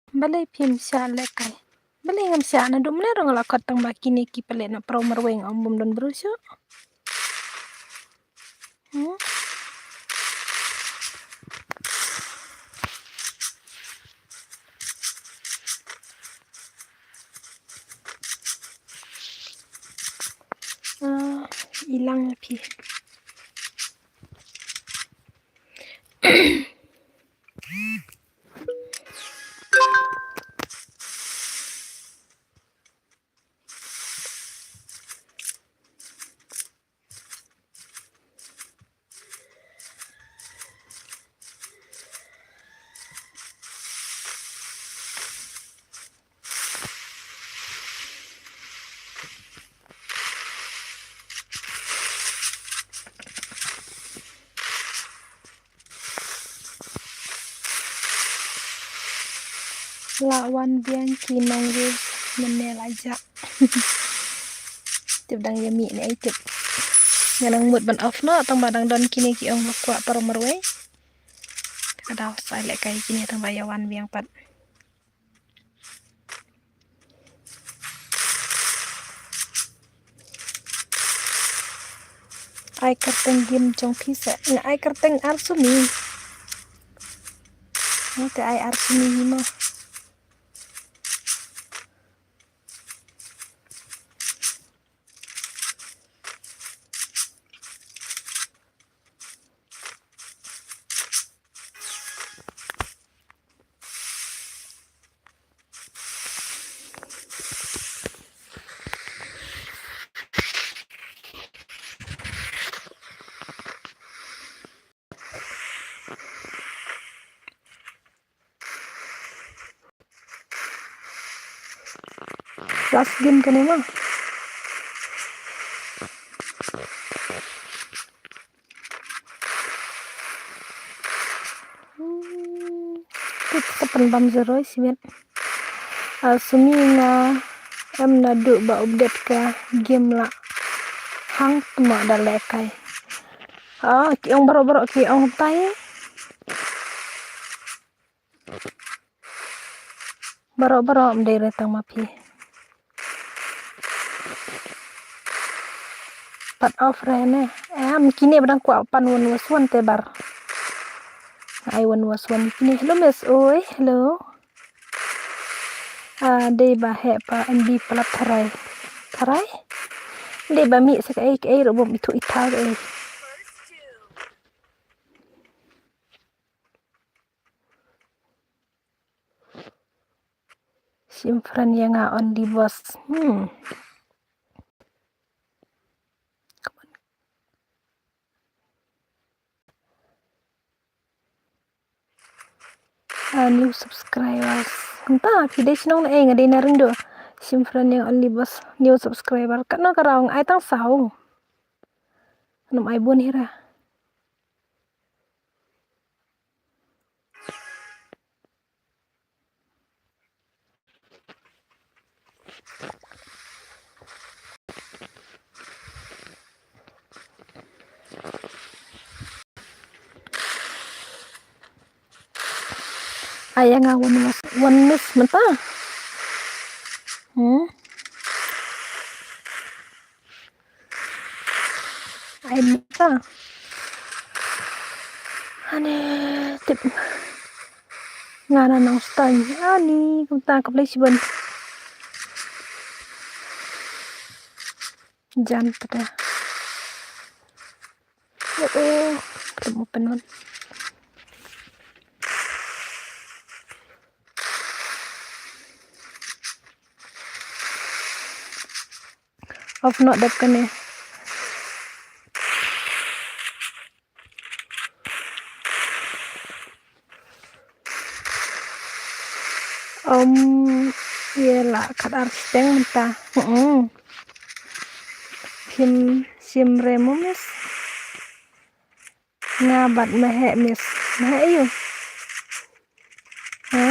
Balei phim shah lehkai? Balei ngam shah? Naduh mynne ruh nga la khot tang ba kine ki palat na pro marwei, ong bym don bru shuh. Hmm? Ah, ilang phi. La wan biang ki nong ri mynne la jah. Tip dang ïa mih ne ai tip. Nga dang mut ban off noh tang ba dang don kine ki ong ba kwah para marwei. Ka daw sa lehkai kine tang ba ïa wan biang pat. Ai kyrteng game jong phi seh. Nga ai kyrteng Arsumi. Nga te ai Arsumi hi mo. Last game kane mo. Hmm, kut sa pynbam zero i simet. Ah, sumi nga em naduh ba update ka game la hang tma da lehkai. Ah, ki ong baroh baroh ki ong tai. Baroh baroh ym dei re tang ma phi. Pat off re ne. Em kine ba dang kwah pan wan was wan te bar. Ai wan was wan kine. Hello miss. Oi, hello. Ah, dei ba heh pa M B palat tharai. Tharai? Dei ba mih sa kaei kaei ruh bym ithuh ithaw kaei. Shim friend ïa nga only boss. Hmm. Ah, new subscribers. Kumta, phi dei shnong na ei, nga dei na Ringdo. Shim friend ïa nga only boss, new subscriber. Katno ka raw, ai tang saw. Ngam ai bun hi ra. Ai ïa nga wan miss, wan miss mynta. Hmm. Ai mynta. Ani tip. Nga na nongstad. Ani kumta ka plei shibun. Jan pada. Oh, oh. Temu penun. Off noh dep kane. Om, ïa la khat ar steng mynta. Mm. Phim shim re mo miss. Nga bad ma heh miss. Ma heh aïu? Ha?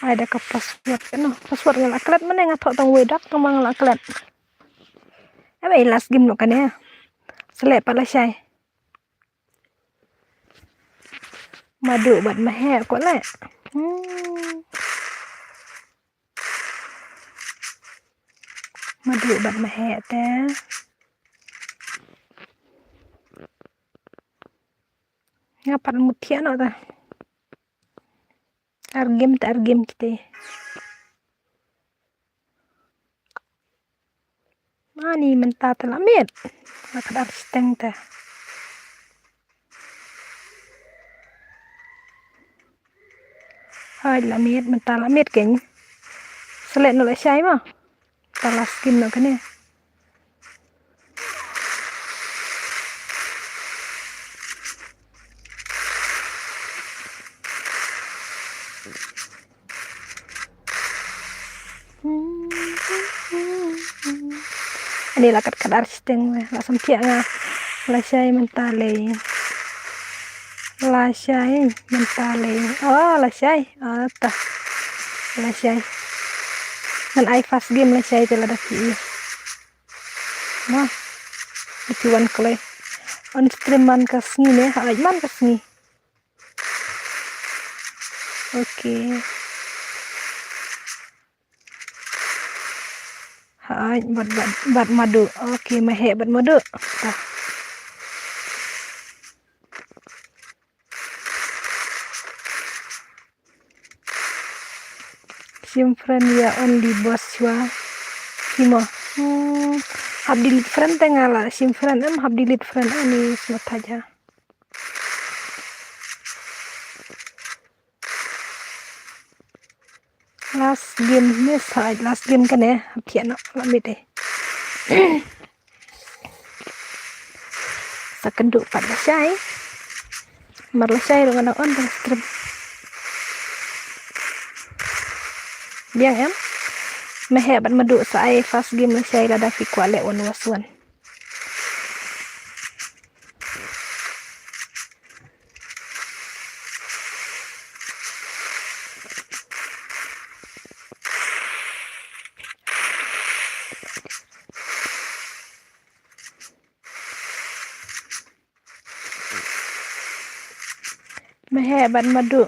Ai da ka password, no, password nga la klet mynne, nga thoh tang wei dak tang ma nga la klet. Em, ei last game noh kane. Select pat lashai. Madu bad maheh ko le. Hmm. Madu bad maheh te. Nga pat mut thiah noh ta. Ar game te ar game kite. Mani mynta te la miet. La kdar shiteng te. Hai la miet mynta la miet keng. Select noh lashai ma. Mynta last game noh kane. Ani la kat kat ar shiteng, la samthiah nga. Lashai mynta lei. Lashai mynta lei. Oh, lashai. Oh, ta. Lashai. Ngan ai first game lashai te lada phi. Wah. Iti wan kloi. On stream man ka sngi ne, ha man ka sngi. Okay. Hai, bad, bad, bad madu. Okay, maheh bad madu. Tah. Shim friend ya only boss shwa. Kimo. Hmm. Hap delete friend te nga la. Shim friend em hap delete friend ani shwa thaja. Last game ne sa last game kane hap thiah noh la mit eh. Sa kynduh pat lashai. Mar lashai ruh nga nang on tang stream. Biang em. Maheh bad madu sa ai first game lashai lada phi kwah leh one versus one. Maheh bad madu.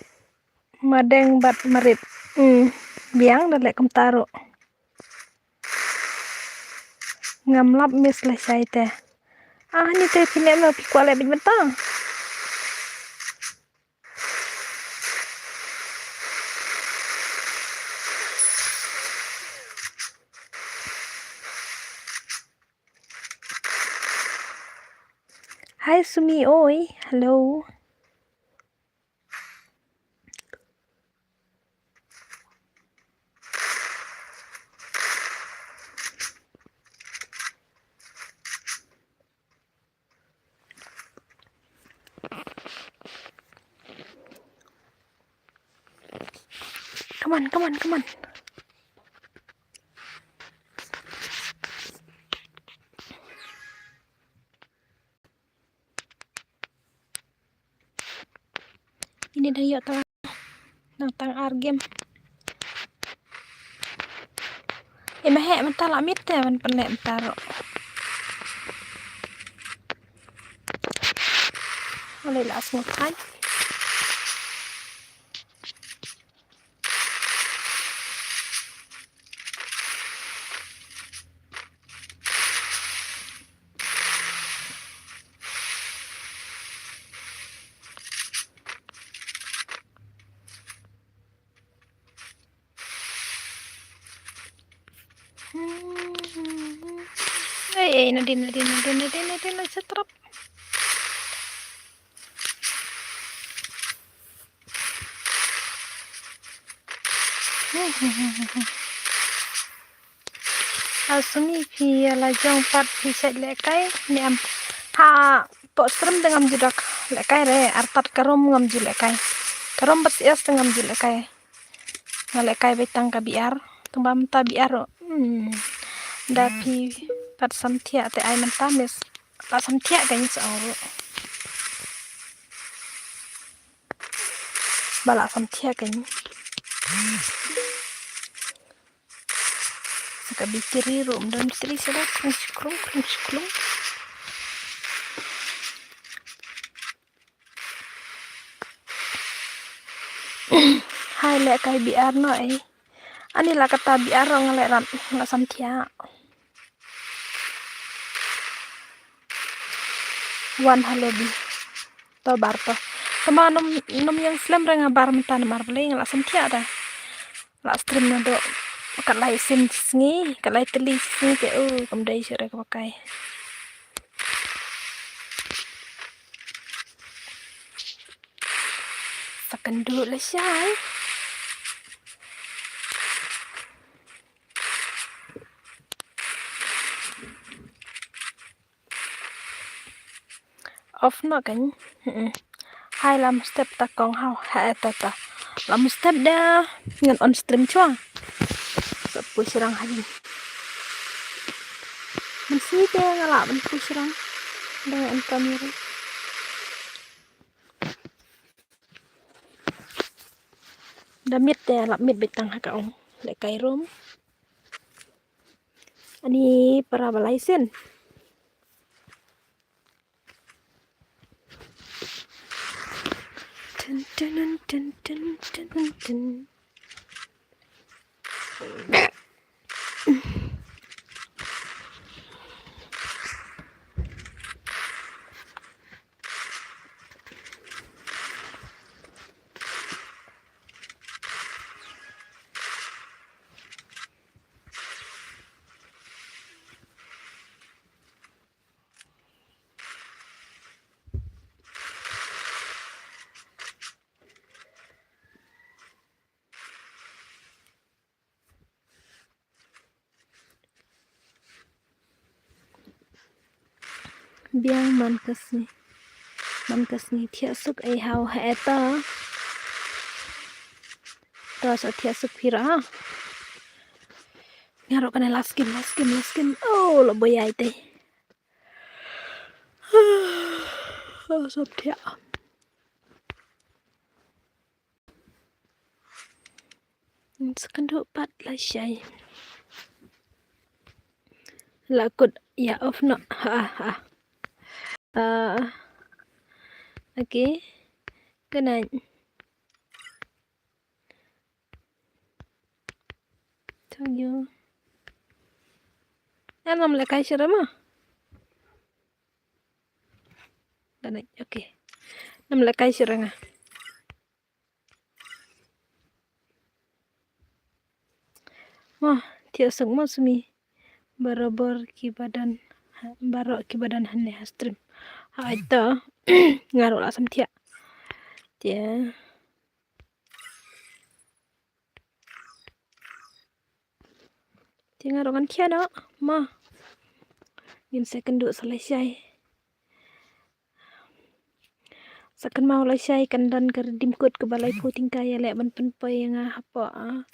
Madeng bad marit. Hmm. Biang da leh kumta ruh. Ngam lap miss lashai te. Ah, ni te phi ne em phi kwah leh bad mynta. Hi Sumi oi, hello. Come on, come on, come on. Ini dang ïoh tang, dang tang ar game. Eh, maheh mynta la miet te ban pynleh mynta ruh. Malai la sngewthuh. Ei, ei, Nadine, Nadine, Nadine, Nadine, Nadine, Nadine, shut up. A Sumi phi la jong pat phi shait lehkai ne em? Hapoh stream te ngam ju dak lehkai re, artat ka rum ngam ju lehkai. Ka rum bad sias te ngam ju lehkai. Nga lehkai beit tang ka biar, tang ba mynta biar. Hmm. Da phi pat samthiah te ai mynta miss. Pat samthiah ka ngi sa ong ruh. Ba la samthiah ka ngi. Sa ka bakery ruh ym don mistri shuh da, khrung shi khrung, khrung shi khrung. Hai leh kai biar noh ei. Ani la kata biar ruh nga leh rat, nga la sam thiah. Wan ha lobby. To bar to. Tangba nym, nym ïeng slem re nga bar mynta namar balei nga la sam thiah da. La stream naduh kat lai sien sngi, kat lai tylli sngi te, oh, kam dei shuh re kaba kai. Sa kynduh lashai. Off noh kan. Mm-mm. Hai lam step ta kong hau. Ha, eh, ta, ta. Lam step da. Ngan on stream chwa. Sa push rang hai. Mynsi te nga lah ban push rang. Dengan kamera. Da miet te lah miet beit tang ha ka ong. Leh kai rum. Ani para ba lai sien. Tun, tun, tun, tun, tun, tun, tun. Biang man ka sngi. Man ka sngi thiah suk ei hau ha eta. Ta sa thiah suk phi ra. Nga ruh kane last game, last game, last game. Oh, la boyai te. Oh, sop thiah. Sa kynduh pat lashai. La kut ïa off noh. Ha, ha. Ah, okay. Good night. Thank you. Ïa nam leh kai shuh re ma. Good night. Okay. Nam leh kai shuh re nga. Mo, thiah suk mo sumi. Barabor ki ba don, baroh ki ba don hangne ha stream. Ha ito, nga ruh la sam thiah. Te. Te nga ruh ngan thiah noh, mo. Ngin sa kynduh sa lashai. Sa kynmaw lashai kan don ka redeem code kaba laiphew tyngka ïaleh ban pynpoi ïa nga hapoh, ah,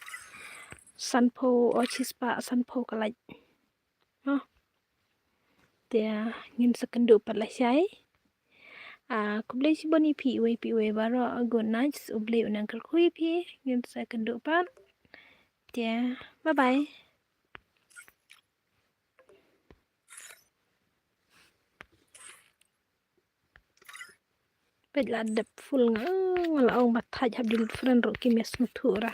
sanphew, oh, shispah sanphew ka lait. Oh. Te ngin sa kynduh pat lashai. Ah, khublei shibun ïa phi iwei pa iwei baroh, good night, U Blei un nang kyrkhu ïa phi, ngin sa kynduh pat. Te, bye bye. Peit la dep full nga, nga la ong ba thait hap delete friend ruh kim ïa sngewthuh ra.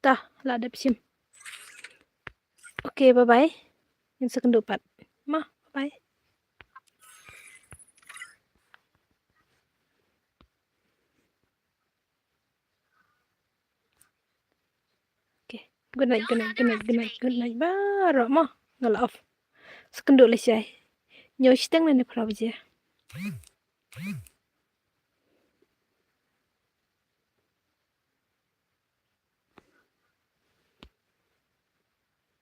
Ta, la dep shim. Okay, bye bye. Ngin sa kynduh pat. Ma, bye bye. Okay. Good night, good night, good night, good night, good night. Baroh mo. Nga la off. Sa kynduh lashai. Hynñiew shiteng ne phra baje.